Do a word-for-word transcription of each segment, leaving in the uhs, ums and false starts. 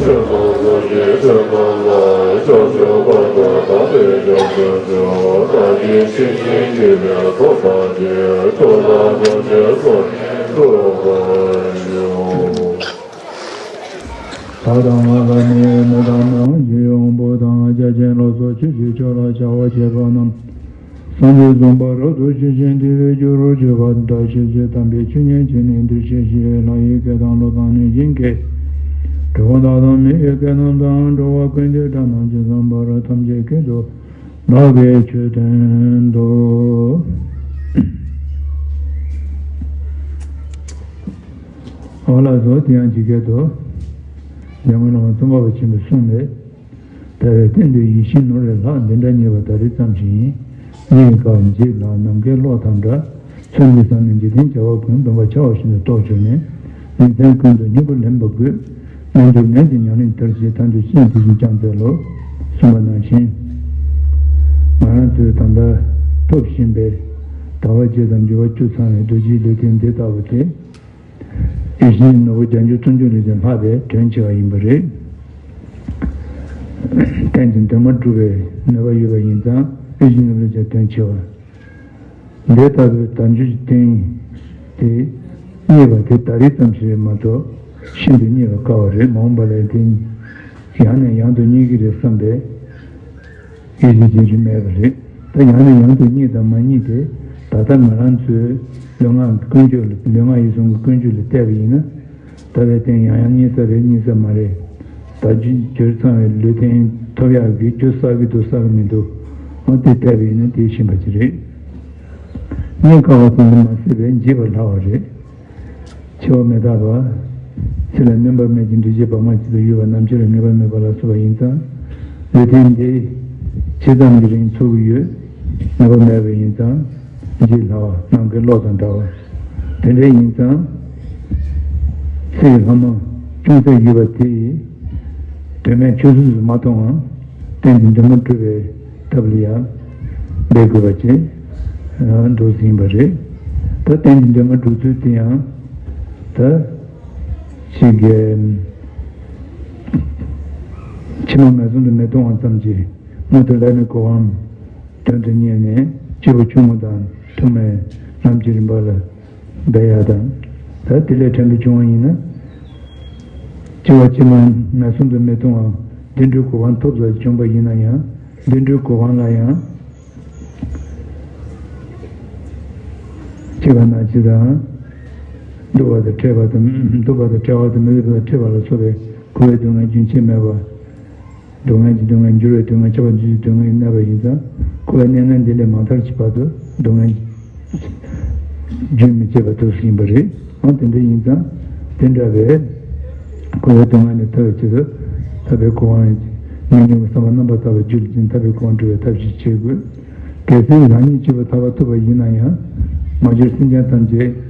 ད་དང་ང་ལ་ནི་མི་དང་ནང་གི་དབང་པོ་དང་རྒྱ་ཆེན་ལོ་སོགས་ཆོས་ཀྱི་ཆོས་ལ་བྱ་བ་བྱེད་པ་རྣམས། སངས་རྒྱས་བཟང་པོ་རབ་ཏུ་ཞི་ཞིང་བདེ་བའི་རྒྱུ་རུ་གྱུར་པ་འདྲ་ཞིག་ཅེས་དམ་པའི་ཆོས་ཉན་བྱས་ནས་འདིར་གཤེགས་ཤིག། ལྷ་ཡི་སྐད་དང་ཀླུ་དང་གནོད་སྦྱིན་སྐད། གྲུལ་བུམ་དག་དང་མི་ཡི་སྐད་རྣམས་དང་། འགྲོ་བ་ཀུན་གྱི་སྒྲ་རྣམས་ཀྱིས། སྲུང་བར་ཐམས་ཅད་སྐད་དུ་བདག་གིས་ཆོས་བསྟན་ཏོ། འོ་ལགས་སོ། དེ་ཡང་ཇི་སྐད་དུ། འཇམ་མགོན་བླ་མ་ཙོང་ཁ་པ་ཆེན་པོས་གསུངས་པས། ད་རེས་བསྟན་འདི་ཡིད་བཞིན་ནོར་བའི་ལྷ། འདི་འདྲ་རྙེད་པ་ད་རེས་ཙམ་ཞིག་ཡིན། འདི་ཡི་སྐབས་འཇིག་ལ་ནམ་མཁའི་གློག་དང་འདྲ། ཚུལ་འདི་བསམ་ནས་འཇིག་རྟེན་བྱ་བ་ཀུན། སྡོམ་པ་འཆའ་བ་བཞིན་དུ་རྟོགས་གྱུར་ནས། ལེགས་ལྡན་ཀུན་ཏུ་སྙིང་པོ་ལེན་པར་དགོས། སྨོན་འཇུག་ངས་ཀྱང་ཉམས་ལེན་མཐར་བྱེད། ཐར་འདོད་ཅན་དེ་བཞིན་ཀྱང་མཛད་ལོ། གསུངས་པ་ནང་བཞིན། ང་རང་ཚོས་ད་ལྟ་ཐོབ་བཞིན་པའི་ཟླ་བ་རྗེས་དང་འགྱུར་བ་བཅུ་ཚང་བའི་རྡོ་རྗེའི་ལུས་རྟེན་འདི་ལྟ་བུ་དེ། ཡིད་བཞིན་ནོར་བུ་བརྒྱད་འབྱོར་བརྩོན་འགྲུས་ལས་ཀྱང་ལྷག་པའི་དོན་ཆེ་བ་ཡིན་པ་རེད། གཏན་གྱི་འདུན་མ་སྒྲུབ་པའི་ནུས་པ་ཡོད་པ་ཡིན་ཙང་ཡིད་བཞིན་ནོར་བུ་ལས་ཀྱང་དོན་ཆེ་བ། འདི་ལྟ་བུའི་དལ་འབྱོར་གྱི་རྟེན་དེ་རྙེད་པ་དེ་ད་རེས་ཙམ་ཞིག་རེད་མ་གཏོགས་ཤིན་ཏུ་རྙེད་པ་དཀའ་བ་རེད། མ་འོངས་པ་ལ་དེ་ཡང་ནས་ཡང་དུ་རྙེད་ཀྱི་རེད་བསམ་པའི་ཡིད་ཆེས་བྱེད་རྒྱུ་མེད་པ་རེད། ད་ཡང་ནས་ཡང་དུ་རྙེད་དང་མ་རྙེད་དེ་ད་ལྟ་ང་རང་ཚོའི་ལུས་ངག་ཀུན་སྤྱོད་ལ་ལུས་ངག་ཡིད་གསུམ་གྱི་ཀུན་སྤྱོད་ལ་བལྟས་པ་ཡིན་ན། ད་བས་བརྟེན་ཡང་ཡང་རྙེད་ས་རེད་རྙེད་ས་མ་རེད། ད་རྒྱུ་འབྱོར་ཚང་བའི་ལུས་རྟེན་ཐོབ་ཡག་གི་རྒྱུ་བསགས་ཀྱི་འདུག་བསགས་ཀྱི་མི་འདུག་འོ་དེ་བལྟས་པ་ཡིན་ན་དེ་ཤེས་པ་ཅིག་རེད། རྙེད་དཀའ་བ་ཙམ་དུ་མ་ཟད་པས་འཇིག་པར་སླ་བ་རེད། འཆི་བ་མི་རྟག་པ། ཚེ་ལ་སྣོན་པ་མེད་ཅིང་འབྲས་ཀྱི་བག་མ་ཆོད་དུ་གཡོ་བ། ནམ་འཆི་ལ་ངེས་པ་མེད་པ་ལ་སོགས་པ་ཡིན་ཙང་། ལུས་རྟེན་འདི་ཇི་ཙམ་གྱི་རིང་ཚུགས་ཀྱི་ཡོད་ངེས་པ་མེད་པ་ཡིན་ཙང་། འཇིག་སླ་བ་ནམ་མཁའི་གློག་དང་འདྲ་བ། དེ་འདྲ་ཡིན་ཙང་། ཚེ་ཡི་ལྷ་མོ་ཅུང་ཟད་ཡོད་པ་དེ་ཡིས་དོན་མེད་ཆོས་སུ་མ་མཐོང་བར་གཏན་གྱི་འདུན་མ་སྒྲུབ་པའི་ཐབས་ལ་ཡང་འབད་དགོས་པ་ཅིག་འདུག་ཟིན་པ་རེད། ད་གཏན་གྱི་འདུན་མ་སྒྲུབ་ཚུལ་དེ་ཡང་ད་ཅིག་གི་ཕྱི་མ་ངན་སོང་དུ་མི་ལྟུང་བ་ཙམ་གྱིས་སྔོན་དུ་ལས་ནི་གོ་འཕང་དོན་དུ་གཉེར་ནས་སྐྱེས་བུ་ཆུང་ངུ་དང་ཐུག་མའི་ལམ་གྱི་རིམ་པ་ལ་འབད་ཡག་དང་། ད་དེ་ལས་ཕྲན་བུ་བྱུང་བ་ཡིན་ན། སྐྱེ་བ་ཕྱི་མ་ངན་སོང་དུ་མི་ལྟུང་བ་བདེ་འགྲོའི་གོ་འཕང་ཐོབ་ས་བྱུང་བ་ཡིན་ན་ཡང་བདེ་འགྲོའི་གོ་འཕང་ལ་ཡང་སྐྱེ་བ་ན་འཆི་དང་། སྡུག་པ་དང་བྲལ་བ་དང་། སྡུག་པ་དང་བྲལ་བ་དང་མི་སྡུག་པ་དང་བྲལ་བ་ལ་སོགས་པའི་འཁོར་བའི་སྡུག་བསྔལ་རྒྱུན་ཆད་མེད་པ། སྡུག་བསྔལ་གྱི་སྡུག་བསྔལ། འགྱུར་བའི་སྡུག་བསྔལ། འཆི་བ་འདུ་བྱེད་སྡུག་བསྔལ་གནས་པ་ཡིན་ཙང་། འཁོར་བའི་གནས་ལྔ་འདི་ལས་མ་ཐར་གྱི་བར་དུ་སྡུག་བསྔལ་རྒྱུན་མི་ཆད་པ་ཐོབ་ཟིན་པ་རེད། འོ་དེ་འདྲ་ཡིན་ཙང་དེ་འདྲ་བས་འཁོར་བའི་སྡུག་བསྔལ་ལས་ཐར་བའི་ཆེད་དུ་ཐར་པའི་གོ་འཕང་། ཉོན་མོངས་པའི་བསམ་པ་རྣམ་པར་དག་པའི་རྒྱུ་ལ་བརྟེན་ཐར་པའི་གོ་འཕང་སྒྲུབ་པའི་ཐབས་ཤེས་བྱེད་དགོས། གལ་སྲིད་རང་ཉིད་སྐྱེས་བུ་ཐར་པ་ཐོབ་པ་ཡིན་ན་ཡང་མ་གྱུར་སེམས་ཅན་ཐམས་ཅད་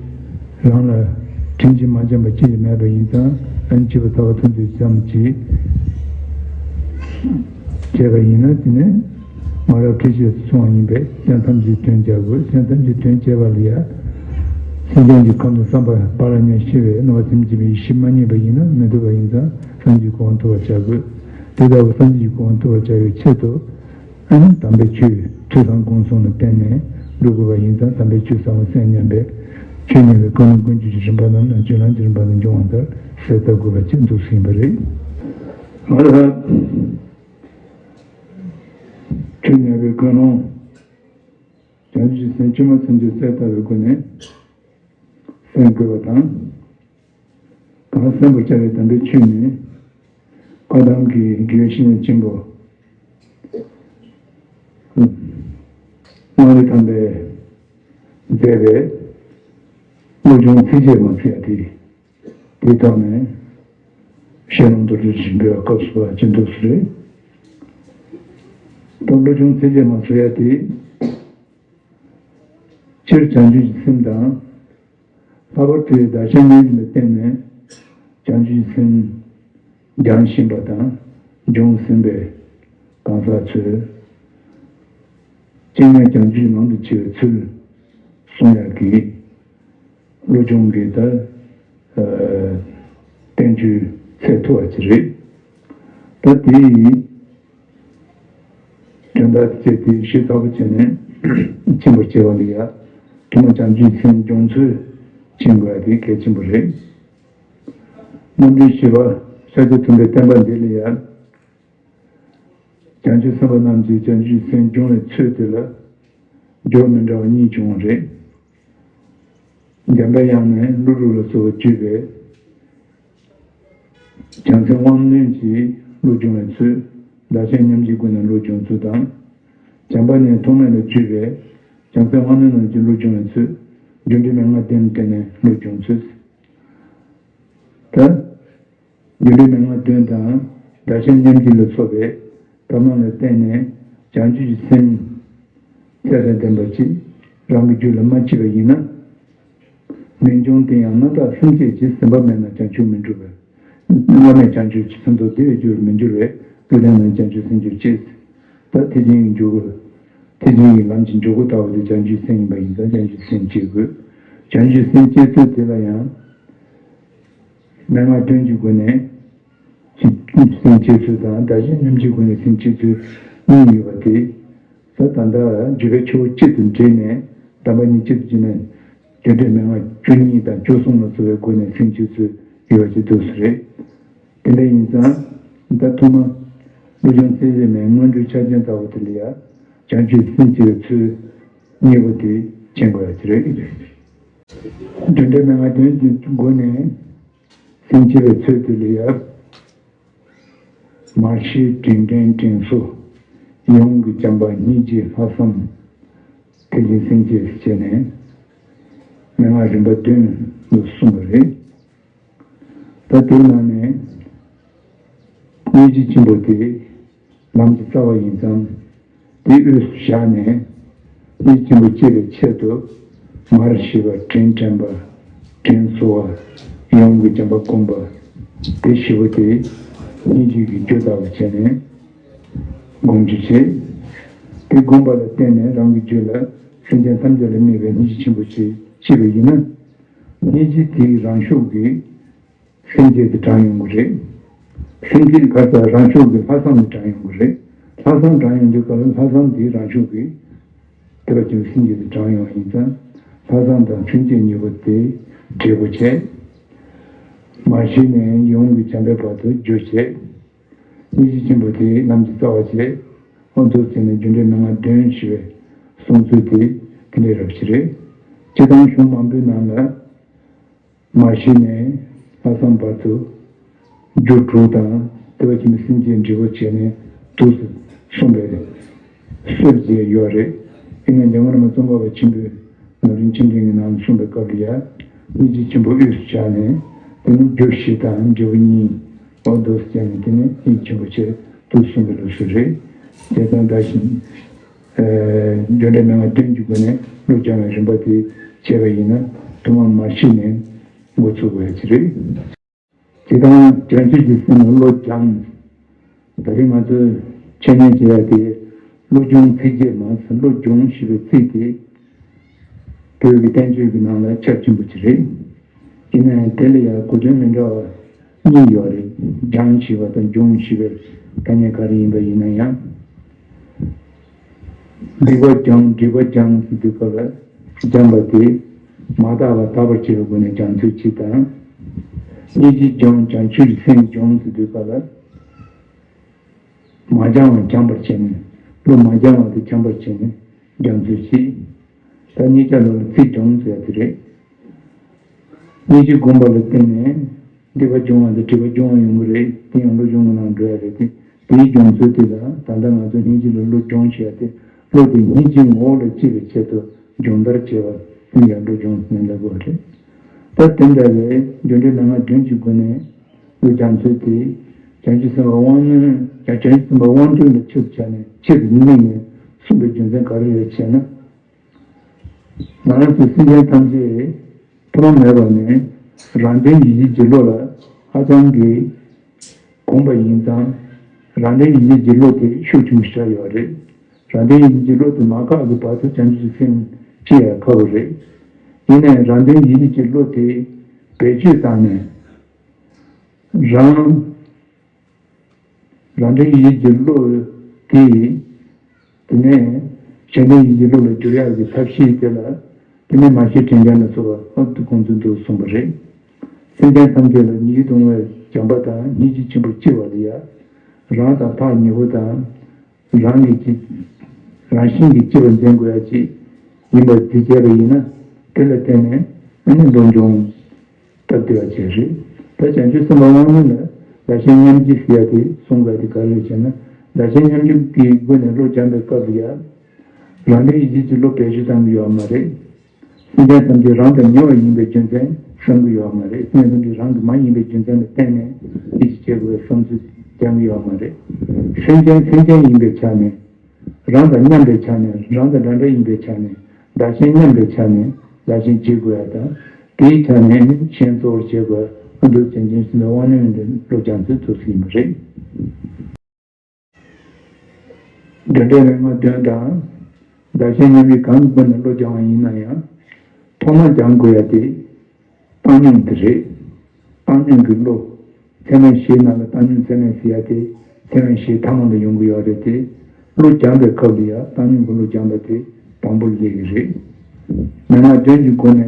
རང་ལ་དྲིན་གྱིས་མ་འཇོམས་པ་ཅི་ཡང་མེད་པ་ཡིན་ཙང་། རང་སྐྱེས་བུ་ཐར་པ་ཐོབ་འདོད་ཙམ་གྱིས་བྱས་པ་ཡིན་ན། དེ་ནི་མ་རབས་ཁྲིད་བྱེད་དུ་སོང་བ་ཡིན་པས། སེམས་ཐམས་ཅད་དོན་བྱ་དགོས། སེམས་ཐམས་ཅད་དོན་བྱེད་པ་ལ་ཡང་སེམས་ཅན་གྱི་ཁམས་དང་བསམ་པ་ཕར་ལ་ཉོན་ཤེས་པའི་སྣང་བ་སེམས་བསྐྱེད་པའི་ཡེ་ཤེས་མ་རྙེད་པ་ཡིན་ན་མི་ཐུབ་པ་ཡིན་ཙང་། སངས་རྒྱས་གོ་འཕང་ཐོབ་པར་བྱ་དགོས། དེ་ལྟ་བུ་སངས་རྒྱས་ཀྱི་གོ་འཕང་ཐོབ་པར་བྱ་བའི་ཆེད་དུ། ཨ་ནི་དམ་པའི་ཆོས་ཐོས་བསམ་སྒོམ་གསུམ་ལ་བརྟེན་ནས་སྒྲུབ་དགོས་པ་ཡིན་ཙང་། དམ་པའི་ཆོས་ཟབ་མོ་གསན་སྙམ་པའི་ཆོས་ཉན་པའི་ཀུན་སློང་ཀུན་སྤྱོད་ཀྱི་རིམ་པ་རྣམས་ནང་སྤྱོད་ལམ་གྱི་རིམ་པ་དང་འབྱུང་བ་ལྟར་གསལ་བཏབ་དགོས་པ་ཅིག་འདུག་ཟིན་པ་རེད། ང་ལ་ཆོས་ཉན་པའི་ཀུན་སློང་བྱང་ཆུབ་ཀྱི་སེམས་ཕྱི་མ་ཚུན་ཆད་གསལ་བཏབ་པའི་སྒོ་ནས། གསན་དགོས་པ་དང་། གང་གསན་པར་བྱ་བའི་དམ་པའི་ཆོས་ནི། བཀའ་གདམས་ཀྱི་རྒྱལ་བའི་བཤེས་གཉེན་ཆེན་པོ་གནང་རིགས་དམ་པས་མཛད་པའི་བློ་སྦྱོང་ཚིགས་བཅད་མ་ཚིག་ཡ་དེ། དེའི་ཐོག་ནས་ཤེས་རབ་མདོ་སྡེ་བཞི་འབུལ་བའི་སྐབས་སུ་བ་ཅི་འདུག་སུ་རེད། ད་བློ་སྦྱོང་ཚིགས་བཅད་མ་ཚིག་ཡ་དེ། སྤྱིར་བྱང་ཆུབ་ཀྱི་སེམས་དང་། ལྷག་པར་དུ་བདག་ཅག་སྙིང་རྗེ་ལ་བརྟེན་ནས་བྱང་ཆུབ་ཀྱི་སེམས་སྦྱང་བཞིན་པ་དང་སྦྱོང་ཟིན་པའི་གང་ཟག་ཚོས་སྤྱན་སྔར་བྱང་ཆུབ་ཀྱི་ངང་དུ་མཆི་བའི་ཚུལ་གསུང་ཡག་གི་བློ་སྦྱོང་གི་ད་བསྟན་བཅོས་ཚད་མཐོ་བ་ཅིག་རེད། ད་དེ་ཡི་དོན་དག་དེ་བྱས་ཏེ་ཞིབ་ཚགས་པོ་བྱས་ནས་མཁྱེན་པར་བྱེད་པ་ལ་ཡ། ཐོག་མར་བྱང་ཆུབ་སེམས་སྦྱོང་ཚུལ་མཁྱེན་དགོས་ཡ་དེ་གལ་ཆེན་པོ་རེད། རྣམ་འདྲེན་བཞི་པ་ཤཱཀྱ་ཐུབ་པའི་བསྟན་པ་འདི་ལ་ཡ། བྱང་ཆུབ་སེམས་དཔའ་རྣམས་ཀྱིས་བྱང་ཆུབ་སེམས་སྦྱོང་བའི་ཚུལ་དེ་ལ་སྦྱོར་མི་འདྲ་བ་གཉིས་བྱུང་བ་རེད། འཇམ་པའི་དབྱངས་ནས་ཀླུ་སྒྲུབ་ལ་སོགས་པ་བརྒྱུད་པའི་བྱང་སེམས་དབང་རྣོན་གྱིས་བློ་སྦྱོང་བའི་ཚུལ། བདག་གཞན་མཉམ་བརྗེའི་སྒོ་ནས་བློ་སྦྱོང་ཚུལ་དང་། བྱམས་པ་ནས་ཐོགས་མེད་ལ་བརྒྱུད་པའི་བྱང་སེམས་དབང་རྣོན་རྣམས་ཀྱིས་བློ་སྦྱོང་བའི་ཚུལ། རྒྱུ་འབྲས་མན་ངག་བདུན་བསྟེན་ནས་བློ་སྦྱོང་ཚུལ། ད། རྒྱུ་འབྲས་མན་ངག་བདུན་དང་། བདག་གཞན་མཉམ་བརྗེ་ལ་སོགས་པའི་ཐབས་ལམ་ལ་བརྟེན་ནས་བྱང་ཆུབ་ཀྱི་སེམས་ཚད་དང་ལྡན་པ་ཅིག་རང་གི་རྒྱུད་ལ་མ་སྐྱེས་པ་ཡིན་ན། མི་འབྱུང་སྟེ་ཡང་རྣམ་དག་སེམས་བསྐྱེད་ཀྱིས་ཟིན་པ་མེད་ན་བྱང་ཆུབ་མི་འགྲུབ་པས། བླ་མེད་བྱང་ཆུབ་ཀྱི་ཕན་ཐོགས་བདེ་བའི་རྒྱུར་མི་འགྱུར་བས། སྐལ་ལྡན་ལ་བྱང་ཆུབ་སེམས་སྐྱེད་ཅེས། ད་ཐེག་ཆེན་གྱི་འཇུག་སྒོ། ཐེག་ཆེན་གྱི་ལམ་གྱི་འཇུག་སྒོ་ལྟ་བུ་དེ་བྱང་ཆུབ་སེམས་ཡིན་པ་ཡིན་ཙང་བྱང་ཆུབ་སེམས་སྐྱེ་དགོས། བྱང་ཆུབ་སེམས་སྐྱེ་ཚུལ་དེ་ལ་ཡང་། མན་ངག་བདུན་གྱི་སྒོ་ནས་སེམས་སྐྱེ་ཚུལ་དང་། བདག་གཞན་མཉམ་བརྗེའི་སྒོ་ནས་སེམས་སྐྱེ་ཚུལ་གཉིས་ཡོད་པ་དེ། ད་ད་ལྟ་རྒྱུ་བའི་ཆུ་བོ་གཅིག་ཏུ་འདྲེས་ནས་གདམས་པ་གཉིས་གཅིག་ཏུ་བྱས་ནས། རྒྱུ་འབྲས་མན་ངག་བཅུ་གཉིས་དང་བཅུ་གསུམ་ལ་སོགས་པའི་སྒོ་ནས་སེམས་སྐྱེ་ཚུལ་ཡོད་པ་ཅིག་འདུག་སེ་རེད། དེ་འདྲ་ཡིན་ཙང་ད་ཐོག་མ་བློ་སྦྱོང་ཚད་གཞི་མའི་སྔོན་འགྲོའི་ཆ་རྐྱེན་ལྟ་བུ་དེ་ལ་ཡང་བྱང་ཆུབ་སེམས་སྐྱེ་བའི་ཚུལ་གཉིས་པོ་དེ་མཁྱེན་དགོས་ཡ་དེ་རེད། རྒྱུ་འབྲས་མན་ངག་བདུན་གྱི་སྒོ་ནས་སེམས་སྐྱེ་བའི་ཚུལ་དེ་ལ་ཡང་། མར་ཤེས་དྲིན་དྲན་དྲིན་གཟོ། ཡིད་འོང་གི་བྱམས་པ་སྙིང་རྗེ་ལྷག་བསམ། དེ་བཞིན་སེམས་བསྐྱེད་ཟེར་བྱས་ནས་མན་ངག་རིམ་པ་བདུན་ལ་གསུངས་པ་རེད། ད་དེའི་ནང་ནས་སྙིང་རྗེ་ཆེན་པོ་དེ་ལམ་གྱི་རྩ་བ་ཡིན་ཙང་། དེ་དབུས་སུ་བཞག་ནས་སྙིང་རྗེ་ཆེན་པོ་སྐྱེ་བའི་ཆེད་དུ། མར་ཤེས་པ། དྲིན་དྲན་པ། དྲིན་གཟོ་བ། ཡིད་འོང་གི་བྱམས་པ་སྒོམ་པ། དེ་བཞི་པོ་དེ་སྙིང་རྗེ་གི་རྒྱུ་ལྟ་བུ་བྱས་ནས་སྒོམ་རྒྱུ་བྱེད། དེ་སྒོམ་པ་ལ་བརྟེན་ནས་རང་གི་རྒྱུད་ལ་སེམས་ཅན་ཐམས་ཅད་ལ་དམིགས་པའི་སྙིང་རྗེ་ཆེན་པོ་ཞིག་སྐྱེས་པ་ཡིན་ན། སྙིང་རྗེ་དེའི་རང་ཤུགས་ཀྱིས་སེམས་བསྐྱེད་དེ་དྲངས་ཡོང་གི་རེད། སེམས་བསྐྱེད་ག་ས་རང་ཤུགས་ཀྱིས་ལྷག་བསམ་དེ་དྲངས་ཡོང་གི་རེད། ལྷག་བསམ་དྲངས་ཡོང་དུས་སྐབས་ལ་ལྷག་བསམ་དེའི་རང་ཤུགས་ཀྱིས་དེ་བ་ཅན་སེམས་བསྐྱེད་དེ་དྲངས་ཡོང་བ་ཡིན་ཙང་། ལྷག་བསམ་དང་སེམས་བསྐྱེད་གཉིས་པོ་དེ་འབྲས་བུ་བྱས། མར་ཤེས་ནས་ཡིད་འོང་གི་བྱམས་པའི་བར་དུ་རྒྱུ་བྱས། སྙིང་རྗེ་ཆེན་པོ་དེ་ལམ་གྱི་རྩ་བ་བྱས། འོ་འདུག་བྱས་ནས་རྒྱུ་འབྲས་མན་ངག་བདུན་ཞེས་པའི་གསུང་ཚུལ་དེ་དེ་འདྲའི་རབ་ཞིག་རེད། སྤྱིར་བཏང་གཞུང་མང་པོའི་ནང་ལ། མར་ཤེས་ནས་ལྷག་བསམ་བར་དུ་རྒྱུ་དྲུག་དང་། དེ་བ་ཅན་གྱི་སེམས་བསྐྱེད་འབྲས་བུ་བྱས་ནས་འདུག་སེ་གསུངས་པའི་སྲོལ་ཞིག་ཡོད་རེད། དེ་ནས་འཇམ་མགོན་བླ་མ་ཙོང་ཁ་པ་ཆེན་པོས་ནོར་གླིང་ཆོས་འབྱུང་གི་ནང་གསུངས་པའི་སྐབས་ལ་ཡང་། སྙིང་རྗེ་ཆེན་པོ་དབུས་སུ་བཞག་ནས། དེ་ནས་རྒྱུ་བཞི་དང་འབྲས་བུ་གཉིས། འོ་འདུག་སེ་བྱས་ནས་དེ་ནས་སྙིང་རྗེ་ཆེན་པོ་བྱས་འདུག་གསུངས་པའི་ལུགས་སྲོལ་རེད། དེ་དང་འདྲ་ཞིང་། ཨེ། རྒྱུ་འབྲས་མན་ངག་བདུན་གྱི་སྒོ་ནས་བློ་སྦྱང་བའི་རིམ་པ་དེ་བྱས་པ་ཡིན་ན། ཐོག་མར་མར་ཤེས་ནས་འགོ་ཚུགས་དགོས་ཡ་ཅིག་རེད། དེ་དང་བྱང་ཆུབ་ཀྱི་སེམས་ལ་བློ་སྦྱང་། ད་རེས་ང་ཚོས་འཆད་ཉན་བྱེད་ཡ་དེ་བློ་སྦྱོང་ཚིགས་བཅད་མ་ཟད། བློ་སྦྱོང་ཞེས་པའི་ཚིག་དེ་བོད་ཀྱི་བསྟན་བཅོས་ཀྱི་ནང་ལ་ཁྱབ་ཆེན་པོ་ཅིག་རེད། ཡིན་ན་ཡང་དེ་ལ་ཡང་གོ་དོན་མི་འདྲ་བ་གཉིས་ཡོད་རེད། སྦྱང་ཞེས་པ་དང་སྦྱོང་ཞེས་པའི་ཐ་སྙད་ག་རེ་ཡིན་པ་ཡིན་ན་ཡང་། སྡིག་པ་སྦྱོང་། སྒྲིབ་པ་སྦྱང་ཟེར་དུས་སྐབས་ལ། སྦྱངས་པ་དེ་མ་དག་པ་དག་པར་བྱེད་པའི་སྒོ་ནས་སྦྱང་ཚུལ་གཅིག་དང་། སྙིང་རྗེ་སྦྱོང་། བྱང་ཆུབ་ཀྱི་སེམས་སྦྱོང་ཟེར་དུས་སྐབས་ལ། མ་སྦྱངས་པ་སྦྱངས་པར་བྱས་ནས། བློ་མ་སྦྱངས་པ་དེ་སྦྱངས་པར་བྱས་ནས་སྦྱང་ཚུལ་གཅིག། ད་གཉིས་ཆ་ལ་ཚིག་སྦྱོང་ཟེར་ཡ་དེ་རེད། སྙིང་རྗེ་སྒོམ་པ་ལ་བརྟེན་ནས་སྡིག་པ་སྦྱོང་བ་དང་སྒྲིབ་པ་སྦྱོང་བ་ཡོང་གི་རེད། དེ་ཡང་བློ་སྦྱོང་གི་ནང་འགྲོ་ཡ་རེད་དེ། དེའི་སྦྱོང་ཚུལ་དེ་ལ་ད་ལྟ་ང་ཚོ་སྙིང་རྗེ་ལ་བློ་སྦྱོང་ཞེས་ཡ་དེ། བློ་དེ་སྙིང་རྗེའི་ངོ་བོ་ལ་སྐྱེ་བའི་ཆེད་དུ་སྦྱོང་བརྡར་བྱེད་པ་དེ་ཡང་བློ་སྦྱོང་ཟེར་ལབ་དགོས་རེད། ད་དེ་འདྲ་བའི་རྒྱུ་འབྲས་མན་ངག་བདུན་གྱི་སྒོ་ནས་བློ་སྦྱང་ཚུལ་དེ། བྱང་ཆུབ་སེམས་དཔའ་དབང་རྣོན། བྱང་ཆུབ་སེམས་དཔའ་དབང་རྣོན་ལ་ཆེད་དུ་བྱས་ནས། ཆེད་དུ་དམིགས་ནས་གསུངས་པའི་རྒྱུ་མཚན་ག་རེ་རེད་ཅེ་ན། ང་རང་ཚོ་སེམས་ཅན་ཐམས་ཅད་ཐོག་མ་མེད་པ་ནས་རང་དོན་ཡིད་བྱེད་ཀྱི་བློ་ལ་ཧ་ཅང་གི་གོམས་པ་ཡིན་ཙང་། རང་དོན་ཡིད་བྱེད་ཀྱི་བློ་དེ་ཤུགས་ཆེན་པོ་ཞིག་ཡོད་རེད། རང་དོན་ཡིད་བྱེད་ཀྱི་བློ་དེ་མ་འགགས་ཀྱི་བར་དུ་བྱང་ཆུབ་སེམས་སྐྱེ་ཡ་ཁག་པོ་རེད། ཡིན་ནའི་རང་དོན་ཡིད་བྱེད་ཀྱི་བློ་དེ་བེད་སྤྱོད་བཏང་ནས། རང་ རང་འདྲའི་ཡིད་ཀྱི་བློ་དེ། དེ་ནས་གཞན་དོན་ཡིད་ཀྱི་བློ་ལ་བསྒྱུར་ཡག་གི་ཐབས་ཤེས་དེ་ལ། དེ་ནས་མ་ཤེས་དྲན་རྒྱ་ལ་སོགས་པ་ཨ་ཏུ་ཁོང་ཚོས་འདུག་གསུངས་པ་རེད། སེམས་ཅན་ཐམས་ཅད་ལ་ཉེས་རྡུང་བའི་བྱམས་པ་དང་སྙིང་རྗེ་ཆེན་པོ་སྐྱེ་བ་ལ་ཡ། རང་དང་ཐག་ཉེ་བོ་དང་། རང་གི་ཅི། རང་བཞིན་གྱིས་སྐྱེ་བ་འཛིན་དགོས་ཡ་ཅིག་ཡིན་པར་བརྩི་བྱས་པ་ཡིན་ན། དེ་ལ་བརྟེན་ནས་ཨ་ནི་འགྲོ་འབྱུང་སྟབས་བདེ་བ་བྱེད་རེད། ད་བྱང་ཆུབ་སེམས་དཔའ་དབང་ལུང་ལ་བདག་གཞན་མཉམ་བརྗེ་ཟེར་ཡ་དེ་གསུང་དགོས་ཡ་དེ་ག་རེ་རེད་ཟེར་ན། བདག་གཞན་མཉམ་བརྗེ་གི་སྒོ་ནས་བློ་སྦྱངས་པའི་སྐབས་ལ་ཡ། རང་འདྲའི་ཡིད་ཀྱི་བློ་བེད་སྤྱོད་གཏང་གི་ཡོད་མ་རེད། སེམས་ཅན་ཐམས་ཅད་རང་དང་ཉེ་བ་ཡིན་པའི་རྒྱུ་མཚན་བསམ་གི་ཡོད་མ་རེད། སེམས་ཅན་ཐམས་ཅད་རང་གི་མ་ཡིན་པའི་རྒྱུ་མཚན་ལ་བརྟེན་ནས་ཅི་ཞིག་བྱེད་དགོས་པའི་བསམ་ཚུལ་སྦྱང་གི་ཡོད་མ་རེད། སེམས་ཅན་སེམས་ཅན་ཡིན་པའི་ཆ་ནས། རང་དང་མཉམ་པའི་ཆ་ནས། རང་དང་འདྲ་འདྲ་ཡིན་པའི་ཆ་ནས། བདག་གཞན་མཉམ་པའི་ཆ་ནས་བདག་གཞན་བརྗེ་དགོས་ཡ་དང་། དེའི་ཆ་ནས་གཞན་གཙོ་བོར་བྱེད་དགོས་ཡ། འདུག་ཅན་ཅན་སེམས་དཔའ་དབང་ལུང་འདི་བློ་སྦྱང་ཚུལ་ཐུགས་སུ་ཡིན་པ་རེད། འདི་འདྲའི་རིམ་པ་བདུན་དང་། བདག་གཞན་མཉམ་བརྗེ་གང་གི་སྒོ་ནས་བློ་སྦྱང་བ་ཡིན་ན་ཡང་། ཐོག་མར་སྦྱང་དགོས་ཡ་དེ། བཏང་སྙོམས་དེ་རེད། བཏང་སྙོམས་ཀྱི་བློ། ཚད་མེད་བཞིའི་ནང་ལ་བཏང་སྙོམས་ཚད་མེད་ཟེར་ཡ་དེ། ཚད་མེད་བཞིའི་ཐ་མ་ལ་ཡོང་གི་ཡོད་རེད་དེ། བློ་སྦྱང་པའི་སྐབས་ལ་ཡ་བཏང་སྙོམས་ཀྱི་བློ་སྦྱང་པ་དེ་དང་པོར་སླེབས་ཀྱི་རེད། མན་ངག་བདུན་གྱི་སྒོ་ནས་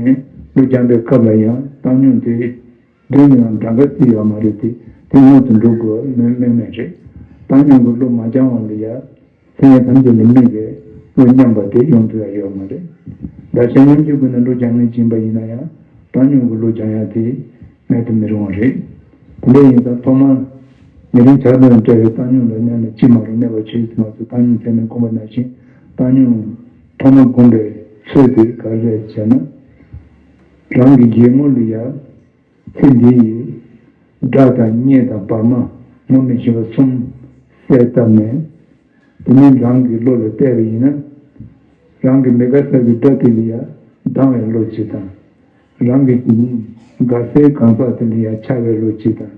བློ་སྦྱང་པའི་སྐབས་ལ་ཡང་བཏང་སྙོམས་དེ། མདུན་ནས་ཡང་གྲངས་ཀ་བརྩི་ཡོད་མ་རེད་དེ། དེ་སྔོན་དུ་འགྲོ་དགོས་མེད་མེད་མེད་རེད། བཏང་སྙོམས་ཀྱི་བློ་མ་སྦྱང་བ་ལ་ཡ། སེམས་ཅན་ཐམས་ཅད་ལ་དམིགས་པའི་བློ་མཉམ་པ་དེ་ཡོང་ཐུབ་ཡ་ཡོད་མ་རེད། བདག་གཞན་མཉམ་བརྗེའི་སྒོ་ནས་བློ་སྦྱང་ངེས་ཡིན་པ་ཡིན་ན་ཡང་། བཏང་སྙོམས་ཀྱི་བློ་སྦྱང་ཡ་དེ་མེད་དུ་མི་རུང་བ་རེད། དེ་འདྲ་ཡིན་ཙང་ཐོག་མར། ཉེ་རིང་ཆགས་སྡང་བྲལ་བའི་བཏང་སྙོམས་ལ་གནས་ན་ཅི་མ་རུང་། གནས་པ་ཆོས་ཀྱི་མ་ཚོལ་བཏང་སྙོམས་ཚད་མེད་བསྒོམ་པ་ནང་བཞིན། བཏང་སྙོམས་ཐོག་མར་བསྒོམ་པའི་ཚུལ་དེ་ག་རེ་རེད་ཟེར་ན། རང་གི་ཡིད་ངོ་ལ་ཡ། ཚེ་འདི་ཡི་དགྲ་དང་གཉེན་དང་བར་མ་ངོ་མི་ཤེས་པ་གསུམ་གསལ་བཏབ་ནས། དེ་ནས་རང་གི་བློ་ལ་བལྟས་པ་ཡིན་ན། རང་གི་མི་དགའ་ས་གི་དགྲ་དེ་ལ་ཡ་སྡང་བའི་བློ་གཅིག་དང་། རང་གི་དགའ་སའི་གང་ཟག་དེ་ལ་ཡ་ཆགས་པའི་བློ་གཅིག་དང་།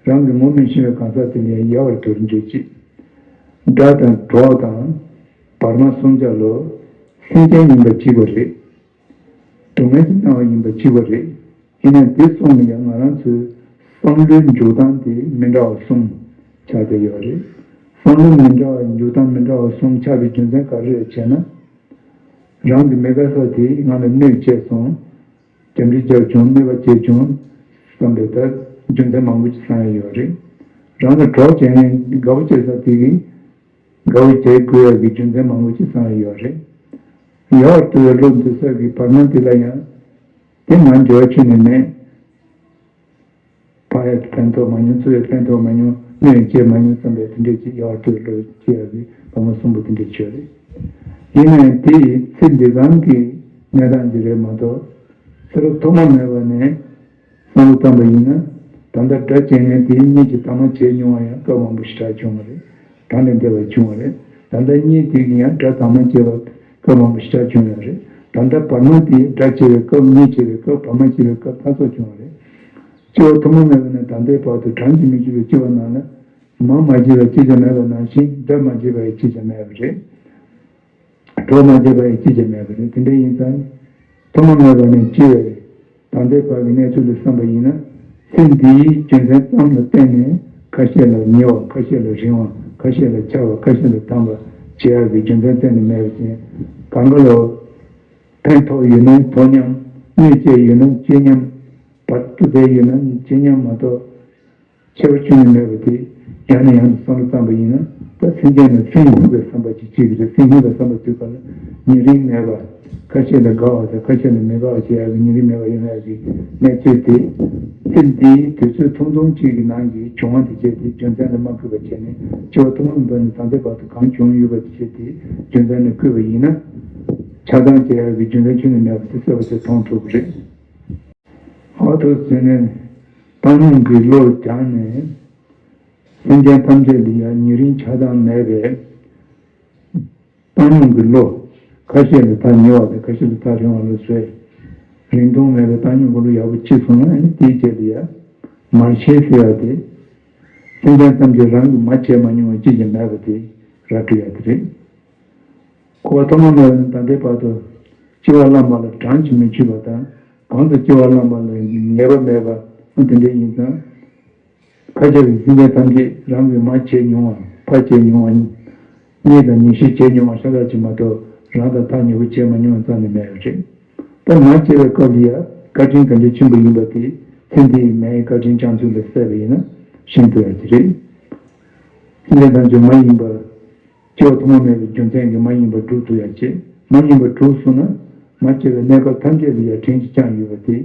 རང་གི་ངོ་མི་ཤེས་པའི་གང་ཟག་དེ་ལ་ཡ་ཡལ་བར་དོར་འདོད་གཅིག་དགྲ་དང་གྲོགས་དང་བར་མ་གསུམ་ཆ་ལོ། སེམས་ཅན་ཡིན་པ་གཅིག་པ་རེད། སྡུག་བསྔལ་གྱི་སྣང་བ་ཡིན་པ་གཅིག་པ་རེད། ཡིན་ནའང་དེ་སོང་ནས་ཀྱང་ང་རང་ཚོའི་བསམ་བློའི་འཇུག་སྟངས་དེ་མི་འདྲ་བ་གསུམ་ཆགས་བསྡད་ཡོད་རེད། བསམ་བློ་མི་འདྲ་བ་འཇུག་སྟངས་མི་འདྲ་བ་གསུམ་ཆགས་པའི་རྒྱུ་མཚན་ག་རེ་རེད་ཅེ་ན། རང་གི་མི་དགའ་ས་དེས་ང་ལ་གནོད་བྱས་སོང་། རྒྱབ་འདྲེ་བརྒྱབ་བྱུང་། གནོད་པ་བྱས་བྱུང་བསམ་པའི་ད་རྒྱུ་མཚན་མང་པོ་ཅིག་བསམ་ཡ་ཡོད་རེད། རང་ལ་གྲོགས་བྱས་ནས་དགའ་པོ་བྱས་ས་དེ་གིས། དགའ་བོ་བྱེད་དགོས་ཡག་གི་རྒྱུ་མཚན་མང་པོ་ཅིག་བསམ་ཡོད་རེད། ཡལ་བར་དོར་བའི་བློ་འདུག་ས་གི་བར་མ་དེ་ལ་ཡང་། དེ་ང་འགྱུར་བ་ཁྱོན་ནས་མེད། ཕ་ཡ་ཕན་ཐོགས་མ་མྱོང་། ཚུ་ཡ་ཕན་ཐོགས་མ་མྱོང་། གནོད་ཡང་བྱེད་མ་མྱོང་བསམ་པའི་དེ་འདྲས་ཅིག་ཡལ་བར་དོར་བའི་བློ་སྐྱེ་ཡག་གི་བར་མ་གསུམ་པོ་དེ་འདྲས་ཆོད་རེད། ཡིན་ནའང་དེ་ཡི་ཚེ་འདི་རང་གི་གནས་སྟངས་ཅིག་རེད་མ་གཏོགས། ཚེ་རབས་ཐོག་མ་མེད་པ་ནས། བསམ་བློ་བཏང་པ་ཡིན་ན། ད་ལྟ་དགྲ་བྱས་ནས་དེའི་གཉེན་གྱིས་དག་མ་བྱས་མྱོང་བ་ཡང་སྐབས་མང་པོ་ཞེ་དྲག་བྱུང་བ་རེད། དགྲ་ལས་འདས་པ་བྱུང་བ་རེད། ད་ལྟ་གཉེན་དེ་གིས་ཡང་དགྲ་དག་མ་བྱས་པ་སྐབས་མང་པོ་ཞེ་དྲག་བྱུང་ཡོད་རེད། ད་ལྟ་བར་མ་དེ་དགྲ་བྱས་པའི་སྐབས། གཉེན་བྱས་པའི་སྐབས། བར་མ་བྱས་པའི་སྐབས་སྣ་ཚོགས་བྱུང་བ་རེད། སྐྱེ་བ་ཐོག་མ་མེད་པ་ནས་ད་ལྟའི་བར་དུ་གྲངས་ཀྱིས་མི་ཆོད་པའི་སྐྱེ་བ་ནང་ལ། མ་མ་བྱས་པ་གཅིག་ཀྱང་མེད་པ་ནང་བཞིན། དགྲ་མ་བྱས་པ་ཡང་གཅིག་ཀྱང་མེད་པ་རེད། གྲོགས་མ་བྱས་པ་ཡང་གཅིག་ཀྱང་མེད་པ་རེད། དེ་འདྲ་ཡིན་ཙང་། ཐོག་མ་མེད་པ་ནས་སྐྱེ་བའི་ད་ལྟའི་བར་གྱི་གནས་ཚུལ་ལ་བསམ་པ་ཡིན་ན། ཚེ་འདིའི་རྒྱུ་མཚན་ཙམ་ལ་བརྟེན་ནས་ཁ་ཤས་ལ་ཉེ་བ། ཁ་ཤས་ལ་རིང་བ། ཁ་ཤས་ལ་ཆགས་པ། ཁ་ཤས་ལ་དམ་པ་བྱེད་ཡག་གི་རྒྱུ་མཚན་གཏན་ནས་མེད་པ་ཅན། གང་ག་ལ་ཕན་ཐོགས་ཡོད་ན་ཐོགས་མཉམ། གནོད་བྱས་ཡོད་ན་གཅོད་མཉམ། བར་དུ་བསྡད་ཡོད་ན་གཅོད་མཉམ་མ་གཏོགས། ཁྱད་པར་ཁྱོན་ནས་མེད་པ་དེ། ཡང་ནས་ཡང་དུ་བསམ་བློ་བཏང་པ་ཡིན་ན། ད་སེམས་ཅན་ལ་ཚེ་སྙིགས་པའི་བསམ་པ་ཅིག་སྐྱེ་གི་རེད། ཚེ་སྙིགས་པའི་བསམ་པ་ཚུད་པ་ལ་ཉེ་རིང་མེད་པ། ཁ་ཤས་ལ་དགའ་བ་དང་ཁ་ཤས་ལ་མི་དགའ་བ་བྱེད་ཡག་གི་ཉེ་རིང་མེད་པ་ཡོང་ཡག་གི་གནས་ཚུལ་དེ། ཚེ་འདིའི་དུས་ཚོད་ཐུང་ཐུང་གཅིག་གི་ནང་གི་བྱུང་བ་དེ་བྱས་ཏེ་རྒྱུ་མཚན་ལ་མ་གུས་པ་བྱས་ནས། སྐྱེ་བ་ཐོག་མ་མེད་པ་ནས་ད་ལྟའི་བར་དུ་གང་བྱུང་ཡོད་པ་དེ་བྱས་ཏེ་རྒྱུ་མཚན་ལ་གུས་པ་ཡིན་ན། ཆགས་སྡང་བྱེད་ཡག་གི་རྒྱུ་མཚན་ཁྱོན་ནས་མེད་པ་དེ་གསལ་པོ་དེ་མཐོང་ཐུབ་ཀྱི་རེད། འོ་ཐུགས་ཟིན་ནས་བཏང་སྙོམས་ཀྱི་བློ་སྦྱངས་ནས། སེམས་ཅན་ཐམས་ཅད་ལ་ཡང་ཉེ་རིང་ཆགས་སྡང་མེད་པའི་བཏང་སྙོམས་ཀྱི་བློ། ཁ་ཤས་ལ་ཐག་ཉེ་བ་དང་ཁ་ཤས་ལ་ཐག་རིང་བ་ལ་བཟོས། རིང་ཐུང་མེད་པའི་བཏང་སྙོམས་ཀྱི་བློ་ཡག་པོ་སྐྱེས་སོང་ན། ཨ་ནི་དེའི་རྗེས་ལ་ཡང་མར་ཤེས་ཟེར་བ་དེ། སེམས་ཅན་ཐམས་ཅད་རང་གིས་མ་བྱས་མ་མྱོང་བ་ཅི་ཞིག་མེད་པ་དེ་ར་སྤྲོད་ཡ་དེ་རེད། འཁོར་བ་ཐོག་མ་མེད་པ་ནས་ད་ལྟའི་བར་དུ་སྐྱེ་བ་བླངས་པ་ལ་གྲངས་ཀྱིས་མི་ཆོད་པ་དང་། གང་དུ་སྐྱེ་བ་བླངས་པ་ལ་ངེས་པ་མེད་པ་དེ་འདྲ་ཡིན་ཙང་། ཁ་ ཕར་བྱས་པའི་སེམས་ཅན་ཐམས་ཅད་རང་གིས་མ་བྱས་མྱོང་བ། ཕར་བྱས་མྱོང་བ། མྱེས་དང་མྱེས་ཤེས་བྱས་མྱོང་བ་ཤ་སྟག་ཅིག་མ་གཏོགས། རང་དང་ཐག་ཉེ་པོ་བྱས་མ་མྱོང་བ་རྩ་ནས་མེད་པ་རེད། ད་མ་བྱས་པའི་སྐབས་ལ་ཡང་བཀའ་དྲིན་ག་འདྲ་ཆེན་པོ་ཡིན་པ་དེ། ཚེ་འདིའི་མའི་བཀའ་དྲིན་བསྐྱངས་ཚུལ་ལ་གསལ་བ་ཡིན་ན་ཤེས་ཐུབ་ཡ་དེ་རེད། སེམས་ཅན་ཐམས་ཅད་མ་ཡིན་པ། སྐྱེ་བ་ཐོག་མ་མེད་པའི་རྒྱུ་མཚན་གྱིས་མ་ཡིན་པ་སྒྲུབ་ཐུབ་ཡ་བྱེད། མ་ཡིན་པ་སྒྲུབ་སོང་ན། མ་སྐྱེས་པའི་གནས་སྐབས་ཐམས་ཅད་ལ་ཡང་དྲིན་གྱིས་བསྐྱངས་ཡོད་པ་དེ་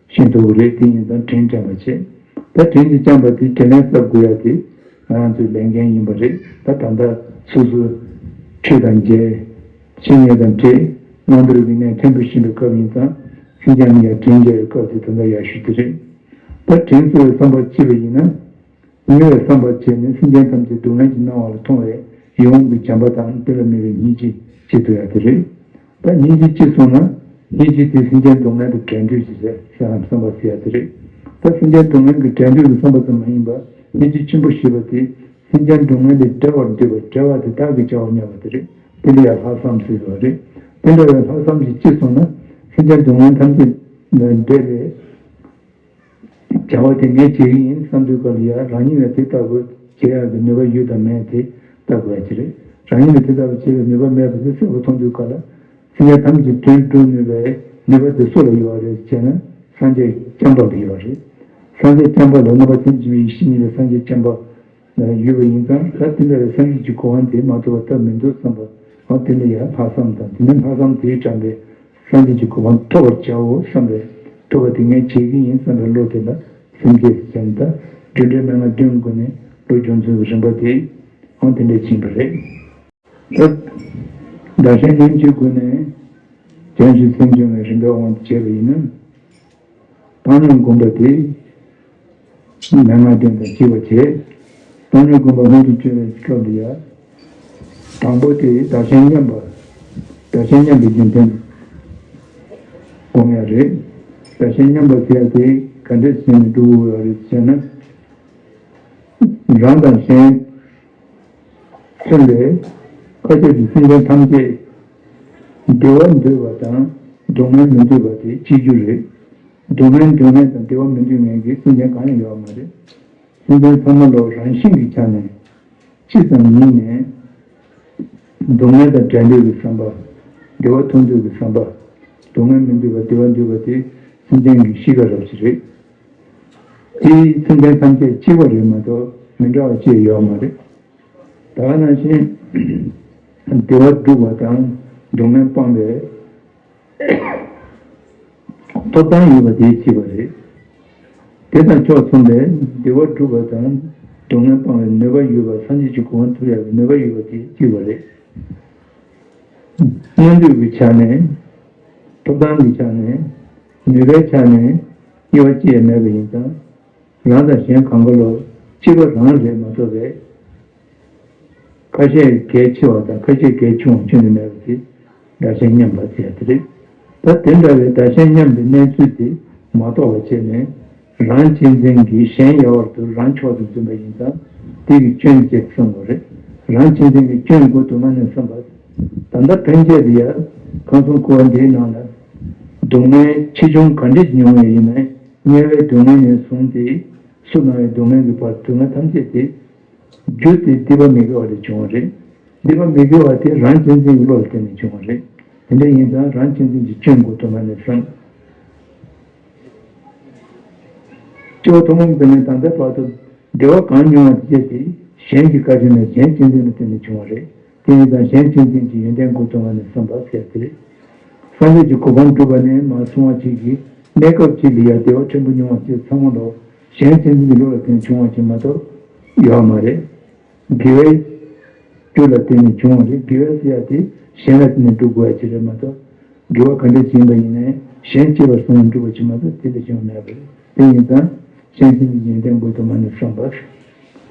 ཤེས་ཐུབ་ཀྱི་རེད། དེ་ཡིན་ཙང་དྲིན་དྲན་པ་བྱེད། ད་དྲིན་གྱིས་བསྐྱངས་པ་དེ་དྲིན་ལན་གསབ་དགོས་ཡ་དེ་ང་རང་ཚོའི་ལས་འགན་ཡིན་པ་རེད། ད་ད་ལྟ་སོ་སོའི་འཁྲུས་དང་འགྱེལ། འཆི་ཉེན་དང་འཕྲད། སྔོན་འགྲོའི་གནས་མཐོན་པོ་ཕྱིན་པའི་སྐབས་ཡིན་ཙང་། སེམས་ཅན་ལ་ཡང་དྲིན་འཇལ་བའི་སྐབས་དེ་ད་ལྟ་ཡག་ཤོས་དེ་རེད། ད་དྲིན་གཟོ་བའི་བསམ་པ་སྐྱེས་པ་ཡིན་ན། ཉེ་བའི་བསམ་པ་བྱས་ནས་སེམས་ཅན་ཐམས་ཅད་སྡུག་བསྔལ་གྱིས་མནར་བ་ལ་མཐོང་བས་ཡིད་འོང་གི་བྱམས་པ་དང་དེ་ལ་དམིགས་པའི་སྙིང་རྗེ་སྐྱེ་ཐུབ་ཡ་དེ་རེད། ད་སྙིང་རྗེ་སྐྱེས་སོང་ན། སྙིང་རྗེ་དེ་སེམས་ཅན་སྡུག་བསྔལ་དང་བྲལ་འདོད་ཀྱི་བསམ་པ་ཟེར་ཡ་དེ་རེད། ད་སེམས་ཅན་སྡུག་བསྔལ་གྱི་བྲལ་འདོད་ཀྱི་བསམ་པ་ཙམ་མ་ཡིན་པར་སྙིང་རྗེ་ཆེན་པོ་ཞེས་པ་དེ། སེམས་ཅན་སྡུག་བསྔལ་ལས་བསྒྲལ་བར་འདོད་པ། བསྒྲལ་བ་དེ་བདག་གིས་བྱའོ་སྙམ་པ་དེ་རེད། དེ་ལ་ཡང་ལྷག་བསམ་ཟེར་བ་རེད། དེ་འདྲ་བའི་ལྷག་བསམ་ཞིག་སྐྱེས་སོང་ན། སེམས་ཅན་སྡུག་བསྔལ་ཐམས་ཅད་བསྒྲལ་བའི་བྱ་བ་དེ་ངས་བྱེད་ཀྱི་ཡིན་བསམ་དུས་སྐབས་ལ་ཡང་རང་ཉིད་ལ་དེ་ལྟ་བུ་བྱེད་ཡག་གི་ནུས་པ་ཡོད་དམ་མེད་དེ་ལྟ་དགོས་ཡ་ཅིག་རེད། རང་ཉིད་ལ་དེ་ལྟ་བུ་བྱེད་པའི་ནུས་པ་མེད་པ་དེ་གསལ་པོ་མཐོང་དུས་སྐབས་ལ། སེམས་ཅན་ཐམས་ཅད་དོན་སྒྲུབ་ནུས་པའི་ནུས་པ་དེ་སུ་ལ་ཡོད་རེད་ཅེ་ན། སངས་རྒྱས་བྱམས་པ་ལ་ཡོད་རེད། སངས་རྒྱས་བྱམས་པ་ལ་རྣམ་པ་ཐམས་ཅད་མི་ཡི་ཤེས་ཉིད་ལ་སངས་རྒྱས་བྱམས་པ་ཡོད་པ་ཡིན་ཙང་། ད་དེ་འདྲ་བའི་སངས་རྒྱས་ཀྱི་གོ་འཕང་དེ་མ་ཐོབ་པ་སྟབས་མི་འདུག་བསམ་པ། འོ་དེ་འདྲ་ཡང་ལྷག་བསམ་དང་། དེ་ནས་ལྷག་བསམ་དེས་དྲངས་པའི་སངས་རྒྱས་ཀྱི་གོ་འཕང་ཐོབ་པར་བྱའོ་བསམ་པའི། ཐོབ་པ་དེ་ངས་བྱེད་ཀྱི་ཡིན་བསམ་པའི་བློ་དེ་ལ་སེམས་བསྐྱེད་ཟེར་ནས། ད་འབྲུ་འགྲེལ་མན་ངག་བདུན་སྒོ་ནས་བློ་སྦྱོང་ཚུལ་གྱི་རིམ་པ་དེ་འོ་དེ་འདྲ་ཕྱིན་པ་རེད། ད་བདག་གཞན་མཉམ་བརྗེའི་སྒོ་ནས་བྱང་ཆུབ་སེམས་སྦྱོང་བའི་རིམ་པའི་དབང་དུ་བྱས་པ་ཡིན་ན། བཏང་སྙོམས་སྒོམ་པ་དེ་མན་ངག་བདུན་དང་གཅིག་པ་བྱས། བཏང་སྙོམས་སྒོམ་པ་ལྷུན་གྱིས་གྲུབ་པའི་སྐབས་ལ་ཡང་། དང་པོ་དེ་བདག་གཞན་མཉམ་པ། བདག་གཞན་མཉམ་པའི་རྒྱུ་མཚན་སྒོམ་ཡ་རེད། བདག་གཞན་མཉམ་པ་ཟེར་ཡ་དེ་ག་འདྲས་བྱས་ནས་སྒྲུབ་དགོས་ཡ་རེད་ཟེར་ན། རང་དང་གཞན་མཚོན་པའི་ཁ་ཕྱོགས་ཀྱི་སེམས་ཅན་ཐམས་ཅད་བདེ་བ་འདོད་པ་དང་སྡུག་བསྔལ་མི་འདོད་པ་དེ་གཅིག་གྱུར་རེད། སྡུག་བསྔལ་འདོད་མཁན་དང་བདེ་བ་མི་འདོད་མཁན་གྱི་སེམས་ཅན་གང་ཡང་ཡོད་མ་རེད། སེམས་ཅན་ཚང་མ་ལོ་རང་བཞིན་གྱི་ཆ་ནས་ཅི་ཙམ་ཉིད་ནས་སྡུག་བསྔལ་དང་བྲལ་འདོད་ཀྱི་བསམ་པ། བདེ་བ་ཐོབ་འདོད་ཀྱི་བསམ་པ། སྡུག་བསྔལ་མི་འདོད་པ་བདེ་བ་འདོད་པ་དེ་སེམས་ཅན་གྱི་གཤིས་ཀ་རབ་ཅིག་རེད། དེ་སེམས་ཅན་ཐམས་ཅད་གཅིག་པ་རེད་མ་གཏོགས་མི་འདྲ་བ་ཅི་ཡང་ཡོད་མ་རེད། ད་ག་ནང་བཞིན་བདེ་བ་སྒྲུབ་པ་དང་སྡུག་བསྔལ་སྤང་བའི་ཐོབ་ཐང་ཡོད་པ་དེ་གཅིག་པ་རེད། དེ་དང་ཕྱོགས་མཚུངས་པའི་བདེ་བ་སྒྲུབ་པ་དང་སྡུག་བསྔལ་སྤང་བའི་ནུས་པ་ཡོད་པ། སངས་རྒྱས་ཀྱི་གོ་འཕང་ཐོབ་ཡག་གི་ནུས་པ་ཡོད་པ་དེ་གཅིག་པ་རེད། མངོན་འདོད་ཀྱི་ཆ་ནས། ཐོབ་ཐང་གི་ཆ་ནས། ནུས་པའི་ཆ་ནས་དབྱེ་བ་ཅི་ཡང་མེད་པ་ཡིན་ཙང་། རང་དང་གཞན་གང་ག་ལོ་གཅིག་པ་རང་རེད་མ་གཏོགས་པའི། ཁ་ཤས་གལ་ཆེ་བ་དང་ཁ་ཤས་གལ་ཆུང་བ་ཁྱོན་ནས་མེད་པ་དེ་བདག་གཞན་མཉམ་པ་ཟེར་ཡ་དེ་རེད། ད་དེ་འདྲ་བའི་བདག་གཞན་མཉམ་པའི་གནས་ཚུལ་དེ་མ་རྟོགས་པ་བྱས་ནས། རང་གཅེས་འཛིན་གྱིས་གཞན་གཡར་བར་དུ་རང་མཆོག་ཏུ་འཛིན་པ་ཡིན་ཙང་། དེ་གི་སྐྱོན་ཅེས་བསམ་དགོས་རེད། རང་གཅེས་འཛིན་གྱི་སྐྱོན་འགོ་དུ་མ་ནས་བསམ་པ། ད་ལྟ་ཕན་ཆད་དེ་ཡང་ཁམས་གསུམ་འཁོར་བ་འདིའི་ནང་ལ་སྡུག་བསྔལ་ཆེ་ཆུང་ག་འདྲས་མྱོང་བ་ཡིན་ནའི། དམྱལ་བའི་སྡུག་བསྔལ་ནས་བཟུང་སྟེ་སུ་ན་བའི་སྡུག་བསྔལ་གྱི་བར་སྡུག་བསྔལ་ཐམས་ཅད་དེ། རྒྱུ་དེ་སྡིག་པ་མི་དགེ་བ་ལས་བྱུང་བ་རེད། སྡིག་པ་མི་དགེ་བ་དེ་རང་གཅེས་འཛིན་གྱི་བློ་ལ་བརྟེན་ནས་བྱུང་བ་རེད། དེ་འདྲ་ཡིན་ཙང་རང་གཅེས་འཛིན་གྱི་སྐྱོན་འགོ་དུ་མ་ནས་བསམ། སྐྱེ་བ་ཐོག་མ་མེད་པ་ནས་ད་ལྟའི་བར་དུ་བདེ་བ་གང་མྱོང་བ་དེ་ཚོ་གཞན་གྱི་བཀའ་དྲིན་དང་གཞན་གཅེས་འཛིན་ལ་བརྟེན་ནས་བྱུང་བ་རེད། དེ་ཡིན་ཙང་གཞན་གཅེས་འཛིན་གྱི་ཡོན་ཏན་འགོ་དུ་མ་ནས་བསམ་པ་ཟེར་དེ་རེད། སངས་རྒྱས་ཀྱི་གོ་འཕང་བསྒྲུབ་པ་ནས་མར་སོང་བ་གཅིག་གིས་གནས་སྐབས་གཅིག་ལ་ཡང་བདེ་བ་ཕྲན་བུ་མྱོང་བ་དེ་ཚང་མ་ལོ་གཞན་གཅེས་འཛིན་གྱི་བློ་ལ་བརྟེན་བྱུང་བ་ཞིག་མ་གཏོགས་ཡོད་མ་རེད། དགེ་བའི་རྒྱུ་ལ་བརྟེན་ནས་བྱུང་བ་རེད། དགེ་བ་ཟེར་ཡ་དེ་གཞན་ལ་བརྟེན་ནས་སྒྲུབ་དགོས་ཡ་ཅིག་རེད་མ་གཏོགས། དགེ་བ་ག་འདྲ་ཅིག་ཡིན་པ་ཡིན་ནའི་གཞན་གཅེས་པར་བཟུང་ནས་སྒྲུབ་པ་ཅིག་མ་གཏོགས་དེ་ལས་གཞན་པ་མེད་པ་རེད། དེ་ཡིན་ཙང་གཞན་གཅེས་འཛིན་གྱི་ཡོན་ཏན་འགོ་དུ་མ་ནས་བསམ་པ།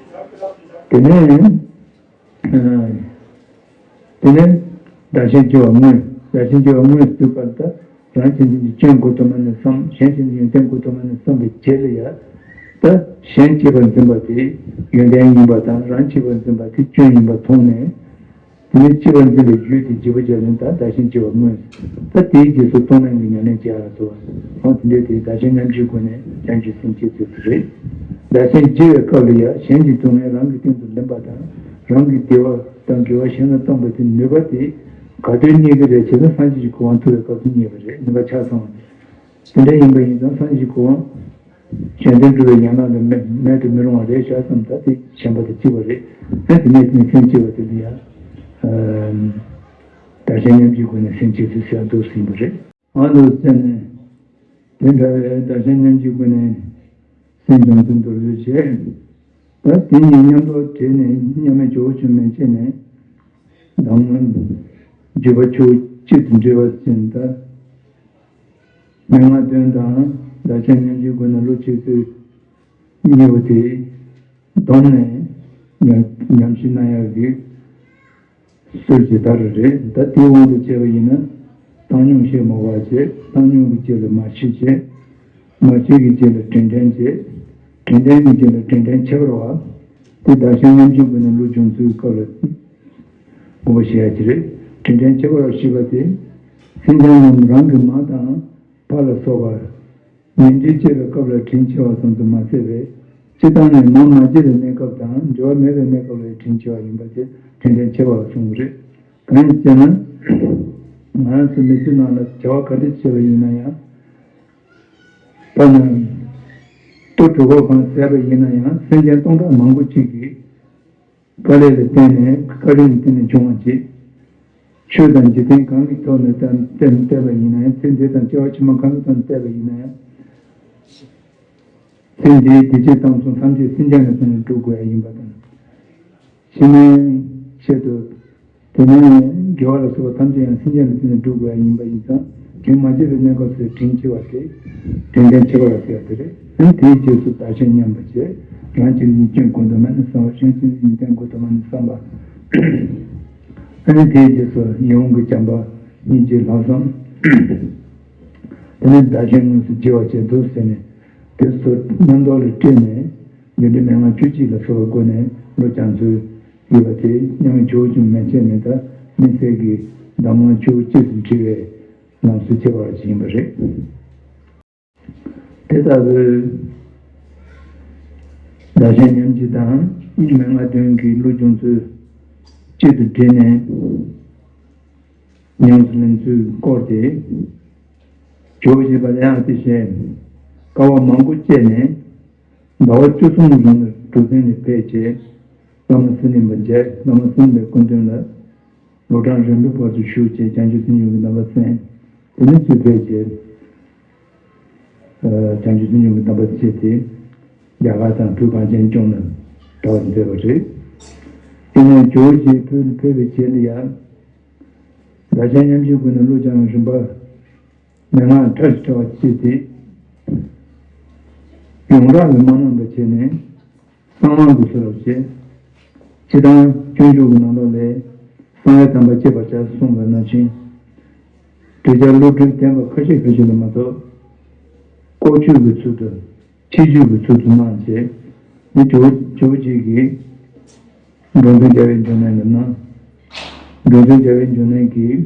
དེ་ནས། དེ་ནས་བདག་གཞན་བརྗེ་བ་དངོས། བདག་གཞན་བརྗེ་བ་དངོས་སུ་བསྡུས་པ་ལྟར། རང་གཅེས་འཛིན་གྱི་སྐྱོན་འགོ་དུ་མ་ནས་བསམ། གཞན་གཅེས་འཛིན་གྱི་ཡོན་ཏན་འགོ་དུ་མ་ནས་བསམ་པའི་རྗེས་ལ་ཡང་། ད་གཞན་གཅེས་པར་འཛིན་པ་དེ་ཡོན་ཏན་ཡིན་པ་དང་། རང་གཅེས་པར་འཛིན་པ་དེ་སྐྱོན་ཡིན་པ་མཐོང་ནས། དེ་ནས་གཅེས་པར་འཛིན་པའི་རྒྱུ་དེ་བརྗེ་པོ་བྱས་ནས། ད་བདག་གཞན་བརྗེ་བ་དངོས། ད་དེའི་རྗེས་སུ་གཏོང་ལེན་གྱི་ཉམས་ལེན་བྱེད་ཡ་ལ་གསོལ་བ། འོ་དེ་འདྲའི་དེ་བདག་གཞན་མཉམ་བརྗེའི་སྒོ་ནས་བྱང་ཆུབ་སེམས་བསྐྱེད་ཚུལ་དེ་རེད། བདག་གཞན་བརྗེ་བའི་སྐབས་ལ་ཡང་གཞན་གྱི་སྡུག་བསྔལ་རང་གི་སྟེང་དུ་ལེན་པ་དང་རང་གི་བདེ་བ་དང་དགེ་བ་གཞན་ལ་གཏོང་བའི་དེ་ནུས་པ་དེ་ག་དུས་རྙེད་ཀྱི་རེད་ཅེ་ན་སངས་རྒྱས་ཀྱི་གོ་འཕང་ཐོབ་པའི་སྐབས་སུ་རྙེད་པ་རེད། ནུས་པ་ཆ་ཚང་བ་རེད། དེ་འདྲ་ཡིན་པ་ཡིན་ཙང་སངས་རྒྱས་ཀྱི་གོ་འཕང་གཞན་དོན་སྒྲུབ་པའི་ཡན་ལག་ལས་མེད་མེད་དུ་མི་རུང་བ་རེད་བཞག་བསམ་ད་དེ་ཞེན་པ་དང་བཅས་པ་རེད། ཨ་དེ་ནས་དེ་ནས་སེམས་བསྐྱེད་པ་དེ་ལ་ཡང་བདག་གཞན་མཉམ་བརྗེའི་སྒོ་ནས་སེམས་བསྐྱེད་ཚུལ་ཟེར་འདུག་ཟིན་པ་རེད། ཨ་འདུག་ཟེར་ནས་དེ་འདྲ་བའི་བདག་གཞན་མཉམ་བརྗེའི་སྒོ་ནས་སེམས་སྦྱོང་ཚུལ་མདོར་བསྡུས་བྱས། ད་དེ་གཉིས་མཉམ་དུ་བྲིས་ནས་མཉམ་མེད་ཇོ་བོ་ཆུང་མས་བྱས་ནས་གདམས་ངག་བརྗོད་པ་ཆུ་བོ་གཅིག་ཏུ་འདྲེས་པ་ཟིན་ད། མན་ངག་དོན་དང་བདག་གཞན་མཉམ་བརྗེའི་སྒོ་ནས་བློ་སྐྱེ་ཚུལ་གཉིས་པོ་དེ་བསྡོམས་ནས་ཉམས་ཉམས་ཞིབ་གནང་ཡག་གི་སྲོལ་ཇི་ལྟར་རེད། ད་དེའི་དབང་དུ་བྱས་པ་ཡིན་ན་བཏང་སྙོམས་ཞེས་མོས་པ་བྱེད། བཏང་སྙོམས་ཀྱི་རྗེས་ལ་མར་ཤེས་བྱེད། མར་ཤེས་ཀྱི་རྗེས་ལ་དྲན་དྲན་བྱེད། དྲན་དྲན་གྱི་རྗེས་ལ་དྲན་དྲན་ཁྱད་པར་བ། དེ་བདག་གཞན་མཉམ་བརྗེའི་སྒོ་ནས་བློ་སྦྱོང་ཚུལ་སྐབས་ལ་དགོངས་པ་བཞེས་ཡ་ཅིག་རེད། དྲན་དྲན་ཁྱད་པར་བ་ཞེས་པ་དེ། སེམས་ཅན་རྣམས་རང་གི་མ་དང་ཕ་ལ་སོགས་པར་ཉེ་འབྲེལ་བཅས་པའི་སྐབས་ལ་དྲིན་ཆེ་བ་ཙམ་དུ་མ་ཟད་པའི་སྤྱིར་བཏང་ནས་མ་མ་སྐྱེས་པའི་གནས་སྐབས་དང་འབྲེལ་བ་མེད་པའི་གནས་སྐབས་ལ་དྲིན་ཆེ་བ་ཡིན་པ་དེ་དྲན་དྲན་ཆེ་བ་ལ་གསུངས་པ་རེད། གང་ཡིན་ཟེར་ན། ང་རང་ཚོ་མི་ཚེ་ནང་ལ་བྱ་བ་ག་འདྲ་བྱས་པ་ཡིན་ན་ཡང་། དཔེར་ན། ལྟོ་གྲོད་ཁོག་གང་ཟས་པ་ཡིན་ན་ཡང་སེམས་ཅན་སྟོང་ཕྲག་མང་པོ་གཅིག་གིས། དཀའ་ལས་ལ་བརྟེན་ནས་བཀའ་དྲིན་ལ་བརྟེན་ནས་བྱུང་བ་ཅིག་ཆོས་དང་འཇིག་རྟེན་གང་གི་ཐོག་ནས་བལྟས་བལྟས་པ་ཡིན་ན་ཡང་ཚེ་འདི་དང་སྐྱེ་བ་ཕྱི་མ་གང་གི་ཐོག་ནས་བལྟས་པ་ཡིན་ན་ཡང་། ཚེ་འདིའི་བདེ་སྐྱིད་ཏམ་ཚོང་ཐམས་ཅད་སེམས་ཅན་ལ་བརྟེན་ནས་སྒྲུབ་དགོས་ཡ་ཡིན་པ་དང་། ཕྱི་མའི་ཆེད་དུ། དེ་ནས་དགེ་བ་ལ་སོགས་པ་ཐམས་ཅད་ཡང་སེམས་ཅན་ལ་བརྟེན་ནས་སྒྲུབ་དགོས་ཡ་ཡིན་པ་ཡིན་ཙང་དྲིན་མ་ཆེ་བའི་གནས་སྐབས་སུ་དྲིན་ཆེ་བ་དེ་དྲིན་དྲན་ཆེ་བ་ལ་ཟེར་བ་དེ་རེད། ཨ་ནི་དེའི་རྗེས་སུ་བདག་གཞན་མཉམ་པར་བྱེད། རང་གཅེས་འཛིན་སྐྱོན་ཀུན་ཏུ་མ་ནི་བསམ་པ། གཞན་གཅེས་འཛིན་གཏན་ཀུན་ཏུ་མ་ནི་བསམ་པ། ཨ་ནི་དེའི་རྗེས་སུ་ཡིད་འོང་གི་བྱམས་པ་སྙིང་རྗེ་ལྷག་བསམ། དེ་ནས་བདག་གཞན་དངོས་སུ་བརྗེ་བར་བྱེད་དོ་ཟེར་ནས་དེ་ཚོ་མཉམ་དུ་ལ་སྤྲད་ནས་འཇུག་འདི་མན་ངག་བཅུ་གཅིག་ལ་སོགས་པའི་སྒོ་ནས་བློ་སྦྱང་ཚུལ་ཡོད་པ་དེ་མཉམ་མེད་ཇོ་བོ་ཆུང་མས་བྱས་ནས་ད་དམིགས་བསལ་གྱི་གདམས་ངག་བཅུ་གཅིག་ཏུ་འདྲིལ་བའི་ལམ་སྲོལ་ཁྱད་པར་ཅིག་ཡིན་པ་རེད། དེ་ལྟ་བུའི་བདག་གཞན་མཉམ་བརྗེ་དང་མན་ངག་དོན་གྱི་བློ་སྦྱོང་ཚུལ་གཅིག་ཏུ་དྲིལ་ནས་ཉམས་སུ་ལེན་ཚུལ་སྐོར་ཏེ། ཇོ་བོ་རྗེ་དཔལ་ལྡན་ཨ་ཏི་ཤས་དཀའ་བ་མང་པོ་སྤྱད་ནས་ཟླ་བ་བཅུ་གསུམ་རིང་ལ་གྲུ་གཟིངས་ལ་ཕེབས་རྗེས་བླ་མ་བསོད་སྙོམས་པ་མཇལ། བླ་མ་བསོད་སྙོམས་པའི་སྐུ་མདུན་ལ་ལོ་གྲངས་རིང་པོའི་བར་དུ་བཞུགས་རྗེས་བྱང་ཆུབ་སེམས་མྱོང་གི་རྣམ་པ་གསན། དེ་ནས་ཚུར་ཕེབས་རྗེས། བྱང་ཆུབ་སེམས་མྱོང་གི་རྣམ་པ་སྤྱད་དེ། རྒྱ་གར་དང་བོད་གངས་ཅན་ལྗོངས་ལ་གྲགས་སུ་མཛད་པ་རེད། དེ་ནས་ཇོ་བོ་རྗེ་བོད་ལ་ཕེབས་པའི་རྗེས་ལ་ཡང་། བདག་གཞན་མཉམ་བརྗེའི་སྒོ་ནས་བློ་སྦྱང་རིམ་པ་མན་ངག་ཕྲ་ཞིང་ཕྲ་བ་སྤྱད་དེ། ཡོངས་གྲགས་ལ་མ་གནང་བར་བྱས་ནས། གསང་བ་འདི་ཚོ་ལ་བྱེད། སྤྱིར་བཏང་སྤྱོད་འཇུག་གི་ནང་ལོགས་ལས་གསང་བའི་དམ་པ་བསྐྱེད་པར་བྱ་གསུངས་པ་ནང་བཞིན། འདྲེ་རྒྱ་བློ་གྲོས་ལྡན་པ་ཁ་ཤས་ཁ་ཤས་ལ་མ་གཏོགས། ལྐོག་ཆོས་ཀྱི་ཚུལ་དུ་ཕྱི་འཇུག་གི་ཚུལ་དུ་གནང་བྱས། འདི་ཇོ་བོ་ཇོ་བོ་རྗེ་གིས་འགྲོ་དོན་རྒྱལ་བའི་འབྱུང་གནས་ལ་གནང་། འགྲོ་དོན་རྒྱལ་བའི་འབྱུང་གནས་ཀྱིས།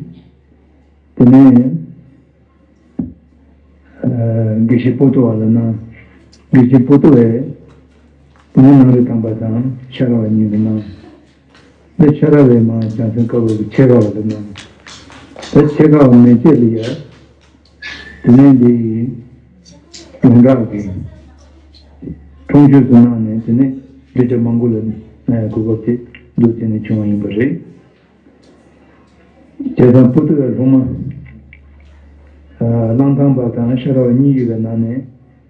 དེ་ནས། དགེ་བཤེས་པོ་ཏོ་བ་ལ་གནང་། དགེ་བཤེས་པོ་ཏོ་བས་དེ་ནས་ནང་རིག་དམ་པ་དང་ཤ་ར་བ་གཉིས་ལ་གནང་། འདི་ཤ་ར་བས་མར་བྱང་སེམས་དཀར་པོ་གི་ཆེ་ཁ་བ་ལ་གནང་། ད་ཆེ་ཁ་བ་མེ་ལྕེ་ལ་ཡ། དེ་ནས་འདི་ཡོངས་གྲགས་ཀྱི་ཁྲོམ་ཆོས་སུ་གནང་ནས་དེ་ནས་འདྲེ་རྒྱ་མང་པོ་ལ་གནང་ཡ་གོ་སྐབས་དེ་འདུག་དེ་ནས་བྱུང་བ་ཡིན་པ་རེད། བྱས་ཙང་པོ་ཏོ་བའི་སློབ་མ། གླང་ཐང་པ་དང་ཤ་ར་བ་གཉིས་ཡོད་པའི་ནང་ནས་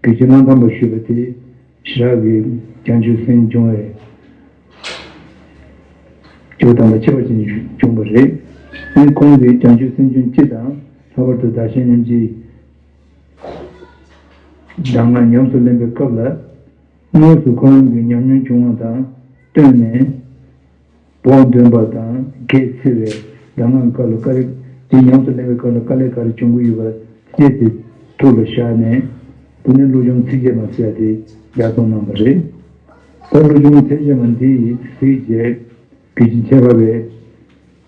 དགེ་བཤེས་གླང་ཐང་པ་ཞུས་པ་དེ་ཞེ་དྲག་གི་བྱང་ཆུབ་སེམས་སྦྱོང་བའི་ཇོ་བོ་དམ་པ་ཁྱད་པར་ཅན་བྱུང་བ་རེད། ཨ་ནི་ཁོང་གིས་བྱང་ཆུབ་སེམས་སྦྱོང་སྤྱི་དང་ལྷག་པར་དུ་བདག་གཞན་མཉམ་བརྗེའི་གདམས་ངག་ཉམས་སུ་ལེན་པའི་སྐབས་ལ། དངོས་སུ་ཁོ་རང་གི་ཉམས་མྱོང་བྱུང་བ་དང་བསྟུན་ནས། བོགས་འདོན་པ་དང་སྒལ་འཚེར་བའི་གདམས་ངག་སྐབས་ལ་དཀའ་ལས། དེ་ཉམས་སུ་ལེན་པའི་སྐབས་ལ་དཀའ་ལས་ག་རེ་བྱུང་གི་ཡོད་པ་དཔྱད་དེ་ཐུགས་ལ་བཞག་ནས། དེ་ནས་བློ་སྦྱོང་ཚིགས་བཅད་མ་ཟེར་ཡ་དེ་ལྗགས་རྩོམ་གནང་བ་རེད། ད་བློ་སྦྱོང་ཚིགས་བཅད་མ་འདི་ཡི་གཟིགས་རྗེས་དགེ་ཆེ་ཁྱད་པར་བའི་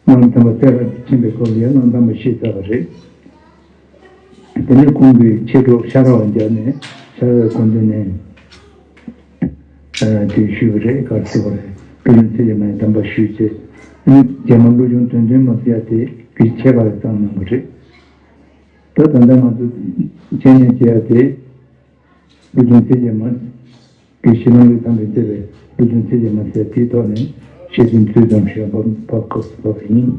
གླང་ཐང་པ་གསལ་ཁ་ཕྱིན་པའི་སྐོར་ལ་ཡང་གླང་ཐང་པ་ཤེས་ཚར་བ་རེད། དེ་ནས་ཁོང་གིས་མཆེད་གྲོགས་ཤ་ར་བ་མཇལ་ནས་ཤ་ར་བའི་སྐུ་མདུན་ནས། དེ་ཞུས་པ་རེད། ག་རེ་ཟེར་བ་རེད། བློ་སྦྱོང་ཚིག་བརྒྱད་མའི་གདམས་པ་ཞུས་བྱས། རྗེས་མ་བློ་སྦྱོང་དོན་མཐུན་མ་ཟེར་ཡ་དེ་གི་ཁྱད་པར་ཙམ་གནང་བ་རེད། ད་ད་ལྟ་ང་ཚོ་འཆད་ཉན་བྱེད་ཡ་དེ་བློ་སྦྱོང་ཚིག་བརྒྱད་མ་གི་གཞི་ལམ་རིམ་དང་པོའི་མཛད་པའི་བློ་སྦྱོང་ཚིག་བརྒྱད་མ་ཟེར་དེའི་ཐོག་ནས་བཤད་ཚུལ་ཙམ་ཞུ་བ་བབ་སྐབས་སུ་བབ་པ་ཡིན།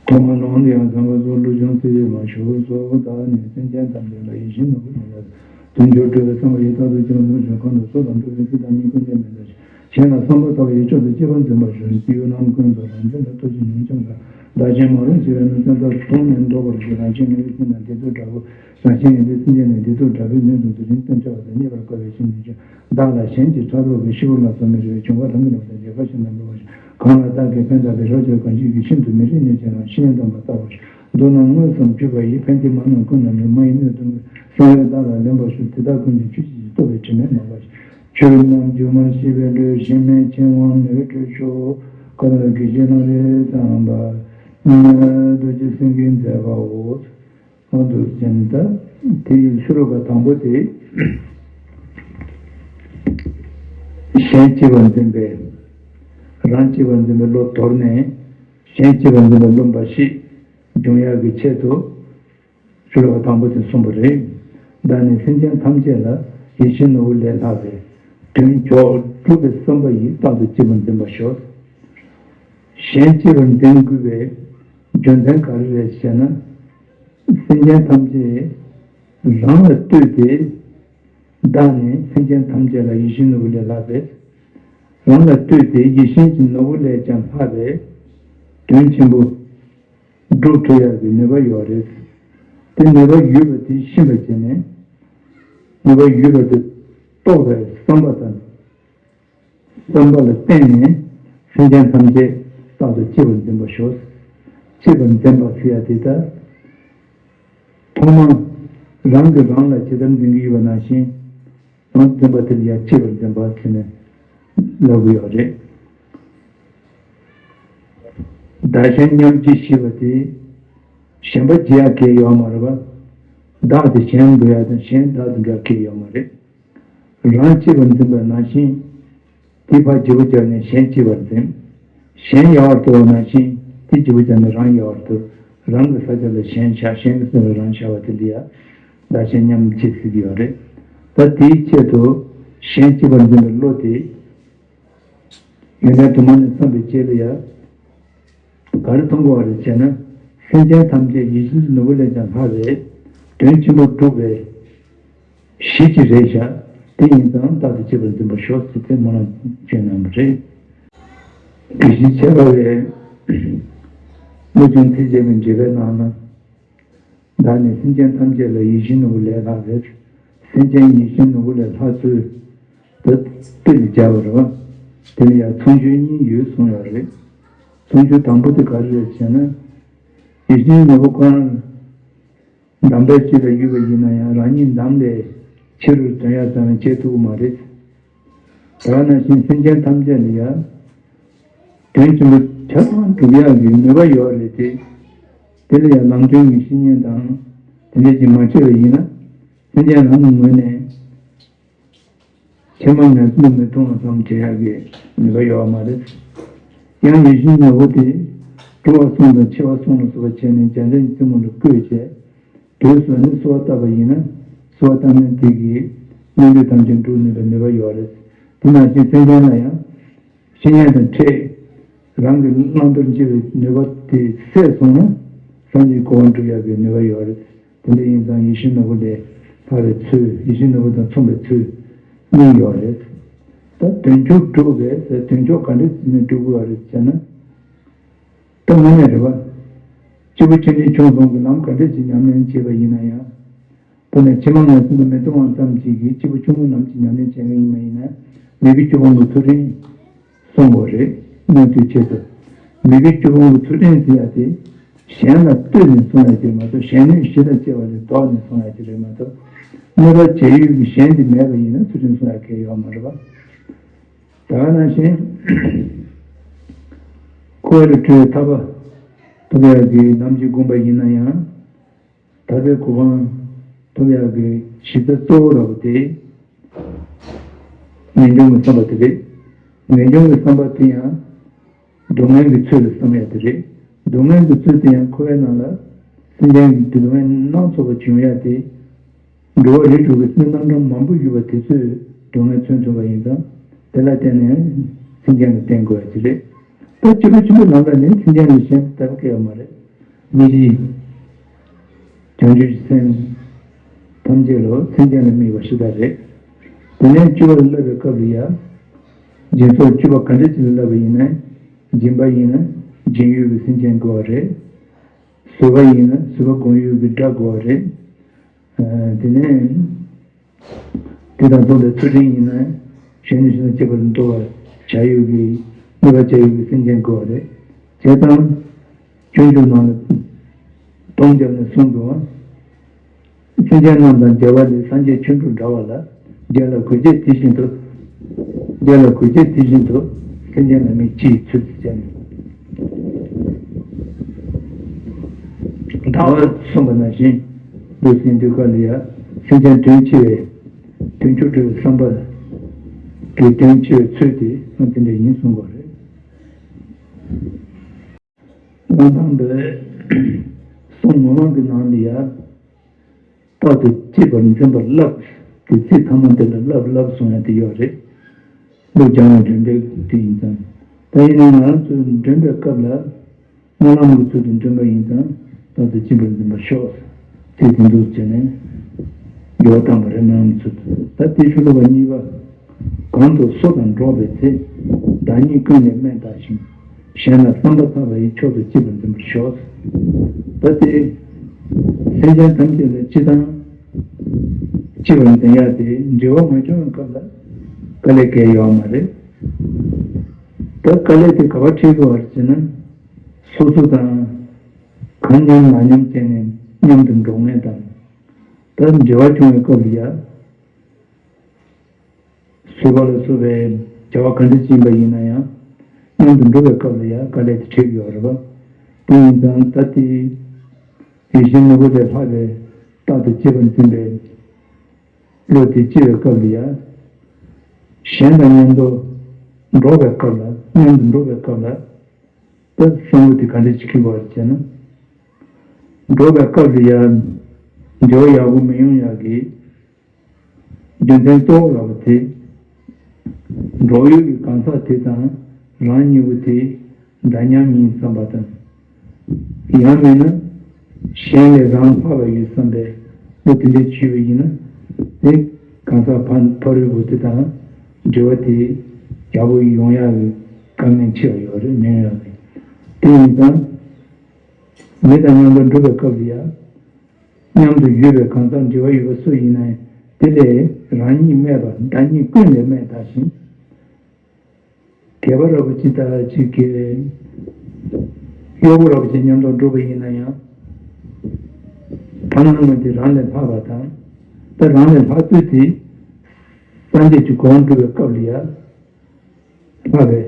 ཐོག་མར་ལུང་དུ་ཡང་ཚང་པ་སོགས་བློ་སྦྱོང་ཚིག་བརྒྱད་མ་ཞུ་སོགས་བདག་ནི་སེམས་ཅན་ཐམས་ཅད་ལ་ཡིད་བཞིན་ནོར་བུ་ལས་ལྷག་དོན་མཆོག་སྒྲུབ་པའི་བསམ་པ་ཡིས་རྟག་ཏུ་སྐྱེ་བ་སྔོན་བྱོན་གང་དུ་སོགས་དང་འགྲོ་བའི་ཚུལ་དང་ཉིད་ཀུན་ཀྱང་མེད་པར་གཞན་ལ་བསམ་པ་ལྟ་བུ་ཡི་མཆོག་ཏུ་གཅེས་པར་འཛིན་པར་ཞུ། ཡུལ་རྣམ་ཀུན་ཏུ་རང་བྱུང་དང་ལྟོ་ཆས་ཉམ་ཆུང་དང་བདག་གཞན་མ་རུངས་བྱེད་པའི་གནོད་སེམས་དག་མཐོང་ནས་བཟློག་པར་བགྱི། རང་གཞན་ངེས་པའི་སེམས་དང་བདེ་སྡུག་འདྲ་བོ། རང་གཞན་ངེས་པའི་སེམས་ཅན་ནི་བདེ་སྡུག་འདྲ་བོའི་ནུས་སུ་དུ་རིང་སྟོན་ཆོག་པ་དང་རྙེད་པར་དཀའ་བའི་ཞིང་མི་འབྱུང་། བདག་ལ་གཞན་གྱིས་ཕྲག་དོག་གིས་ཤི་བོ་ལ་སོགས་མི་རིགས་པའི་འབྱུང་བ་རང་གི་ལུགས་དང་རྗེས་དཔག་བཞིན་དུ་འགྲོ་བ་ཞིག་གང་ལ་བདག་གིས་ཕན་བཏགས་པའི་རོ་ཁྱོད་གང་ཞིག་གིས་ཤིན་ཏུ་མི་རིགས་ཉེས་ཅན་རང་ཤི་ཡང་སྡོམ་པ་ལྟ་བུ་ཞིག་མདོར་ན་དངོས་སམ་བརྒྱུད་པ་ཡིས་ཕན་བདེ་མ་རྣམས་ཀུན་ལ་ནུས་མ་ཡི་སྣོད་དུ་དངོས་གསང་བས་བདག་ལ་ལེན་པར་ཞུ། དེ་དག་ཀུན་ཀྱང་ཆོས་ཅན་གྱི་རྟོགས་པའི་དྲི་མས་མ་འབར་ཞིང་། ཆོས་རྣམས་སྒྱུ་མར་ཤེས་པའི་འགྲོས། གཞན་མེད་ཕྱིར་དབང་ནུས་ཁྲོད་ཤོག་ཀ་ལ་གི་ཤེས་ལ་རེ་ཚང་བ། རྡོ་རྗེ་སེང་གེའི་མཛད་པའོ། འོ་འདུག་ཅན་ད་དེ་ཡི་ཤོ་ལོ་ཀ་དང་པོ་དེ། གཞན་གཅེས་པར་འཛིན་པའི་རང་གཅེས་པར་འཛིན་པའི་བློ་དོར་ནས་གཞན་གཅེས་པར་འཛིན་པའི་བློ་འབའ་ཞིག་འབྱུང་ཡག་གི་ཆེད་དུ། ཤོ་ལོ་ཀ་དང་པོ་དེ་གསུངས་པ་རེད། བདག་ནི་སེམས་ཅན་ཐམས་ཅད་ལ་ཡིད་བཞིན་ནོར་བུ་ལས་ལྷག་པའི་དོན་མཆོག་སྒྲུབ་པའི་བསམ་པ་ཡིས་རྟག་ཏུ་གཅེས་པར་འཛིན་པར་ཤོག་གཞན་གཅེས་པར་འཛིན་དགོས་པའི་རྒྱུ་མཚན་ག་རེ་རེད་ཟེར་ན། སེམས་ཅན་ཐམས་ཅད་རང་ལ་ལྟོས་ཏེ། བདག་ནི་སེམས་ཅན་ཐམས་ཅད་ལ་ཡིད་བཞིན་ནོར་བུ་ལས་ལྷག་པའི། རང་ལ་ལྟོས་ཏེ་ཡིད་བཞིན་གྱི་ནོར་བུ་ལས་ཀྱང་ལྷག་པའི་དོན་ཆེན་པོ་སྒྲུབ་ཐུབ་ཡག་གི་ནུས་པ་ཡོད་རེད། དེ་ནུས་པ་ཡོད་པ་དེ་ཤེས་པར་བྱས་ནས། ནུས་པ་ཡོད་པ་དེ་རྟོགས་པའི་བསམ་པ་དང་། བསམ་པ་ལ་བརྟེན་ནས་སེམས་ཅན་ཐམས་ཅད་རྟག་ཏུ་གཅེས་པར་འཛིན་པར་ཤོག་གཅེས་པར་འཛིན་པ་ཟེར་ཡ་དེ་ལྟར། ཐོག་མར་རང་གིས་རང་ལ་ཇི་ལྟར་འཛིན་གྱི་ཡོད་པ་ནང་བཞིན། རང་འཛིན་པ་དེ་ལ་ཡང་གཅེས་པར་འཛིན་པ་ཟེར་ནས་ལབ་ཀྱི་ཡོད་རེད། བདག་གཞན་མཉམ་བརྗེ་ཞེས་པ་དེ་གཞན་པ་བརྗེ་ཡག་གི་ཡོད་མ་རེད་པ། བདག་དེ་གཞན་འགྲོ་ཡག་དང་གཞན་བདག་ཏུ་འགྲོ་ཡག་གི་ཡོད་མ་རེད། རང་གཅེས་པར་འཛིན་པ་ནང་བཞིན། དེ་ཕར་བརྗེ་པོ་བརྒྱབ་ནས་གཞན་གཅེས་པར་འཛིན། གཞན་ཡལ་བར་དོར་བ་ནང་བཞིན་དེ་བརྗེ་པོ་བརྒྱབ་ནས་རང་ཡལ་བར་དོར། རང་གི་ས་ཆ་ལ་གཞན་བཞག་གཞན་གྱི་ས་ལ་རང་བཞག་པ་དེ་ལ་ཡ། བདག་གཞན་མཉམ་བརྗེ་ཟེར་གྱི་ཡོད་རེད། ད་དེའི་ཆེད་དུ་གཞན་གཅེས་པར་འཛིན་པའི་བློ་དེ། ཡོན་ཏན་དུ་མ་ནས་བསམ་པའི་རྗེས་ལ་ཡ། ག་རེ་མཐོང་དགོས་པ་རེད་ཟེར་ན། སེམས་ཅན་ཐམས་ཅད་ཡིད་བཞིན་གྱི་ནོར་བུ་ལས་ཀྱང་ལྷག་པའི་དོན་ཆེན་པོ་སྒྲུབ་པའི་གཞི་ཅིག་རེད་བཞག་དེ་ཡིན་ཙང་རྟག་ཏུ་གཅེས་པར་འཛིན་པར་ཤོག་ཟེར་ཏེ་སྨོན་ལམ་བྱོན་གནང་བ་རེད། དགེ་བཤེས་འཆད་པ་བས་བློ་སྦྱོང་ཚིག་བརྒྱད་པའི་འགྲེལ་པའི་ནང་ན། བདག་ནི་སེམས་ཅན་ཐམས་ཅད་ལ་ཡིད་བཞིན་ནོར་བུ་ལས་ལྷག་པའི། སེམས་ཅན་ཡིད་བཞིན་ནོར་བུ་ལས་ལྷག་ཚུལ་དུ་སྤེལ་ནས་སྦྱར་བ་རེད་བ། དེ་ལ་ཡང་མཚོན་བརྗོད་གཉིས་ཡོད་གསུངས་ཡོད་རེད། མཚོན་བརྗོད་དང་པོ་དེ་ག་རེ་རེད་ཟེར་ན། ཡིད་བཞིན་ནོར་བུ་ཁོ་རང་འདམ་པའི་དཀྱིལ་ལ་ཡོད་པ་ཡིན་ན་ཡང་རང་ཉིད་འདམ་ལས་ཕྱི་རུ་དོན་ཡར་བརྩམས་ནས་བྱེད་ཐུབ་ཀྱི་མ་རེད། དེ་ནང་བཞིན་སེམས་ཅན་ཐམས་ཅད་ལ་ཡང་དོན་ཆེན་པོ་ཆ་ཚང་སྒྲུབ་ཡག་གི་ནུས་པ་ཡོད་རེད་དེ། དེ་ལ་ཡང་ལམ་སྟོན་གྱི་བཤེས་གཉེན་དང་དེ་འདྲ་ཅིག་མ་བྱས་པ་ཡིན་ན། སེམས་ཅན་རང་གི་ངོས་ནས་ཕྱི་མ་ངན་སོང་དུ་མི་ལྟུང་བ་ཙམ་བྱེད་ཡག་གི་ནུས་པ་ཡོད་པ་མ་རེད། ཡང་ཡིད་བཞིན་ནོར་བུ་དེ་སྒྲུབ་པ་གསུམ་དང་འཆི་བ་གསུམ་ལ་སོགས་པ་བྱས་ནས་འཇའ་ཚོན་གྱི་རྩེ་མོ་ལ་བཀོད་བྱས། དུས་སུ་ནི་གསོལ་བ་བཏབ་པ་ཡིན་ན། གསོལ་བ་བཏབ་ནས་དེ་གིས་སྙིགས་དུས་ཐམས་ཅད་འགྲུབ་ནུས་པའི་ནུས་པ་ཡོད་རེད། དེ་ནང་བཞིན་སེམས་ཅན་ལ་ཡང་བཤེས་གཉེན་དང་འཕྲད། རང་གི་བླང་དོར་འབྱེད་པའི་ནུས་པ་དེ་སད་སོང་ན། སངས་རྒྱས་གོ་འཕང་འགྲུབ་ཡག་གི་ནུས་པ་ཡོད་རེད། དེ་འདྲ་ཡིན་ཙང་ཡིད་བཞིན་ནོར་བུ་ལས་ལྷག་པའི་ཚུལ། ཡིད་བཞིན་ནོར་བུ་དང་མཚུངས་པའི་ཚུལ་གཉིས་ཡོད་རེད། ད་དོན་མཆོག་སྒྲུབ་པའི་དོན་མཆོག་ག་འདྲ་བྱས་ནས་སྒྲུབ་དགོས་པ་རེད་ཟེར་ན། ད་དངོས་གནས་རེད་བ། སྐྱེས་བུ་ཆུང་འབྲིང་ཆུང་གསུམ་གྱི་ལམ་ག་འདྲ་ཞིག་ཉམས་ལེན་བྱས་པ་ཡིན་ན་ཡང་། དེ་ནས་ཕྱི་མ་ངན་སོང་དུ་མི་ལྟུང་བ་ཙམ་ཞིག་གིས་སྐྱེས་བུ་ཆུང་ངུའི་ལམ་གྱི་ཉམས་ལེན་བྱེད་མཁན་ཡིན་པ་ཡིན་ན། མི་དགེ་བཅུ་སྤོང་གི་ཚུལ་ཁྲིམས་སྲུང་དགོས་རེད། མངོན་མཐོའི་ཆེད་དུ། མི་དགེ་བཅུ་སྤོང་གི་ཚུལ་ཁྲིམས་ཟེར་ཡ་དེ། གཞན་ལ་ལྟོས་ནས་སྲུང་ཡ་དེ་མ་གཏོགས་གཞན་གནོད་གཞི་ལ་སྐྱེ་བ་ལས་ལྡོག་ནས་སྲུང་ཡ་དེ་རེད་མ་གཏོགས། གནོད་པ་བྱེད་ཡུལ་གྱི་གཞན་དེ་མེད་པ་ཡིན་ན་ཚུལ་ཁྲིམས་སྲུང་ཡ་གལ་ཡོད་མ་རེད་པ། ད་ག་ནང་བཞིན། འཁོར་བ་ལས་གྲོལ་བའི་ཐར་པ་ཐོབ་ཡག་གི་ལམ་གྱི་དགོངས་པ་ཡིན་ན་ཡང་། ཐར་པའི་གོ་འཕང་ཐོབ་ཡག་གི་གཞི་རྩ་གཙོ་བོ་ར་བ་དེ། ངེས་འབྱུང་གི་བསམ་པ་དེ་རེད། ངེས་འབྱུང་གི་བསམ་པ་དེ་ཡང་སྡུག་བསྔལ་གྱི་ཚུལ་ལ་བསམ་ཡ་དེ་རེད། སྡུག་བསྔལ་གྱི་ཚུལ་དེ་ཡང་འཁོར་བའི་ནང་ལ་སེམས་ཅན་གྱི་སྡུག་བསྔལ་སྣ་ཚོགས་པ་བྱུང་ཡ་དེ། འགྲོ་བ་རིགས་དྲུག་གི་སེམས་རྣམ་གྲངས་མང་པོ་ཡོད་པ་དེ་ཚོས་སྡུག་བསྔལ་མཚོན་ཐུབ་པ་ཡིན་ཙང་། དེ་ལ་བརྟེན་ནས་སེམས་ཅན་ལ་བརྟེན་དགོས་ཡ་དེ་རེད། ད་སྤྱི་བོ་ཆེན་པོའི་ལམ་ལ་ནི་སེམས་ཅན་ལས་གཞན་དག་སྐྱེ་བ་མ་རེད། མི་གཞི། བྱང་ཆུབ་ཀྱི་སེམས་ཐམས་ཅད་ལ་སེམས་ཅན་ལ་དམིགས་པ་ཞེ་དྲག་རེད། དེ་ནས་སྤྱི་བོ་ལ་བསླབ་པའི་སྐབས་ལ་ཡང་། སྦྱིན་སོགས་སྤྱོད་པ་ག་འདྲ་ཅིག་ལ་བསླབ་པ་ཡིན་ན། སྦྱིན་པ་ཡིན་ན་སྦྱིན་ཡུལ་གྱི་སེམས་ཅན་དགོས་པ་རེད། བཟོད་པ་ཡིན་ན་བཟོད་པ་སྒོམ་ཡུལ་གྱི་དགྲ་དགོས་པ་རེད། ཨ། དེ་ནས། དེ་དང་མཚུངས་པའི་ཚུལ་ཁྲིམས་ཡིན་ན་གཞན་ནས་གཞན་ལ་སྤྱད་པར་འདོད་པ་བྱ་ཡུལ་གྱི་གནོད་པ་བྱ་ཡུལ་གྱི་སེམས་ཅན་དགོས་པ་རེད། བྱས་ཙང་། སྤྱོད་འཇུག་ནང་ལ་སྡོམ་བརྒྱབ་ནས་གསུངས་འདུག་པ། སེམས་ཅན་རྣམས་དང་མཇལ་བ་ལས། སངས་རྒྱས་ཆོ་འཕྲུལ་འདྲ་བ་ལ། མཇལ་ལ་གུས་བྱེད་དེ་བཞིན་དུ། མཇལ་ལ་གུས་བྱེད་དེ་བཞིན་དུ། སེམས་ཅན་ལ་དམིགས་ཕྱི་ཡི་ཚུལ་དུ་བྱས་ནས། ད་བར་གསུངས་པ་ནང་བཞིན་འདུག་ཟིན་དུས་སྐབས་ལ་ཡང་སེམས་ཅན་དོན་ཆེ་བའི་དོན་མཆོག་སྒྲུབ་པའི་བསམ་པ་གི་དོན་ཆེ་བའི་ཚུལ་དེ་ཡང་དེ་འདྲ་ཡིན་གསུང་དགོས་རེད། གནང་སྟངས་འདི་གསུང་ངོ་མ་གི་ནང་ལ་ཡང་རྟག་ཏུ་གཅེས་པར་འཛིན་པར་བསླབ། དེ་ཚེ་ཐ་མ་འདི་ལ་བསླབ་བསླབ་གསུང་ཡ་དེ་ཡོད་རེད། བློ་སྦྱང་བའི་མགྲོན་པོ་དེ་ཡིན་ཙང་། ད་ཡིན་ན་ང་རང་ཚོའི་མགྲོན་པོའི་སྐབས་ལ། སྨོན་ལམ་གྱི་ཚུལ་དུ་མགྲོན་པོ་ཡིན་ཙང་རྟག་ཏུ་གཅེས་པར་འཛིན་པར་ཤོག། ཚིག་དེ་འདུག་བྱས་ནས་འགྱུར་བ་བཏང་བ་རེད། སྨོན་ལམ་གྱི་ཚུལ་དུ། ད་དེའི་ཤུ་ལུ་བ་གཉིས་པ། གང་དུ་སོ་དང་འགྲོགས་པའི་ཚེ། བདག་ཉིད་ཀུན་ལས་དམན་བལྟ་ཞིང་། གཞན་ལ་བསམ་པ་ཐག་པ་ཡིས་མཆོག་ཏུ་གཅེས་པར་འཛིན་པར་ཤོག། ད་དེ། སེམས་ཅན་ཐམས་ཅད་ལ་སྤྱི་དང་། གཅེས་པར་འཛིན་ཡ་དེ་འབྲེལ་བ་མ་བྱུང་བའི་སྐབས་ལ་དཀའ་ལས་གལ་ཡོད་མ་རེད། ད་དཀའ་ལས་དེ་ག་པར་འཕྲད་དགོས་པ་རེད་ཟེར་ན། སོ་སོ་དང་། གང་མཉམ་མ་མཉམ་བྱས་ནས་མཉམ་དུ་འགྲོགས་མཁན་དང་། ད་འབྲེལ་བ་བྱུང་བའི་སྐབས་ལ་ཡ། བཟོད་པ་ལ་སོགས་པའི་བྱ་བ་ག་འདྲ་ཅིག་ཡིན་པ་ཡིན་ན་ཡང་། མཉམ་དུ་འགྲོགས་པའི་སྐབས་ལ་ཡང་དཀའ་ལས་དེ་འཕྲད་ཀྱི་ཡོད་རེད་པ། དེ་ཡིན་ཙང་ད་ལྟའི་ཡིད་བཞིན་ནོར་བུ་ལས་ལྷག་པའི་རྟག་ཏུ་གཅེས་པར་འཛིན་པའི་བློ་དེ་སྐྱེ་བའི་སྐབས་ལ་ཡང་། གཞན་དང་མཉམ་དུ་འགྲོགས་པའི་སྐབས་ལ། མཉམ་དུ་འགྲོགས་པའི་སྐབས་ལ། ད་བསམ་བློ་དེ་ག་འདྲ་ཅིག་འཁྱེར་དགོས་པ་རེད་ཟེར་ན། འགྲོགས་པའི་སྐབས་ལ་ཡང་འབྲེལ་བ་ཡག་པོ་མི་ཡོང་ཡག་གི་རྒྱུ་མཚན་གཙོ་བོ་ར་བ་དེ། འགྲོགས་ཡུལ་གྱི་གང་ཟག་དེ་དང་རང་གཉིས་པོ་དེ་འདྲ་མཉམ་ཡིན་བསམ་པ་དང་། ཡང་མིན་ན་གཞན་ལས་རང་ལྷག་པ་ཡོད་བསམ་པའི་བློ་དེ་འདྲ་བྱས་པ་ཡིན་ན། དེ་གང་ཟག་ཕ་ཕ་རོལ་པོ་དེ་དང་འབྲེལ་བ་དེ་ཡག་པོ་ཡོང་ཡག་གི་དཀའ་ངལ་ཆེ་བ་ཡོད་རེད། མི་ཡོང་ཡག་གི། དེ་ཡིན་ཙང་། མི་དང་མཉམ་དུ་འགྲོགས་པའི་སྐབས་ལ་ཡང་། མཉམ་དུ་ཡོད་པའི་གང་ཟག་འབྲེལ་བ་ཡོད་པ་སུ་ཡིན་ནའི་དེ་ལས་རང་ཉིད་དམན་པ། བདག་ཉིད་ཀུན་ལས་དམན་བལྟ་ཞིང་། སྒལ་པ་ར་བ་ཅིག་དང་ཅིག་གི། གཡོག་པོ་ར་བ་ཅིག་མཉམ་དུ་འགྲོགས་པ་ཡིན་ན་ཡང་། ཕ་ནང་མ་དེ་རང་ལས་ལྷག་པ་དང་། ད་རང་ལས་ལྷག་ཚུལ་དེ། སངས་རྒྱས་ཀྱི་གོ་འགྲོ་བའི་སྐབས་ལ་ཡང་། ལྷག་པའི་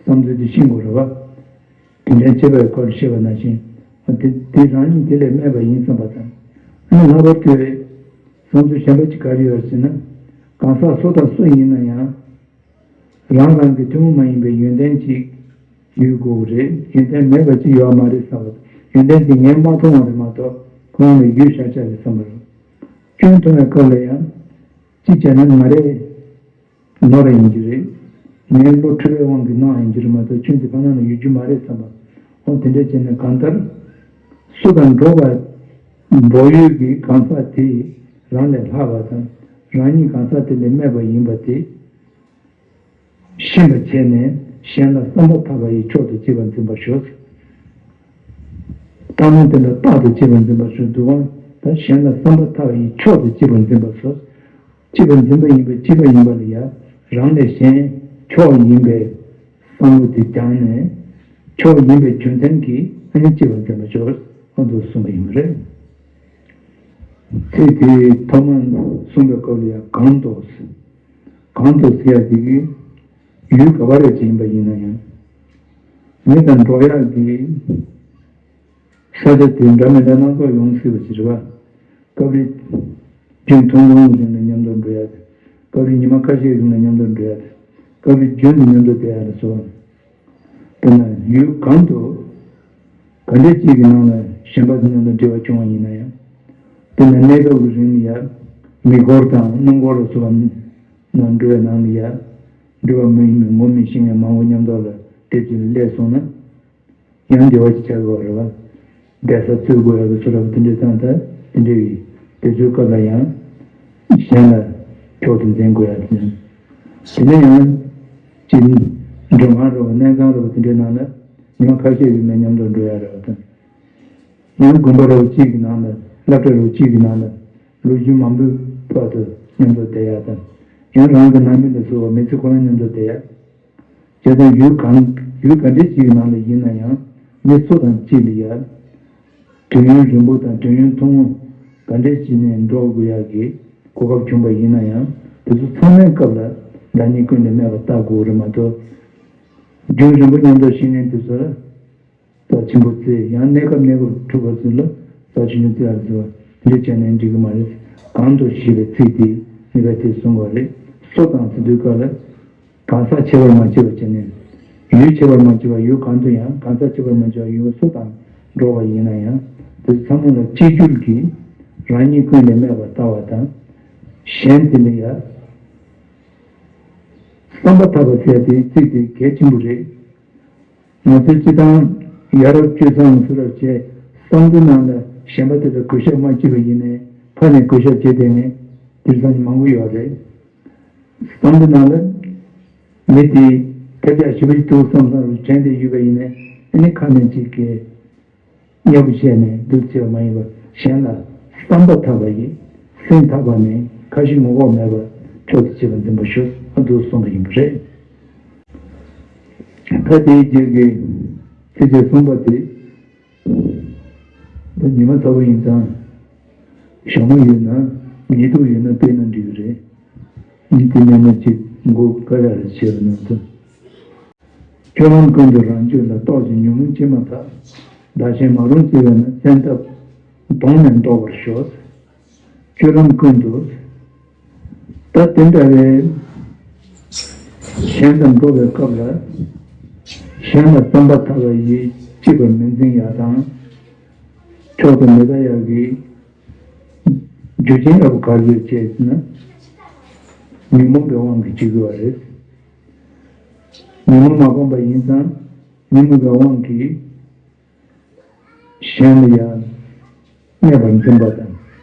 བསམ་ཚུལ་དེ་ཤེས་དགོས་རེད་པ། དེ་འདྲའི་བྱེད་པའི་སྐོར་བཤད་པ་ནང་བཞིན། དེ་དེ་རང་ཉིད་དེ་ལས་དམན་པ་ཡིན་བསམ་པ་དང་། ཨ་ནི་ལྷག་པར་དུ་བསམ་ཚུལ་གཞན་པ་ཅིག་ག་རེ་ཡོད་ཟེར་ན། གང་ཟག་སུ་དང་སུ་ཡིན་ན་ཡང་། རང་རང་གི་ཐུན་མོང་མ་ཡིན་པའི་ཡོན་ཏན་ཅིག་ཡོད་དགོས་རེད། ཡོན་ཏན་མེད་པ་ཅིག་ཡོད་མ་རེད་བསམ་པ། ཡོན་ཏན་དེ་ངས་མ་མཐོང་བ་རེད་མ་གཏོགས་ཁོ་རང་ལ་ཡོད་ཤག་ཤག་རེད་བསམ་པ་རེད། སྐྱོན་མཐོང་བའི་སྐབས་ལ་ཡང་། ཅིག་བྱས་ན་ང་རེད། ནོར་ཡིན་གྱི་རེད། ངའི་བློ་འཁྲུལ་བའི་དབང་གིས་ནོར་ཡིན་གྱི་རེད་མ་གཏོགས་སྐྱོན་དེ་ཕ་ནང་ལ་ཡོད་རྒྱུ་མ་རེད་བསམ་པ། འོ་དེ་འདྲ་བྱས་ནས་གང་ལྟར། སུ་དང་འགྲོགས་པ། འགྲོགས་ཡུལ་གྱི་གང་ཟག་དེ་རང་ལས་ལྷག་པ་དང་རང་ཉིད་གང་ཟག་དེ་ལས་དམན་པ་ཡིན་པ་དེ་ཤེས་པར་བྱས་ནས་གཞན་ལ་བསམ་པ་ཐག་པ་ཡིས་མཆོག་ཏུ་གཅེས་པར་འཛིན་པར་ཤོག། ལྟ་སྨོ་དེ་འདྲ་རྟག་ཏུ་གཅེས་པར་འཛིན་པར་ཤོག། འདུག་གམ། ད་གཞན་ལ་བསམ་པ་ཐག་པ་ཡིས་མཆོག་ཏུ་གཅེས་པར་འཛིན་པར་ཤོག། གཅེས་པར་འཛིན་པ་ཡིན་པ་གཅེས་པ་ཡིན་པ་ལ་ཡང་རང་ལས་གཞན་མཆོག་ཡིན་པའི་བསམ་བློ་དེ་སྦྱངས་ནས་མཆོག་ཡིན་པའི་རྒྱུ་མཚན་གྱིས་ཨ་ནི་གཅེས་པར་འཛིན་པར་ཤོག། ཨ་འདུག་གསུངས་པ་ཡིན་པ་རེད། ཚིག་དེའི་ཐོག་མ་གསུངས་པའི་སྐབས་ལ་ཡང་གང་དུ། གང་དུ་ཟེར་ཡ་དེ་གི་ཡུལ་ག་པར་ཡོད་ཅིག་ཡིན་པ་ཡིན་ན་ཡང་། མི་དང་འགྲོགས་ཡག་གི་ས་ཆ་དེ་འདྲ་མི་འདྲ་སྣ་ཚོགས་ཡོང་སྲིད་པ་ཞིག་རེད་པ། སྐབས་རེ་རྒྱུན་མཐོང་ལོང་གི་རིང་ལ་མཉམ་དུ་འགྲོ་ཡག་དེ། སྐབས་རེ་ཉི་མ་ཁ་ཤས་རིང་ལ་མཉམ་དུ་འགྲོ་ཡ་དང་། སྐབས་རེ་རྒྱུན་དུ་མཉམ་དུ་བསྡད་ཡ་ལ་སོགས། དཔེར་ན་ཡུལ་གང་དུ་ག་འདྲས་ཅིག་གི་ནང་ལ་གཞན་པ་དང་མཉམ་དུ་འབྲེལ་བ་བྱུང་བ་ཡིན་ན་ཡང་། དཔེར་ན་གནས་སྐབས་ཀྱི་རིང་ལ་ཡ་མེ་འཁོར་དང་སྣུམ་འཁོར་ལ་སོགས་པ་ནང་འགྲོ་བའི་ནང་ལ་ཡ་འགྲོ་བ་མི་ཡིན་པའི་ངོ་མི་ཤེས་མཁན་མང་པོ་མཉམ་དུ་ལ་སླེབས་ཀྱི་སླེབས་སོང་ན། ཡང་བདེ་བ་ཅིག་ཆགས་ཀྱི་ཡོད་རེད་བ། བསྡད་ས་འཚོལ་དགོས་ཡག་གི་བཟོ་འདྲ་པོ་དེ་འདྲའི་སྟངས་དང་དེ་འདྲ་ཡིན། དེ་ཚོའི་སྐབས་ལ་ཡང་གཞན་ལ་ཕྱོགས་སུ་འཛིན་དགོས་ཡག་དེ། དེ་ནས་ཡང་ཅིག་མགྲོན་ཁང་འདྲ་པོ་གནས་ཚང་འདྲ་པོ་དེ་འདྲའི་ནང་ལ་ཉི་མ་ཁ་ཤས་ཡོད་ན་མཉམ་དུ་འགྲོ་ཡག་རེད་བ་དང་། ཡང་དགོན་པ་འདྲ་པོ་གཅིག་གི་ནང་ལ་སློབ་གྲྭ་འདྲ་པོ་གཅིག་གི་ནང་ལ་ལོ་རྒྱུས་མང་པོའི་བར་དུ་མཉམ་དུ་བསྡད་ཡག་དང་། ཡང་རང་གི་ནང་མི་ལ་སོགས་པ་མི་ཚེ་ཁོ་རང་མཉམ་དུ་བསྡད་ཡག་བྱས་ཙང་ཡུལ་གང་ཡུལ་ག་འདྲས་ཅིག་གི་ནང་ལ་ཡིན་ན་ཡང་མི་སུ་དང་གཅིག་ལ་ཡ་དུས་ཡུན་རིང་པོ་དང་དུས་ཡུན་ཐུང་ངུ་ག་འདྲས་ཅིག་ནས་འགྲོ་དགོས་ཡག་གི་གོ་སྐབས་བྱུང་པ་ཡིན་ན་ཡང་དེ་ཚོ་ཚང་མའི་སྐབས་ལ་བདག་ཉིད་ཀུན་ལས་མེད་པར་བལྟ་དགོས་རེད་མ་གཏོགས། རྒྱུན་རིང་པོ་མཉམ་དུ་ཤེས་མཁན་དེ་ཚོ་ལ་རྩ་ཆེན་པོ་བརྩི་ཡང་གནས་སྐབས་གནས་སྐབས་ཐུག་པ་ཚོ་ལ་རྩ་ཆེན་པོ་བརྩི་ཡག་ཚོ་འདི་བྱས་ནས་འགྲིག་གི་མ་རེད། གང་དུ་ཞེས་པའི་ཚིག་དེ་ནུས་པ་དེ་གསུང་བ་རེད། སུ་དང་ཟེར་དུས་སྐབས་ལ། གང་ཟག་ཁྱད་པར་མ་ཕྱེ་བར་བྱས་ནས། ཡུལ་ཁྱད་པར་མ་ཕྱེ་བར་ཡུལ་གང་དུ་ཡང་གང་ཟག་ཁྱད་པར་མ་ཕྱེ་བར་ཡུལ་སུ་དང་འགྲོགས་པ་ཡིན་ན་ཡང་དེ་ཚང་མ་ལ་གཅིག་གྱུར་གྱིས་རང་ཉིད་ཀུན་ལས་མེད་པར་ལྟ་བ་དང་། གཞན་དེ་ལ་ཡ་བསམ་པ་ཐག་པ་ཟེར་ཡ་དེ་ཚིག་དེ་གལ་ཆེན་པོ་རེད། ང་ཚོས་སྤྱི་བཏང་ཡ་རབས་སྤྱོད་བཟང་ངོ་སོ་རབ་བྱས་བསམ་བློའི་ནང་ལ་གཞན་པ་དེ་ལ་གུས་ཞབས་མ་བྱས་པ་ཡིན་ནའི་ཕར་ནས་གུས་ཞབས་བྱས་བསྡད་མཁན་དེང་སང་མང་པོ་ཡོད་རེད། བསམ་བློའི་ནང་ལ་མི་དེས་ཐབས་ཆག་ཞེ་པོ་ཅིག་འདུག་བསམ་བསམ་རུ་དྲན་བསྡད་ཡོད་པ་ཡིན་ནའི་ཨ་ནི་ཁ་ནས་ཅིག་གིས་མཉེས་པོ་བྱས་ནས་འདུག་བྱས་པ་མ་ཡིན་པར་གཞན་ལ་བསམ་པ་ཐག་པ་ཡིས་སེམས་ཐག་པ་ནས་ཁ་ཞེ་ངོ་ལྐོག་མེད་པར་ཕྱོགས་སུ་བྱས་པ་འཛིན་པར་ཞུ། ཨ་འདུག་གསུངས་པ་ཡིན་པ་རེད། ད་དེའི་རྗེས་ཀྱི་ཚིགས་བཅད་གསུམ་པ་དེ། ད་ཉི་མ་ཚ་པོ་ཡིན་ཙང་། ཞྭ་མོ་ཡོད་ན་ཉི་གདུགས་ཡོད་ན་དཔེར་ན་འགྲིག་གི་རེད། ཉིན་དེ་ཉི་མ་གཅིག་མགོ་དཀར་ཡག་རེ་བྱས་པ་ན་ད། སྤྱོད་ལམ་ཀུན་ཏུ་རང་རྒྱུད་ལ། རྟོག་ཅིང་ཉོན་མོངས་སྐྱེས་མ་ཐག་བདག་གཞན་མ་རུངས་བྱེད་པས་ན། བཙན་ཐབས་གདོང་ནས་བཟློག་པར་ཤོག། སྤྱོད་ལམ་ཀུན་ཏུ། ད་དེ་འདྲ་རེད། གཞན་དང་འགྲོགས་པའི་སྐབས་ལ། གཞན་ལ་བསམ་པ་ཐག་པ་ཡིས་གཅིག་པར་མི་འཛིན་ཡག་དང་། ཕྱོགས་སུ་མི་ལྟ་ཡག་གི་རྒྱུ་རྐྱེན་འདྲ་པོ་ག་རེ་ཡོད་ཅེས་ཟེར་ན། ཉོན་མོངས་པའི་དབང་གིས་བྱེད་དགོས་པ་རེད། ཉོན་མོངས་མ་སྤངས་པ་ཡིན་ཙང་ཉོན་མོངས་པའི་དབང་གིས། གཞན་ལ་ཡང་གནས་པར་འཛིན་པ་དང་།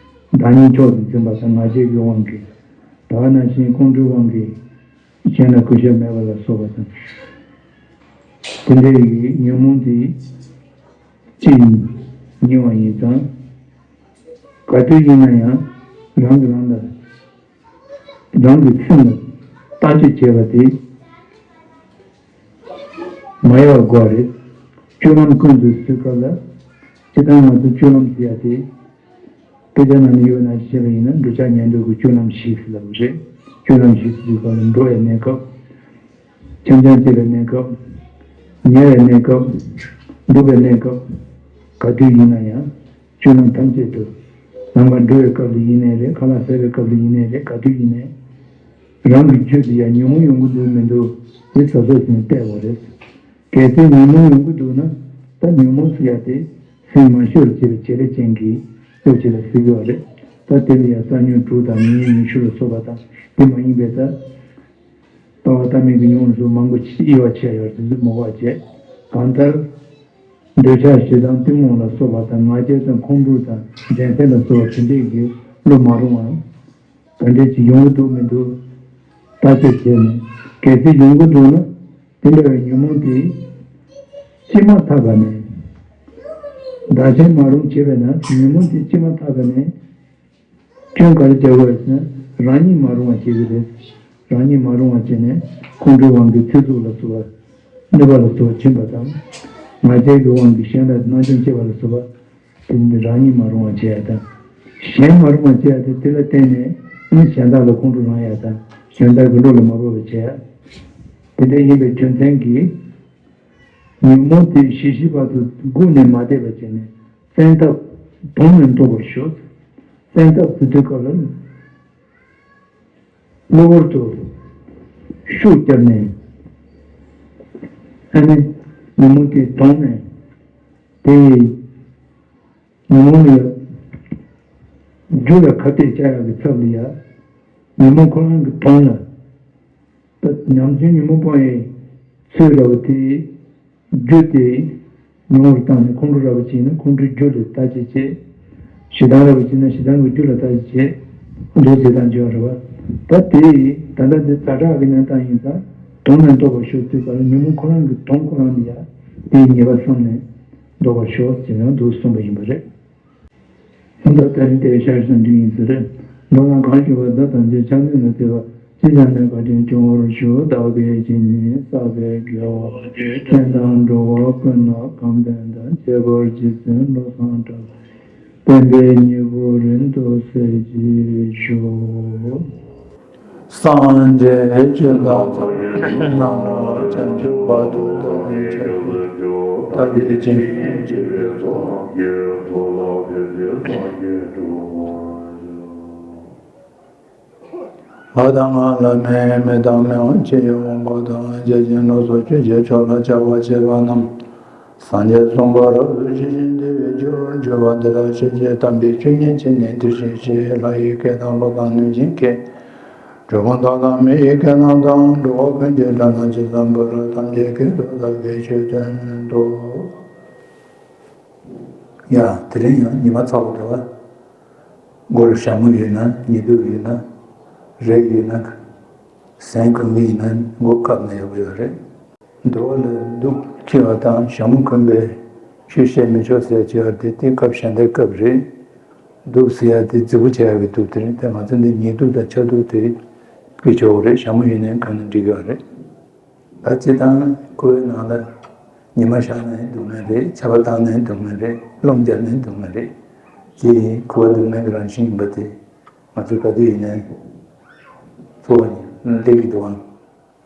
བདག་ཉིད་ཕྱོགས་སུ་འཛིན་པ་དང་ང་རྒྱལ་གྱི་དབང་གིས། ད་ག་ནང་བཞིན་ཁོང་ཁྲོའི་དབང་གིས་གཞན་ལ་གུས་ཞབས་མེད་པ་ལ་སོགས་པ་དང་། དེ་འདྲའི་ཉོན་མོངས་དེ་ཅི་ཡིན་ཉེ་བ་ཡིན་ཙང་། ག་དུས་ཡིན་ན་ཡང་རང་གིས་རང་ལ། རང་གི་སེམས་ལ་བརྟག་དཔྱད་བྱས་པ་དེ་མ་ཡལ་བ་དགོས་པ་རེད། སྤྱོད་ལམ་ཀུན་ཏུ་ཟེར་སྐབས་ལ། སྤྱིར་བཏང་ང་ཚོ་སྤྱོད་ལམ་ཟེར་ཡ་དེ། དཔེ་ཆ་ནང་ནས་ཡོད་ན་བཤད་པ་ཡིན་ན་འགྲོ་འཆག་ཉལ་འདུག་གི་སྤྱོད་ལམ་བཞི་ཟེར་ལབ་ཀྱི་རེད། སྤྱོད་ལམ་བཞི་ཟེར་དུས་སྐབས་ལ་འགྲོ་བའི་གནས་སྐབས། འཆམ་འཆམ་བྱེད་པའི་གནས་སྐབས། ཉལ་བའི་གནས་སྐབས། འདུག་པའི་གནས་སྐབས། ག་དུས་ཡིན་ན་ཡང་། སྤྱོད་ལམ་ཐམས་ཅད་དུ། ལམ་ཁ་འགྲོ་བའི་སྐབས་ལ་ཡིན་ནའི་རེད། ཁ་ལག་ཟ་བའི་སྐབས་ལ་ཡིན་ནའི་རེད། ག་དུས་ཡིན་ནའི། རང་གི་རྒྱུད་དུ་ཡང་ཉོན་མོངས་ཡོང་གི་འདུག་མི་འདུག་དེ་གཟབ་གཟབ་བྱས་ནས་བལྟ་དགོས་རེད། གལ་སྲིད་ཉོན་མོངས་ཡོང་གི་འདུག་ན། ད་ཉོན་མོངས་ཟེར་ཡ་དེ་སེམས་མ་ཤོར་བྱེད་པའི་བྱེད་ལས་ཅན་གྱི་བློ་ཅིག་ལ་ཟེར་གྱི་ཡོད་རེད། ད་དེ་ལ་ཡང་རྩ་ཉོན་དྲུག་དང་མི་ཉོན་ཉི་ཤུ་ལ་སོགས་པ་དང་དེ་མ་ཡིན་པའི་ད། ལྟ་བ་ལྟ་མིན་གྱི་ཉོན་མོངས་སོགས་མང་པོ་ཅིག་དབྱེ་བ་ཕྱེ་ཡོད་རེད། དེ་ཚོ་མ་དགོས་པ་བྱས། གང་ལྟར། འདོད་ཆགས་ཞེ་སྡང་གཏི་མུག་ལ་སོགས་པ་དང་ང་རྒྱལ་དང་ཁོང་ཁྲོ་དང་འགྲན་སེམས་ལ་སོགས་པ་དེ་འདྲས་ཀྱི་བློ་མ་རུང་བ། ག་འདྲས་ཅིག་ཡོང་གི་འདུག་མི་འདུག་བརྟག་དཔྱད་བྱས་ནས་གལ་སྲིད་ཡོང་གི་འདུག་ན། དེ་འདྲ་བའི་ཉོན་མོངས་དེ་ཅི་མ་ཐག་པ་ནས། བདག་གཞན་མ་རུངས་བྱེད་པས་ན་ཉོན་མོངས་དེ་ཅི་མ་ཐག་པ་ནས། སྐྱོན་ག་རེ་བྱ་དགོས་ཟེར་ན་རང་ཉིད་མ་རུང་བ་བྱེད་ཀྱི་རེད། རང་ཉིད་མ་རུང་བ་བྱས་ནས་ཁོང་ཁྲོའི་དབང་གིས་ཚེ་སྲོག་ལ་སོགས་པ་གནོད་པ་ལ་སོགས་པ་བྱིན་པ་དང་། ང་རྒྱལ་གྱི་དབང་གིས་གཞན་ལ་སྣང་ཆུང་སྐྱེ་བ་ལ་སོགས་པ་དེ་འདི་རང་ཉིད་མ་རུང་བ་བྱེད་ཡ་དང་། གཞན་མ་རུང་བ་བྱེད་ཡ་དེ་དེ་ལ་བརྟེན་ནས་ཨ་ནི་གཞན་དག་ལ་ཁོང་ཁྲོ་ལངས་ཡ་དང་གཞན་དག་གི་བློ་ལ་མ་བབས་པ་བྱེད་ཡ། དེ་འདྲ་ཡིན་པའི་རྒྱུ་མཚན་གྱིས། ཉོན་མོངས་དེ་ཞི་ཞི་བར་དུ་སྒུག་ནས་མ་བསྡད་པ་བྱས་ནས་བཙན་ཐབས་གདོང་ནས་བཟློག་པར་ཤོག། བཙན་ཐབས་ཟེར་དུས་སྐབས་ལ། གློ་བུར་དུ་ཤུགས་བརྒྱབ་ནས། ཨ་ནི་ཉོན་མོངས་དེ་དོང་ནས་དེ་ཡི་ཉོན་མོངས་ལ་ཡ། རྒྱུ་ལ་ཁ་གཏད་བཅག་ཡག་གི་ཚབ་ལ་ཡ། ཉོན་མོངས་ཁོ་རང་གི་དོང་ལ། ད་ཉམ་ཆུང་ཉོན་མོངས་སྤོང་བའི་ཚུལ་འདྲ་བོ་དེ། རྒྱུ་དེ་ཉུང་བར་བཏང་ནས་ཁོང་ཁྲོ་འདྲ་བོ་ཅིག་ཡིན་ན་ཁོང་ཁྲོའི་རྒྱུ་ལ་བརྟག་དཔྱད་བྱེད། ཞེ་སྡང་འདྲ་བོ་ཅིག་ཡིན་ན་ཞེ་སྡང་གི་རྒྱུ་ལ་བརྟག་དཔྱད་བྱེད། འདུག་ཟེར་སྟངས་བརྗོད་པ་རེད་བ། ད་དེ་ད་ལྟ་དེ་ཛ་དྲག་གི་གནས་སྟངས་ཡིན་ཙང་དོང་ནས་བཟློག་པར་ཤོག་ཅེས་པ་ལ་ཉོན་མོངས་ཁོ་རང་གི་དོང་ཁོ་རང་ལ་ཡ་དེའི་ཉེས་པ་བསམས་ནས་བཟློག་པར་ཤོག་ཅེས་ཡང་འདུག་གསུངས་པ་ཡིན་པ་རེད། ད་ལྟ་དེ་རིང་དེ་ཤར་ཟིན་དུས་ཡིན་ཟེར། མདོར་ན་གང་ཞུ་བ་བདག་ཐམས་ཅད་ཕྱག་མཛོད་ལ་བརྩེ་བ་ཅི་བྱ་ན་བཀའ་དྲིན་སྐྱོང་བར་ཞུ། བདག་གིས་ཇི་སྙེད་བསགས་པའི་དགེ་བ་བཅས་དང་འགྲོ་བ་ཀུན་ལ་ཕན་ཕན་དང་ཁྱད་པར་ཅན་བློ་བཟང་གྲགས་པའི་བསྟན་པའི་སྙིང་པོ་རིང་དུ་གསལ་བྱེད་ཤོག། སངས་རྒྱས་ཆོས་དང་ཚོགས་ཀྱི་རྣམ་གྲངས་བྱང་ཆུབ་བར་དུ་བདག་ནི་ཆོས་ཀྱི་བདག་གིས་ཇི་སྙེད་བགྱིས་པའི་ཚོགས་རྣམས་ཀྱིས་ཐོབ་པ་ཕན་ཕྱིར་སངས་རྒྱས་འགྲུབ་པར་ཤོག། ལྷ་དང་ལྷ་མིན་མི་དང་མི་དབང་ཆེ་ཡི་དབང་པོ་དང་། བརྒྱ་བྱིན་ལོ་ཙཱ་ཆོས་ཀྱི་མཆོག་ལ་ཕྱག་འཚལ་བ་རྣམས། སངས་རྒྱས་གསུངས་པ་རབ་ཏུ་ཇི་བཞིན་དེ་བའི་རྒྱུར་གྱུར་པ། འདི་ལ་ཞལ་བཞེས་དམ་པའི་ཆོས་ཉན་ཕྱིར་ནི་དེ་བཞིན་གཤེགས། ལྷ་ཡི་སྐད་དང་ཀླུ་དང་གནོད་སྦྱིན་སྐད། གྲུལ་བུམ་དག་དང་མི་ཡི་སྐད་རྣམས་དང་། འགྲོ་བ་ཀུན་གྱི་སྒྲ་རྣམས་ཇི་ཙམ་པར། ཐམས་ཅད་སྐད་དུ་བདག་གིས་ཆོས་བསྟན་ཏོ། ཡ། དེ་རིང་ཡང་ཉི་མ་ཚ་པོ་འདུག་བ། མགོ་ལ་ཞྭ་མོ་ཡོད་ན་ཉི་གདུགས་ཡོད་ན་རེག་ཡོད་ན་ཟན་གོན་གྱི་ཡིན་ན་མགོ་བཀབ་ན་ཡག་པོ་ཡོད་རེད། འདུག་བ་ལ་གདུགས་འཁྱེར་བ་དང་ཞྭ་མོ་གོན་པའི་ཆོས་བཤད་མི་ཆོག་ཟེར་བྱས་པ་དེ་དེ་སྐབས་ཞྭ་མདའི་སྐབས་རེད། གདུགས་ཟེར་ཡ་དེ་རྫི་པོ་བྱས་ཡག་གི་གདུགས་དེ་རེད། དེ་ང་ཚོ་འདི་ཉི་གདུགས་དང་ཆ་གདུགས་དེ་གི་ཆོག་གི་རེད། ཞྭ་མོ་ཡིན་ནའི་གོན་ན་འགྲིག་གི་རེད། ད་སྤྱིར་བཏང་ཁུ་བའི་ནང་ལ་ཉི་མ་ཤར་ནའི་སྡུག་བསྔལ་རེད། ཆར་པ་བཏང་ནའི་སྡུག་བསྔལ་རེད། རླུང་རྒྱག་ནའི་སྡུག་བསྔལ་རེད། དེ་ཁུ་བ་སྡུག་བསྔལ་གྱི་རང་བཞིན་ཡིན་པ་དེ་ང་ཚོ་ག་དུས་ཡིན་ནའི་ཚོར་བ་ནི་སླེབས་ཀྱི་འདུག་ཨང་།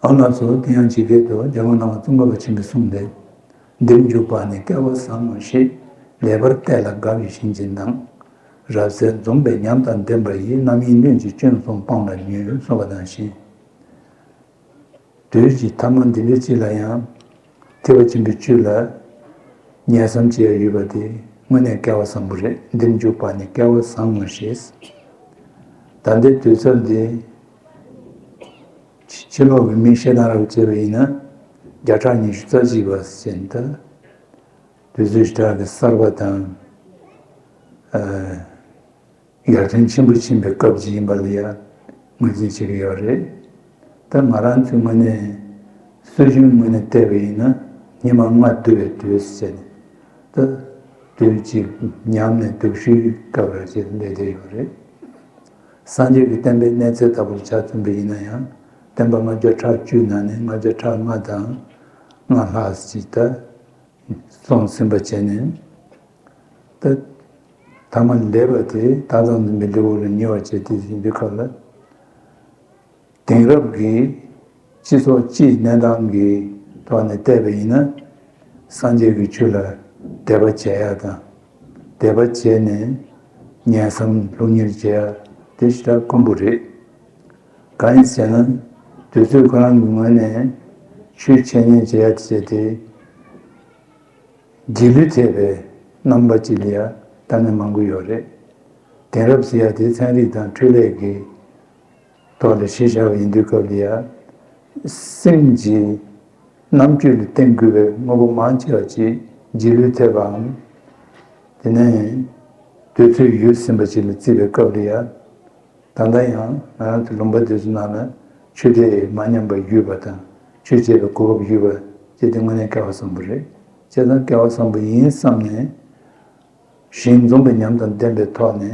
ཨ་ང་ཚོ་དེ་ཡང་ཇི་སྐད་དུ་རྒྱལ་བ་ནང་པ་ཙོང་ཁ་པ་ཆེན་པོས་གསུངས་ཏེ། འདིར་འཇུག་པ་ནི་སྐལ་བ་བཟང་ངོ་ཞེས། ལེགས་པར་བལྟས་ལ་དགའ་བའི་བྱིན་གྱིས་བརླབས། རབ་གསལ་འཛོམས་པའི་ཉམས་དང་ལྡན་པ་ཡིས། རྣམ་གཡེང་སྣོད་ཀྱི་སྐྱོན་གསུམ་སྤངས་ལ་ཉོན། གསུངས་པ་ནང་བཞིན། དུས་ཀྱི་ཐ་མ་འདི་འདྲ་ཅིག་ལ་ཡང་ཐེག་པ་ཆེན་པོའི་ཆོས་ལ་ཉན་བསམ་བྱེད་ཡ་ཡོད་པ་དེ་དངོས་གནས་སྐལ་བ་བཟང་པོ་རེད། འདིར་འཇུག་པ་ནི་སྐལ་བ་བཟང་ངོ་ཞེས། ད་ལྟའི་དུས་ཚོད་འདི་ཕྱི་ཕྱི་ལོགས་ཀྱི་མིས་བཤད་སྟངས་རབ་བྱས་པ་ཡིན་ན་བརྒྱ་ཕྲག་ཉི་ཤུ་རྩ་གཅིག་པ་ཟེར་ནས་ད་དུས་ཚོད་ཞེ་དྲག་གི་གསར་པ་དང་། ཨ། ཡར་ཐོན་ཆེན་པོ་ཕྱིན་པའི་སྐབས་ཅིག་ཡིན་པ་ལ་ཡང་ངོས་འཛིན་བྱེད་ཀྱི་ཡོད་རེད། ད་ང་རང་ཚོའི་ངོས་ནས་སྲོལ་རྒྱུན་ངོས་ནས་བལྟས་པ་ཡིན་ན་ཉི་མ་ལྔ་བསྡུ་བའི་དུས་ཟེར་ནས་ད་དུས་གཅིག་ཉམས་ནས་དུག་ཤུའི་སྐབས་ར་ཅིག་སླེབས་བསྡད་ཡོད་རེད། སངས་རྒྱས་ཀྱི་བསྟན་པའི་གནས་ཚད་ལྟ་བུར་ཆ་མཚོན་པ་ཡིན་ན་ཡང་བསྟན་པ་ལྔ་བརྒྱ་ཕྲག་བཅུ་ནང་ནས་ལྔ་བརྒྱ་ཕྲག་ལྔ་དང་ལྔ་ལྷག་ཅིག་ད། སོང་ཟིན་པ་བྱས་ནས། ད་ཐ་མ་ལེགས་པ་དེ་ད་ཙམ་འཛིན་པའི་ལེའུ་ལ་ཉེ་བར་བྱས་ཏེ་ཟིན་པའི་སྐབས་ལ། དེང་རབས་ཀྱི་སྤྱི་ཚོགས་སྤྱིའི་གནས་སྟངས་ཀྱི་ཐོག་ནས་བལྟས་པ་ཡིན་ན། སངས་རྒྱས་ཀྱི་ཆོས་ལ་དད་པ་བྱེད་ཡ་དང་། དད་པ་བྱས་ནས་ཉན་བསམ་སློབ་གཉེར་བྱེད་ཡ་དེ་ཞེ་དྲག་དཀོན་པོ་རེད། གང་ཡིན་ཟེར་ན། དུས་ཚོད་ཁོ་རང་གི་ངོས་ནས་ཆོས་འཆད་ཉན་བྱེད་ཡ་དེ་བྱས་ཏེ། རྗེས་ལུས་ཐེབས་པའི་རྣམ་པ་ཅིག་ལ་ཡ་ལྟ་མཁན་མང་པོ་ཡོད་རེད། དེང་རབས་ཟེར་ཡ་དེ་ཚན་རིག་དང་འཕྲུལ་ལས་ཀྱི་ཐོག་ལ་གཞི་བཞག་པ་ཡིན་དུས་སྐབས་ལ་ཡ། སེམས་ཀྱི་རྣམ་དཔྱོད་ལ་བརྟེན་དགོས་པའི་དངོས་པོ་མང་ཆེ་བ་ཅིག་རྗེས་ལུས་ཐེབས་པའམ། དེ་ནས་དུས་ཚོད་ཡོལ་ཟིན་པ་ཅིག་ལ་བརྩིས་པའི་སྐབས་ལ་ཡ། ད་ལྟ་ཡང་ང་རང་ཚོ་ལུང་པ་དེ་ཚོ་ནང་ལ་ཆོས་དད་མ་ཉམས་པ་ཡོད་པ་དང་ཆོས་བྱེད་པའི་གོ་སྐབས་ཡོད་པ་ཅིག་དེ་དངོས་གནས་སྐལ་བ་བཟང་པོ་རེད། བྱས་ཙང་སྐལ་བ་བཟང་པོ་ཡིན་བསམ་ནས། ཞིང་འཛོམས་པའི་ཉམས་དང་ལྡན་པའི་ཐོག་ནས་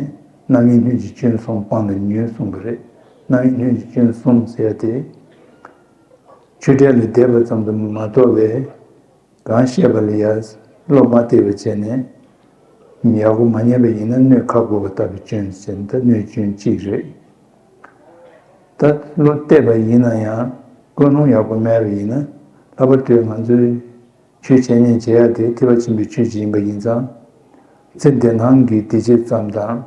རྣམ་གཡེང་སྣོད་ཀྱི་སྐྱོན་གསུམ་སྤངས་ལ་ཉོན་གསུངས་པ་རེད། རྣམ་གཡེང་སྣོད་ཀྱི་སྐྱོན་གསུམ་ཟེར་ཡ་དེ། ཆོས་འབྲེལ་ལ་བསྡད་པ་ཙམ་དུ་མ་གཏོགས་པའི། གང་བཤད་པ་ལ་ཡ་བློ་མ་གཏད་པ་བྱས་ནས་ཡག་པོ་མ་ཉན་པ་ཡིན་ན་གནོད་ཁག་པོ་ལྟ་བུའི་སྐྱོན་ཟེར་ན་ད་གནོད་སྐྱོན་གཅིག་རེད། ད་བློ་གཏད་པ་ཡིན་ན་ཡང་ཀུན་སློང་ཡག་པོ་མེད་པ་ཡིན་ན་ལྷག་པར་དུ་ང་ཚོའི་ཆོས་འཆད་ཉན་བྱེད་ཡ་དེ་ཐེག་པ་ཆེན་པོའི་ཆོས་ཅིག་ཡིན་པ་ཡིན་ཙང་། ཚེ་འདི་སྣང་གི་བདེ་སྐྱིད་ཙམ་དང་།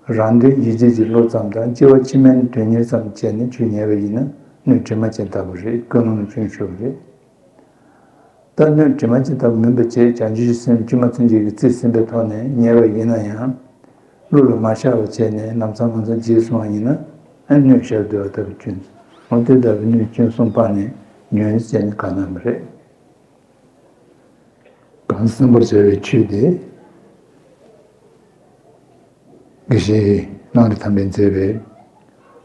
རང་དོན་ཡིད་བྱེད་ཀྱི་བློ་ཙམ་དང་སྐྱེ་བ་ཕྱི་མའི་དོན་གཉེར་ཙམ་བྱས་ནས་ཆོས་ཉན་པ་ཡིན་ན་སྣོད་དྲི་མ་ཅན་ལྟ་བུ་རེད། ཀུན་སློང་ལ་སྐྱོན་ཤོར་བ་རེད། ད་སྣོད་དྲི་མ་ཅན་ལྟ་བུ་མིན་པ་བྱས་བྱང་ཆུབ་ཀྱི་སེམས་བཅོས་མ་ཚུན་ཆད་ཀྱི་རྩིས་ཟིན་པའི་ཐོག་ནས་ཉལ་བ་ཡིན་ན་ཡང་། བློ་ལ་མ་ཤར་བ་བྱས་ནས་ལམ་སང་ལམ་སང་བརྗེད་སོང་བ་ཡིན་ན་ཨ་སྣོད་ཤར་སྡོད་པ་ལྟ་བུ་སྐྱོན། འོ་དེ་ལྟ་བུའི་སྣོད་སྐྱོན་གསུམ་སྤངས་ནས་ཉོན་ཟེར་ནས་གང་ན་མི་རེད། གང་བསམ་པར་བྱ་བའི་ཆོས་དེ། དགེ་བཤེས་གླང་རི་ཐང་པས་མཛད་པའི་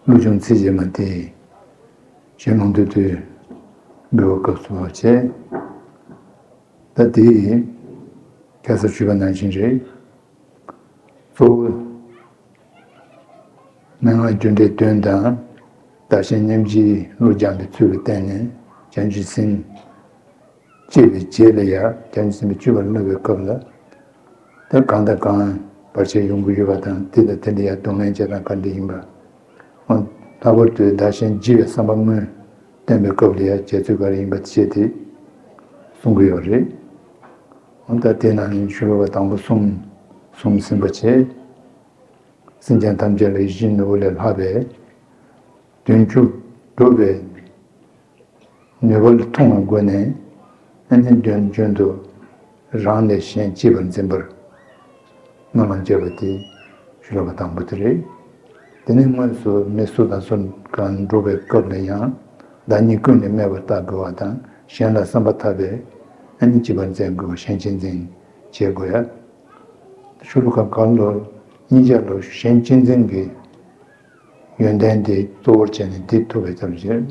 བློ་སྦྱོང་ཚིགས་བཅད་མ་དེ་གཞན་ལུང་དུ་དུ་འབུལ་བའི་སྐབས་སུ་བྱས། ད་དེ་ཁ་སར་ཞུས་པ་ནང་བཞིན་རེད། གཙོ་བོ་མན་ངག་རྒྱུ་འབྲས་དོན་དང་བདག་གཞན་མཉམ་བརྗེའི་བློ་སྦྱངས་པའི་ཚུལ་ལ་བརྟེན་ནས་བྱང་ཆུབ་སེམས་སྐྱེས་པའི་རྗེས་ལ་ཡང་བྱང་ཆུབ་སེམས་དཔའི་སྤྱོད་པར་བསླབ་པའི་སྐབས་ལ། ད་གང་དང་གང་བར་ཆད་ཡོང་གི་ཡོད་པ་དང་དེ་དང་དེ་ལ་ཡང་གདོང་ལེན་བྱེད་སྟངས་ག་འདྲ་ཡིན་པ། ལྷག་པར་དུ་བདག་གཞན་བརྗེ་བའི་བསམ་པ་སྔོན་བསྟན་པའི་སྐབས་ལ་ཡང་བྱེད་ཚུལ་ག་རེ་ཡིན་པ་བྱས་ཏེ་གསུང་གི་ཡོད་རེད། འོ་ད་དེ་ནང་ནས་ཤོ་ལོ་ཀ་དང་པོ་གསུམ་གསུམ་ཟིན་པ་བྱས། སེམས་ཅན་ཐམས་ཅད་ལ་ཡིད་བཞིན་ནོར་བུ་ལས་ལྷག་པའི་དོན་བཅུ་སྒྲུབ་པའི་ནུས་པ་ལ་མཐོང་བའི་སྒོ་ནས་ཨ་ནི་དོན་རྒྱུན་དུ་རང་ལས་གཞན་གཅེས་པར་འཛིན་པར་སྨོན་ལམ་བརྒྱབ་པ་དེ་ཤོ་ལོ་ཀ་དང་པོ་དེ་རེད། དེ་ནས་དངོས་སུ་མི་སུ་དང་སུ་གང་འགྲོ་བའི་སྐབས་ལ་ཡང་བདག་ཉིད་ཀུན་ནས་སྨད་པར་བལྟ་དགོས་པ་དང་གཞན་ལ་བསམ་པ་ཐག་པས་ཨ་ནི་གཅེས་པར་འཛིན་དགོས་པ་གཞན་གཅེས་འཛིན་བྱེད་དགོས་ཡ། ཤོ་ལོ་ཀ་གང་ལོ་གཉིས་ཆ་ལོ་གཞན་གཅེས་འཛིན་གྱི་ཡོན་ཏན་དེ་གཙོ་བོར་བྱས་ནས་འདི་ཐུབ་པའི་ཐབས་བྱེད།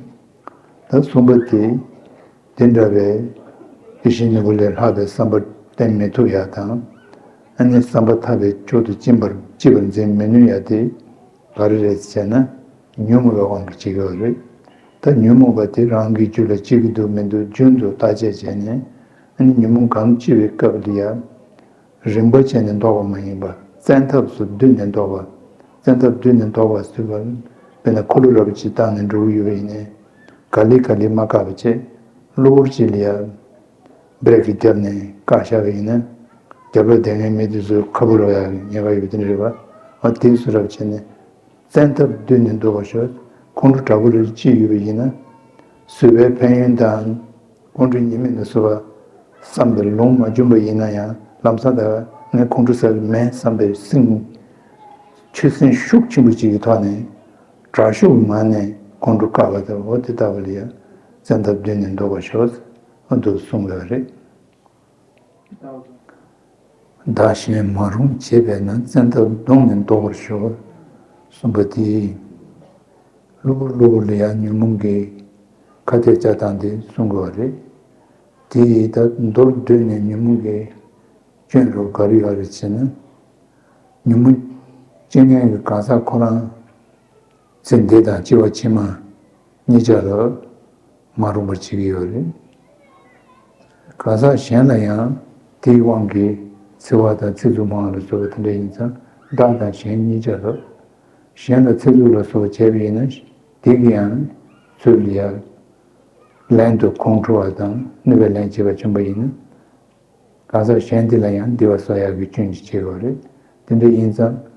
ད་གསུམ་པ་དེ། དེ་འདྲ་བའི་ཡིད་བཞིན་ནོར་བུ་ལས་ལྷག་པའི་བསམ་པ་བསྟེན་མི་ཐུབ་ཡག་དང་། ཨ་ནི་བསམ་པ་ཐག་པས་མཆོག་ཏུ་གཅེས་པར་གཅེས་པར་འཛིན་མི་ནུས་ཡག་དེ་ག་རེ་རེད་ཟེར་ན་ཉོན་མོངས་པའི་དབང་གིས་བྱེད་ཀྱི་ཡོད་རེད། ད་ཉོན་མོངས་པ་དེ་རང་གི་རྒྱུད་ལ་སྐྱེ་གི་འདུག་མི་འདུག་རྒྱུན་དུ་བརྟག་དཔྱད་བྱས་ནས་ཨ་ནི་ཉོན་མོངས་གང་སྐྱེ་བའི་སྐབས་ལ་ཡང་། རིམ་པ་བྱས་ནས་བཟློག་པ་མ་ཡིན་པ་བཙན་ཐབས་སུ་བསྡུས་ནས་བཟློག་པ། བཙན་ཐབས་བསྡུས་ནས་བཟློག་པ་ཟེར་བ། དཔེར་ན་འཁོར་ལོ་རབ་ཅིག་བཏང་ནས་འགྲོ་གི་ཡོད་པ་ཡིན་ནའི། ག་ལེ་ག་ལེ་མ་བཀག་པ་བྱས། གློ་བུར་ཅིག་ལ་ཡ། བྷི་རེག་རྒྱབ་ནས་བཀག་བཞག་པ་ཡིན་ན། རྒྱབ་ལོགས་བསྡད་མཁན་མི་དེ་ཚོ་ཁ་བུ་རོ་ཡ་ཉེན་ཁ་ཡོད་པ་དེ་འདྲ་རེད་བ། ཨ་དེ་ཚོ་རབ་བྱས་ནས། བཙན་ཐབས་བསྡུས་ནས་བཟློག་པར་ཤོག་ཁོང་ཁྲོ་དྲག་པོ་རེ་ཅིག་ཡོད་པ་ཡིན་ན། བཟོད་པའི་ཕན་ཡོན་དང་། ཁོང་ཁྲོ་ཉེས་དམིགས་ལ་སོགས་པ་བསམ་པའི་ལོང་མ་བྱུང་བ་ཡིན་ན་ཡང་ལམ་སང་ད་ངས་ཁོང་ཁྲོ་ཟ་གི་མེད་བསམ་པའི་སེམས། ཆོད་སེམས་ཤུགས་ཆེན་པོ་ཅིག་གི་ཐོག་ནས་དྲག་ཤུགས་ངང་ནས་ཁོང་ཁྲོ་བཀག་པ་དང་འོ་དེ་ལྟ་བུ་ལ་ཡང་བཙན་ཐབས་བསྡུས་ནས་བཟློག་པར་ཤོག་འོ་འདུག་གསུངས་ཡོད་རེད། བདག་གཞན་མ་རུངས་བྱེད་པས་ན། བཙན་ཐབས་བཟློག་ནས་བཟློག་པར་ཤོག་གསུངས་པ་དེ། གློ་བུར་གློ་བུར་ལ་ཡང་ཉོན་མོངས་ཀྱི་ཁ་གཏད་བཅག་སྟངས་དེ་གསུང་དགོས་པ་རེད། དེ་ཡིས་ད་མདོར་བསྡུས་ནས་ཉོན་མོངས་ཀྱི་སྐྱོན་རུ་ག་རེ་ཡོད་རེད་ཟེར་ན། ཉོན་མོངས་སྐྱེ་མཁན་གྱི་གང་ཟག་ཁོ་རང་། ཚེ་འདི་དང་སྐྱེ་བ་ཕྱི་མ་གཉིས་ཆ་ལ་མ་རུངས་པར་བྱེད་ཀྱི་ཡོད་རེད། གང་ཟག་གཞན་ལ་ཡང་དེའི་དབང་གིས་འཚེ་བ་དང་ཚིག་རྩུབ་སྨྲ་བ་ལ་སོགས་པ་དེ་འདྲ་ཡིན་ཙང་བདག་དང་གཞན་གཉིས་ཆ་ལ། གཞན་ལ་ཚིག་རྩུབ་ལ་སོགས་པ་བྱས་པ་ཡིན་ན་དེ་གིས་ཡང་ཚུར་ལ་ཡང་ལན་དུ་ཁོང་ཁྲོ་བ་དང་གནོད་པའི་ལན་བྱེད་པ་བྱུང་བ་ཡིན་ན། གང་ཟག་གཞན་དེ་ལ་ཡང་བདེ་བ་གསོག་ཡག་གི་སྐྱོན་གྱིས་བྱེད་དགོས་རེད། དེ་འདྲ་ཡིན་ཙང་།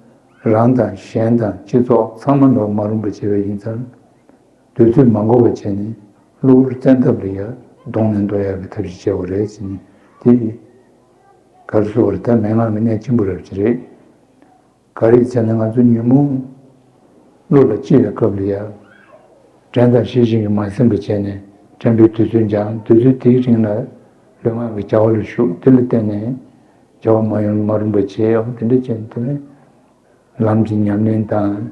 རང་དང་གཞན་དང་སྤྱི་ཚོགས་ཚང་མ་ལ་མ་རུངས་པ་བྱས་པ་ཡིན་ཙང་། དུས་ཚོད་མ་འགོར་བ་བྱས་ནས་གློ་བུར་བཙན་ཐབས་ལ་ཡང་བཟློག་ནས་བཟློག་ཡག་གི་ཐབས་ཤེས་བྱེད་དགོས་རེད་ཟེར་ནས་དེ། ག་རེ་ཟེར་དགོས་རེད་ད་མན་ངག་གི་གནད་ཆེན་པོ་རེད་ཅེས་རེད། ག་རེ་ཟེར་ན་ང་ཚོ་ཉོན་མོངས་བློ་ལ་སྐྱེ་བའི་སྐབས་ལ་ཡང་། དྲན་དང་ཤེས་བཞིན་གྱིས་མ་ཟིན་པ་བྱས་ནས་དྲན་པའི་དུས་ཚོད་འགྱངས་དུས་ཚོད་དེའི་རིང་ལ་ལུས་ངག་གི་བྱ་བ་ལ་ཞུགས་དེ་ལ་བརྟེན་ནས་བྱ་བ་མ་ཡོང་མ་རུངས་པ་བྱས་ཡོང་དེ་འདྲ་བྱས་ནས་དེ་ནས་ལམ་གྱི་ཉམས་ལེན་དང་།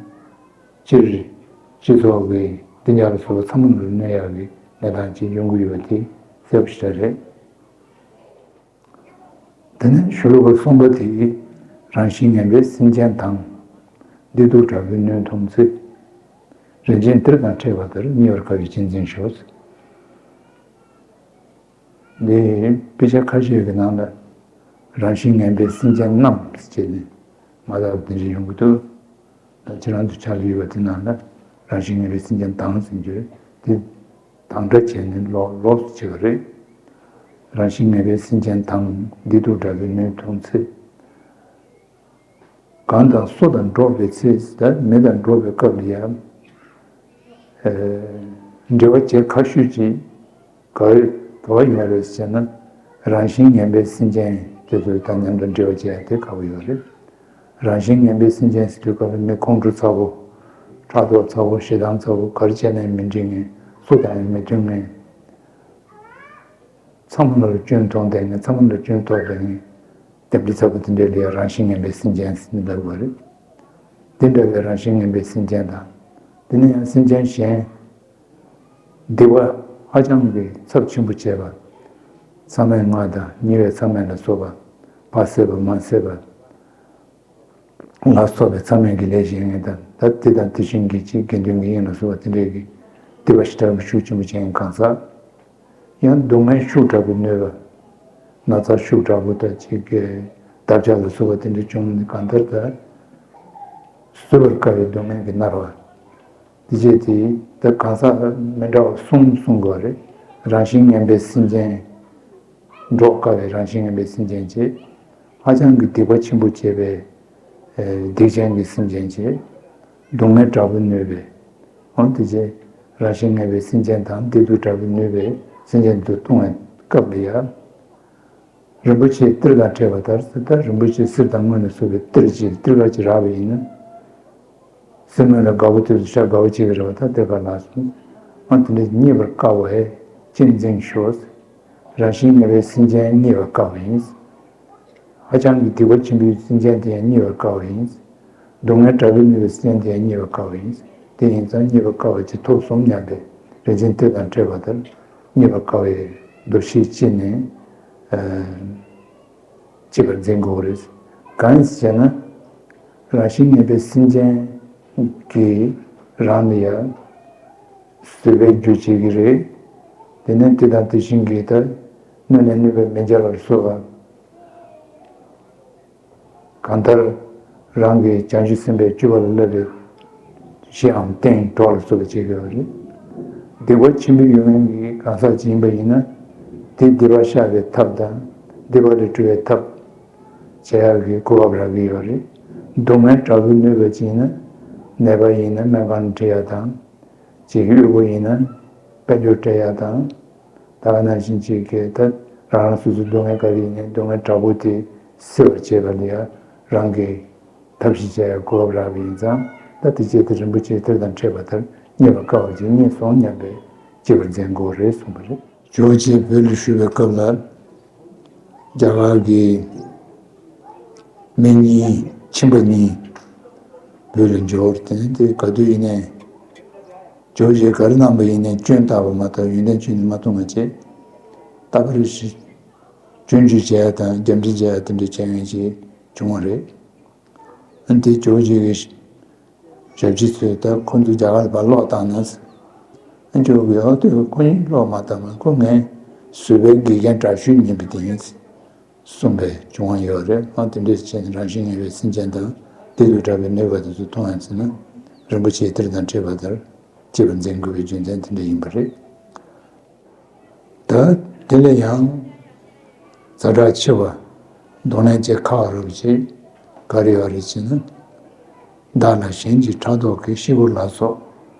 སྤྱིར་སྤྱི་ཚོགས་ཀྱི་བདེ་འཇགས་ལ་སོགས་པ་ཚང་མ་ལ་གནོད་ཡག་གི་གནས་སྟངས་ཅིག་ཡོང་གི་ཡོད་པ་དེ་གསལ་པོ་ཞེ་དྲག་རེད། དེ་ནས་ཤོ་ལོ་ཀ་གསུམ་པ་དེ། རང་བཞིན་ངན་པས་སེམས་ཅན་དང་། བདེ་སྡུག་དགྲ་བོས་ནོན་མཐོང་ཚེ། རིན་ཆེན་གཏེར་དང་འཕྲད་པ་ལྟར། ཉེ་བར་དགའ་བའི་གཅེས་འཛིན་ཤོག་འདི་དཔེ་ཆ་ཁ་ཤས་ཀྱི་ནང་ལ། རང་བཞིན་ངན་པས་སེམས་ཅན་རྣམས་ཅེས་ནས་མ་དག་པ་དེ་འདྲ་ཡོང་གི་འདུག་ད་ཁྱེད་རང་ཚོ་ཕྱག་ལས་ཡོད་པ་དེ་ནང་ལ་རང་བཞིན་ངན་པས་སེམས་ཅན་དང་ཟེར་རྒྱུ་དེ་དང་སྒྲ་བྱས་ནས་ལོགས་ལོགས་སུ་བྱེད་པ་རེད། རང་བཞིན་ངན་པས་སེམས་ཅན་དང་། བདེ་སྡུག་དགྲ་བོས་ནོན་མཐོང་ཚེ། གང་དང་སུ་དང་འགྲོགས་པའི་ཚེ། ད་མི་དང་འགྲོགས་པའི་སྐབས་ལ་ཡང་། ཨེ། འབྲེལ་བ་བྱེད་ཁག་ཤོས་ཅིག་ག་བ་ག་བ་ཡོད་རེད་ཟེར་ན། རང་བཞིན་ངན་པའི་སེམས་ཅན་དེ་ཚོ་དང་མཉམ་དུ་འབྲེལ་བ་བྱེད་ཡ་དེ་ཁག་པོ་ཡོད་རེད། རང་བཞིན་ངན་པའི་སེམས་ཅན་ཟེར་དུས་སྐབས་ལ་མི་ཁོང་ཁྲོ་ཚ་པོ། ཕྲག་དོག་ཚ་པོ། ཞེ་སྡང་ཚ་པོ། ག་རེ་བྱས་ནའང་མི་འགྲིག་མཁན། སུ་དང་ཡང་མི་མཐུན་མཁན། ཚང་མ་ལ་སྐྱོན་མཐོང་བསྡད་མཁན། ཚང་མ་ལ་སྐྱོན་ཐོག་བསྡད་མཁན། ལྡེབས་རིས་ཚ་པོ་དེ་འདྲ་ལ་ཡང་རང་བཞིན་ངན་པའི་སེམས་ཅན་ཟེར་ནས་ལབ་དགོས་རེད། དེ་འདྲ་བའི་རང་བཞིན་ངན་པའི་སེམས་ཅན་དང་། དེ་ནས་ཡང་སེམས་ཅན་གཞན། སྡིག་པ་ཧ་ཅང་གི་ཚབས་ཆེན་པོ་བྱས་པ། མཚམས་མེད་ལྔ་དང་ཉེ་བའི་མཚམས་མེད་ལ་སོགས་པ། བ་བསད་པ། མ་བསད་པ་ལ་སོགས་པའི་མཚམས་མེད་ཀྱི་ལས་བྱེད་མཁན་དང་། ད་དེ་དང་དེ་བཞིན་གྱི་ཅིག་དགེ་འདུན་གྱི་དབྱེན་ལ་སོགས་པ་དེ་འདྲའི་གི་སྡིག་པ་ཞེ་དྲག་གི་ཤུགས་ཆེན་པོ་བྱེད་མཁན་གང་ཟག། ཡང་སྡུག་བསྔལ་ཤུགས་དྲག་པོས་གནོད་པ། ན་ཚ་ཤུགས་དྲག་པོ་དང་གཅིག་གི་འདབ་ཆགས་ལ་སོགས་པ་དེ་འདྲ་བྱུང་ནས་གང་ལྟར་ད་བཟོད་པར་དཀའ་བའི་སྡུག་བསྔལ་གྱིས་མནར་བ། དེ་བྱས་ཏེ་ད་གང་ཟག་མི་འདྲ་བ་གསུམ་གསུང་དགོས་རེད། རང་བཞིན་ངན་པའི་སེམས་ཅན། འགྲོགས་དཀའ་བའི་རང་བཞིན་ངན་པའི་སེམས་ཅན་བྱས། ཧ་ཅང་གི་སྡིག་པ་ཆེན་པོ་བྱས་པའི་ཨེ་སྡིག་ཅན་གྱི་སེམས་ཅན་བྱས། སྡུག་བསྔལ་དྲག་པོས་གནོད་པའི། འོ་དེ་བྱས་རང་བཞིན་ངན་པའི་སེམས་ཅན་དང་སྡིག་སྡུག་དྲག་པོས་གནོད་པའི་སེམས་ཅན་དུ་ལྟུང་བའི་སྐབས་ལ་ཡང་། རིན་པོ་ཆེའི་གཏེར་དང་འཕྲད་པ་ལྟར་ཟེར། ད་རིན་པོ་ཆེ་གསེར་དང་དངུལ་ལ་སོགས་པའི་གཏེར་ཅིག་གཏེར་ཁ་ཅིག་རག་པ་ཡིན་ན། གསེར་དངུལ་ལ་དགའ་པོ་དེ་ཚོ་ཤ་དགའ་པོ་བྱེད་ཀྱི་རེད་པ། ད་གཏེར་ཁ་ལ་སོང་། ཨ་དེ་འདྲ་རྙེད་པར་དཀའ་བས་གཅེས་འཛིན་ཤོག། རང་བཞིན་ངན་པའི་སེམས་ཅན་རྙེད་པར་དཀའ་བ་ཡིན། ཧ་ཅང་གི་སྡིག་པ་ཆེན་པོའི་སེམས་ཅན་དེ་ཡང་རྙེད་པར་དཀའ་བ་ཡིན། སྡུག་བསྔལ་དྲག་པོས་གནོད་པའི་སེམས་ཅན་དེ་ཡང་རྙེད་པར་དཀའ་བ་ཡིན། དེ་ཡིན་ཙང་རྙེད་པར་དཀའ་བ་ཅིག་ཐོབ་སོང་སྙམ་པའི་རིན་ཆེན་གཏེར་དང་འཕྲད་པ་ལྟར་རྙེད་པར་དཀའ་བའི་འདུ་ཤེས་བསྐྱེད་ནས། ཨ། གཅེས་པར་འཛིན་དགོས་རེད། གང་ཡིན་ཟེར་ན། རང་བཞིན་ངན་པའི་སེམས་ཅན་གྱིས་རང་ལ་ཡང་བཟོད་པའི་རྒྱུ་བྱེད་ཀྱི་རེད། དེ་ནས་དེ་དང་དེ་བཞིན་གྱི་ད་གནོད་ནས་གནོད་པར་མི་འགྱུར་བར་བཟོད་པ། གང་ལྟར་རང་གི་བྱང་ཆུབ་སེམས་དཔའི་སྤྱོད་པ་ལ་བསླབ་པའི་གཞིའམ་རྟེན་གྲོགས་ལ་བཟོད་པ་བྱེད་དགོས་པ་རེད། སྡིག་པ་ཆེན་པོ་ཡོད་མཁན་གྱི་གང་ཟག་ཅིག་ཡིན་པ་ཡིན་ན། དེ་སྡིག་པ་བཤགས་པའི་ཐབས་དང་སྡིག་པ་ལས་གྲོལ་བའི་ཐབས་བྱ་ཡག་གི་གོ་སྐབས་རག་གི་ཡོད་རེད། སྡུག་བསྔལ་དྲག་པོས་གནོད་པ་ཅིག་ཡིན་ན། ནད་པ་ཡིན་ན་སྨན་ཁང་ཁྲིད་ཡག་དང་། ཅིག་གི་དབུལ་པོ་ཡིན་ན་དཔལ་འབྱོར་སྤྲད་ཡག་དང་། ད་ག་ནང་བཞིན་ཅིག་གི་ད་རང་རང་སོ་སོའི་སྡུག་བསྔལ་ག་རེ་ཡིན་ནའི་སྡུག་བསྔལ་དྲག་པོ་དེ་སེལ་བར་བྱེད་པ་ལ་ཡང་རང་གི་ཐབས་ཤེས་བྱ་ཡག་གོ་སྐབས་རག་པ་ཡིན་ཙང་། ད་དེ་བྱས་ཏེ་རིན་པོ་ཆེའི་གཏེར་དང་འཕྲད་པ་ལྟར་རྙེད་པར་དཀའ་བ་ཅིག་རྙེད་སོང་སྙམ་པའི་གཅེས་པར་འཛིན་དགོས་རེད་གསུངས་པ་རེད། ཇོ་བོ་རྗེ་བོད་ལ་བཞུགས་པའི་སྐབས་ལ། རྒྱ་གར་གྱི་མི་གཉིས། ཁྱིམ་པ་གཉིས་བོད་ལ་འབྱོར། དེ་ནས་དེ་ག་དུས་ཡིན་ནའི་ཇོ་བོ་རྗེ་ག་རེ་གནང་པ་ཡིན་ནའི་སྐྱོན་བཏགས་པ་མ་གཏོགས་ཡོན་ཏན་སྐྱོན་ནི་མ་གཏོང་བ་བྱས། རྟག་པར་ཞི། སྐྱོན་བརྗོད་བྱས་དང་རྒྱབ་འགྲེལ་བྱས་དེ་འདྲ་བྱས་མཁན་ཞིག་བྱུང་བ་རེད། ཨ་ནི་དེ་ཇོ་བོ་རྗེ་གི་ཞབས་ཕྱི་ཚོས་ད་ཁོ་ཚོ་རྒྱ་གར་ལ་ཕར་ལོག་བཏང་ན། ཨ་ཇོ་བོ་རྗེ་ཨོ་དེ་ཁོ་གཉིས་ལོག་མ་བཏང་བར་ཁོ་ངའི་བཟོད་པའི་དགེ་རྒན་དྲག་ཤོས་ཡིན་པ་དེ་ཡིན། གསུངས་པའི་བྱུང་བ་ཡོད་རེད། ཨ་དེ་འདྲ་བྱས་ནས་རང་བཞིན་ངན་པའི་སེམས་ཅན་དང་སྡིག་སྡུག་དྲག་པོས་གནོད་པ་དེ་ཚོ་མཐོང་ཡང་ཚེ་ན་རིན་པོ་ཆེའི་གཏེར་དང་འཕྲད་པ་ལྟར་གཅེས་པར་འཛིན་དགོས་པའི་རྒྱུ་མཚན་དེ་འདྲ་ཡིན་པ་རེད། ད་དེ་ལས་ཡང་ཛ་དྲག་ཆེ་བ་གདོང་ལེན་བྱེད་ཁག་རབ་ཅིག་ག་རེ་ཡོད་རེད་ཅེ་ན། བདག་ལ་གཞན་གྱི་ཕྲག་དོག་གིས། །ཤི་བོ་ལ་སོགས་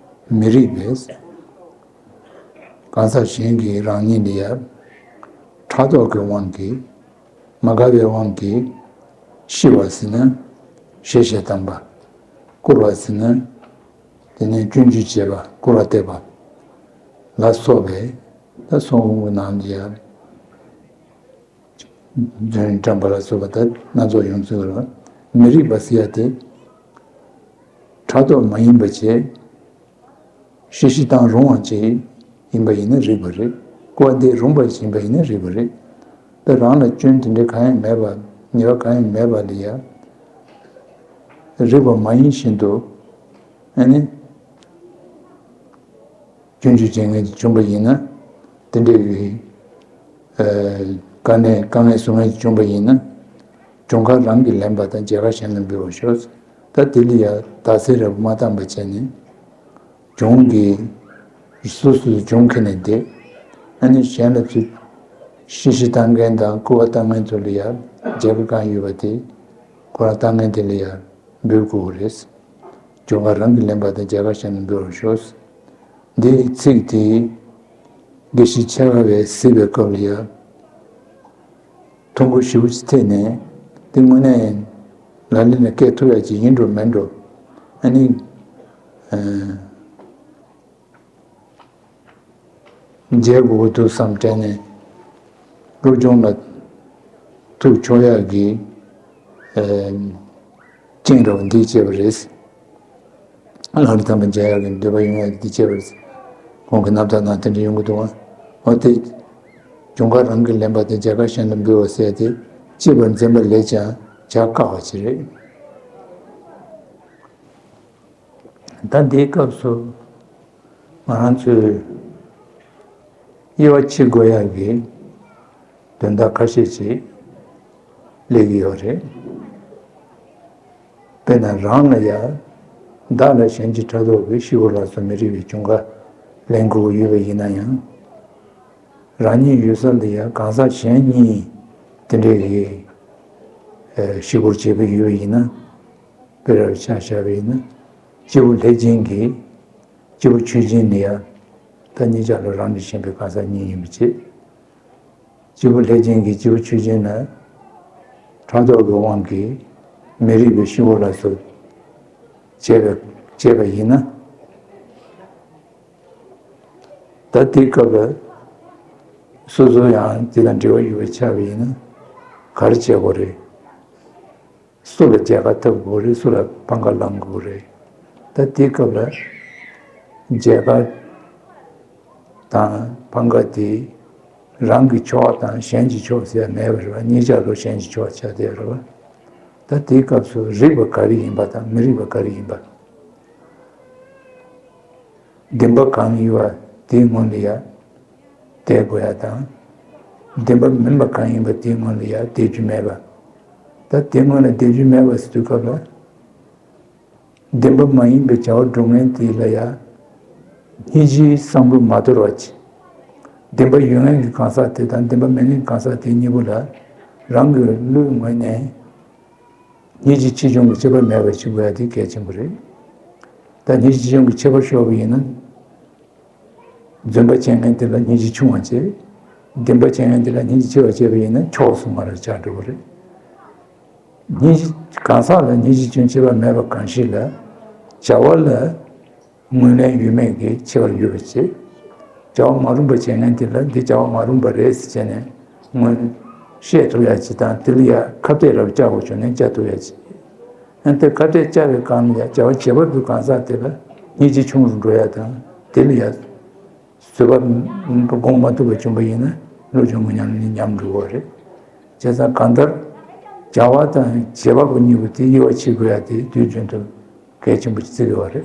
མི་རིགས་པས། གང་ཟག་གཞན་གྱིས་རང་ཉིད་ལ་ཡང་ཕྲག་དོག་གི་དབང་གིས། མ་དགའ་བའི་དབང་གིས་ཤི་བ་ཟེར་ན་ཞེ་ཞེ་བཏང་པ། བཀུར་བ་ཟེར་ན་དེ་ནས་སྐྱོན་བརྗོད་བྱེད་པ། བཀུར་བ་འདེབས་པ་ལ་སོགས་པའི། ད་སོང་གི་ནང་དུ་ཡང་རྫུན་བཀྲམ་པ་ལ་སོགས་པ་ད་སྣ་ཚོགས་ཡོང་ཚུལ་ལ། མི་རིགས་པ་ཟེར་ཡ་དེ་ཕྲག་དོག་མ་ཡིན་པ་བྱས། ཤེས་བཞིན་དང་རུང་བ་ཅིག་ཡིན་པ་ཡིན་ན་རིགས་པ་རེད། བཀུར་བ་འདེབས་རུང་བ་ཞིག་ཡིན་པ་ཡིན་ན་རིགས་པ་རེད། ད་རང་ལ་སྐྱོན་དེ་འདྲ་གང་ཡང་མེད་པ། ཉེས་པ་གང་ཡང་མེད་པ་ལ་ཡང་རིགས་པ་མ་ཡིན་བཞིན་དུ། ཨ་ནི། སྐྱོན་བརྗོད་བྱེད་མཁན་ཅིག་བྱུང་པ་ཡིན་ན། དེ་འདྲའི་གི། ཨ། དཀའ་གནད་དཀའ་ངལ་བཟོ་མཁན་ཅིག་བྱུང་པ་ཡིན་ན། གྱོང་ཁ་རང་གིས་ལེན་པ་དང་རྒྱལ་ཁ་གཞན་ལ་འབུལ་བར་ཤོག། ད་དེ་ལ་ཡང་བདག་འཛིན་རབ་མ་བཏང་བ་བྱས་ནས། གྱོང་གི་སོ་སོས་གྱོང་ཁྱེར་ནས་བསྡད། ཨ་ནི་གཞན་ལ་ཚུར་ཤེས་བཞིན་བཏང་མཁན་དང་བཀུར་བ་བཏང་མཁན་ཚོ་ལ་ཡང་རྒྱལ་ཁ་གང་ཡོད་པ་དེ་ཁོ་རང་བཏང་མཁན་དེ་ལ་ཡང་ འབུལ་དགོས་རེད། ལྗོན་དཀར་རང་གིས་ལེན་པ་དང་རྒྱལ་ཁ་གཞན་ལ་འབུལ་བར་ཤོག། འདིའི་ཚིག་དེ་དགེ་བཤེས་འཆར་དཀར་བས་གཟིགས་པའི་སྐབས་ལ་ཡང་ཐུགས་འགུལ་ཞེ་པོ་ཅིག་ཐེབས་ནས། འདི་དངོས་གནས་ལག་ལེན་ལ་བཀལ་ཐུབ་ཡ་ཅིག་ཡིན་འགྲོ་མིན་འགྲོ། ཨ་ནི། ཨ། མཇལ་དགོས་ཀྱི་འདུག་བསམ་དྲན་ནས། སློབ་སྦྱོང་ལ་ཐུགས་ཕྱོགས་ཡག་གི་ཨ་རྐྱེན་རབ་འདི་བྱས་པ་རེད། ལམ་རིམ་དམ་པ་མཇལ་ཡག་གི་འདོད་པ་ཡོང་ཡག་འདི་བྱས་པ་རེད། ཁོང་གི་རྣམ་ཐར་ནང་དེ་འདྲ་ཡོང་གི་འདུག་ཨ། འོ་དེ། ལྗོན་དཀར་རང་གིས་ལེན་པ་དང་རྒྱལ་ཁ་གཞན་ལ་འབུལ་བ་ཟེར་ཏེ། གཅེས་པར་འཛིན་པ་ལས་ཀྱང་བྱ་དཀའ་བ་ཞིག་རེད། ད་འདིའི་སྐབས་སུ་ང་རང་ཚོས་དབྱེ་བ་ཕྱེ་དགོས་ཡག་གི་དོན་དག་ཁ་ཤས་ཤིག་སླེབས་ཀྱི་ཡོད་རེད། དཔེར་ན་རང་ལ་ཡ། བདག་ལ་གཞན་གྱི་ཕྲག་དོག་གིས་ཤི་བོ་ལ་སོགས་མི་རིགས་པའི་ལྗོན་དཀར་ལེན་དགོས་ཀྱི་ཡོད་པ་ཡིན་ན་ཡང་། རང་ཉིད་ཡོད་ས་ལ་ཡ་གང་ཟག་གཞན་གཉིས་དེ་འདྲའི་གི་ཤི་བོར་བྱེད་པ་ཡོད་པ་ཡིན་ན། དཔེར་ཆ་བཞག་པ་ཡིན་ན། སྐྱེས་བུ་ལྷས་བྱིན་གྱིས་སྐྱེས་བུ་ཆོས་སྦྱིན་ལ་ཡ། ད་གཉིས་ཆ་ལ་རང་ལས་གཞན་པའི་གང་ཟག་གཉིས་ཡིན་པ་བྱེད། སྐྱེས་བུ་ལྷས་བྱིན་གྱིས་སྐྱེས་བུ་ཆོས་སྦྱིན་ལ་ཕྲག་དོག་གི་དབང་གིས་མི་རིགས་པའི་ཤི་བོ་ལ་སོགས་བྱས་པ་བྱས་པ་ཡིན་ན། ད་དེའི་སྐབས་ལ་སོ་སོ་ཡང་དེ་དང་འབྲེལ་བ་ཡོད་པ་ཆགས་པ་ཡིན་ན་ག་རེ་བྱེད་དགོས་རེད། སུ་ལ་མཇལ་ཁ་འཐབ་དགོས་རེད། སུ་ལ་ཕམ་ཁ་ལང་དགོས་རེད། ད་དེའི་སྐབས་ལ་མཇལ་ཁ་དང་ཕམ་ཁ་དེ་རང་གི་ཕྱོགས་དང་གཞན་གྱི་ཕྱོགས་ཟེར་ཡ་མེད་པ་རེད་པ། གཉིས་ཆ་ལོ་གཞན་གྱི་ཕྱོགས་ཆགས་བསྡད་རེད་པ། ད་དེའི་སྐབས་སུ་རིགས་པ་ག་རེ་ཡིན་པ་དང་མི་རིགས་པ་ག་རེ་ཡིན་པ། བདེན་པ་གང་ཡིན་པ་དེའི་སྔོན་ལ་ཡ་བསྡད་དགོས་ཡ་དང་། བདེན་པ་མིན་པ་གང་ཡིན་པ་དེའི་སྔོན་ལ་ཡ་བསྡད་རྒྱུ་མེད་པ། ད་དེའི་སྔོན་ལ་བསྡད་རྒྱུ་མེད་པ་ཟེར་དུས་སྐབས་ལ། བདེན་པ་མ་ཡིན་པའི་བྱ་བ་སྒྲུབ་མཁན་དེ་ལ་ཡ་སྙིང་རྗེའི་བསམ་བློ་མ་དོར་བ་བྱེད། བདེན་པ་ཡོད་མཁན་གྱི་གང་ཟག་དེ་དང་བདེན་པ་མེད་མཁན་གྱི་གང་ཟག་དེ་གཉིས་པོ་ལ་རང་གི་བློའི་ངོས་ནས་སྙིང་རྗེ་ཆེ་ཆུང་གི་ཁྱད་པར་མེད་པ་བྱེད་དགོས་ཡ་དེ་གལ་ཆེན་པོ་རེད། ད་སྙིང་རྗེ་ཆེ་ཆུང་གི་ཁྱད་པར་ཤོར་བ་ཡིན་ན། རྫུན་པ་བྱེད་མཁན་དེ་ལ་སྙིང་རྗེ་ཆུང་བ་བྱེད། བདེན་པ་བྱེད་མཁན་དེ་ལ་སྙིང་རྗེ་ཆེ་བ་བྱས་པ་ཡིན་ན་ཆོག་གསུངས་པ་ལ་ཆགས་འགྲོ་གི་རེད། སྙིང་རྗེ། གང་ཟག་ལ་སྙིང་རྗེ་ཆེ་ཆུང་ཁྱད་པར་མེད་པ་གང་ཞིག་ལ། བྱ་བ་ལ་ངོས་ལེན་ཡོད་མེད་ཀྱི་ཁྱད་པར་ཡོད་པ་བྱེད། བྱ་བ་མ་རུངས་པ་བྱེད་མཁན་དེ་ལ་འདི་བྱ་བ་མ་རུངས་པ་རེད་ཟེར་བྱས་ནས་ངོས་བཤད་ཐུབ་ཡ་ཅིག་དང་། དེ་ལ་ཡ་ཁ་གཏད་རབ་བཅག་དགོས་བྱུང་ན་བཅག་ཐུབ་ཡ་ཅིག། ཨ་ནི་དེ་ཁ་གཏད་བཅག་པའི་སྒང་ལ་ཡ་བྱ་བ་བྱེད་པ་པོའི་གང་ཟག་དེ་ལ་སྙིང་རྗེ་ཆུང་རུ་འགྲོ་ཡ་དང་། དེ་ལ་ཡ་བཟོད་པ་སྒོམ་མ་ཐུབ་པ་བྱུང་བ་ཡིན་ན་བློ་སྦྱོང་གི་ཉམས་ལེན་ཉམས་འགྲོ་གི་རེད། བྱས་ཙང་གང་ལྟར་བྱ་བ་དང་བྱེད་པ་པོ་གཉིས་པོ་དེ་དབྱེ་བ་ཕྱེ་དགོས་ཡ་དེ་དུས་རྒྱུན་དུ་གལ་ཆེན་པོ་ཞིག་བརྩི་དགོས་པ་རེད།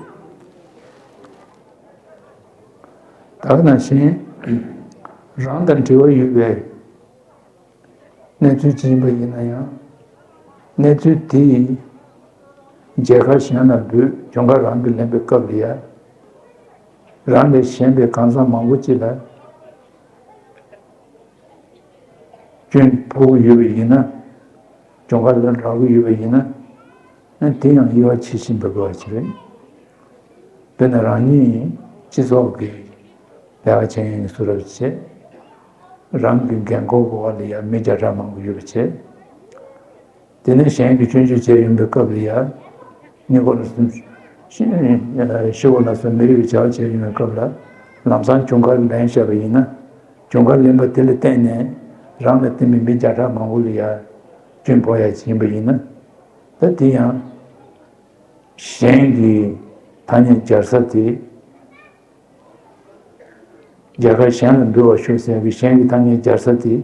ད་ག་ནང་བཞིན་རང་དང་འབྲེལ་བ་ཡོད་པའི་གནས་ཚུལ་ཅིག་ཡིན་པ་ཡིན་ན་ཡང་། གནས་ཚུལ་དེ་ཡིས་མཇལ་ཁ་གཞན་ལ་འབུལ། ལྗོན་དཀར་རང་གིས་ལེན་པའི་སྐབས་ལ་ཡ། རང་ལས་གཞན་པའི་གང་ཟག་མང་པོ་ཅིག་ལ་སྐྱོན་ཕོག་གི་ཡོད་པ་ཡིན་ན། ལྗོན་དཀར་ལ་རག་གི་ཡོད་པ་ཡིན་ན། ཨ་ནི་དེ་ཡང་དབྱེ་བ་ཕྱེ་ཤེས་པ་དགོས་པ་ཞིག་རེད། དཔེར་ན་རང་ཉིད་སྤྱི་ཚོགས་ཀྱི་ལས་ཀ་བྱེད་མཁན་གྱི་བཟོ་འདྲ་བྱས། རང་གི་འགན་ཁུར་འོག་ལ་ཡ་མི་བརྒྱ་ཕྲག་མང་པོ་ཡོད་པ་བྱས། དེ་ནས་གཞན་གྱིས་སྐྱོན་བརྗོད་བྱས་ཡོང་པའི་སྐབས་ལ་ཡ། ཉེ་འཁོར་ལ་སོགས་ཤི་བོ་ལ་སོགས་མི་རིགས་པའི་བྱ་བ་བྱས་ཡོང་བའི་སྐབས་ལ། ལམ་སང་ལྗོན་དཀར་ལེན་བཞག་པ་ཡིན་ན། ལྗོན་དཀར་ལེན་པ་དེ་ལ་བརྟེན་ནས་རང་ལ་བརྟེན་པའི་མི་བརྒྱ་ཕྲག་མང་པོ་ལ་ཡ་སྐྱོན་ཕོག་ཡ་ཅིག་ཡིན་པ་ཡིན་ན། ད་དེ་ཡང་གཞན་གྱི་ཐ་སྙད་སྦྱར་ས་དེ། རྒྱལ་ཁ་གཞན་ལ་འབུལ་བར་ཤོག་ཟེར་བའི་གཞན་གྱི་ཐ་སྙད་སྦྱར་ས་དེ།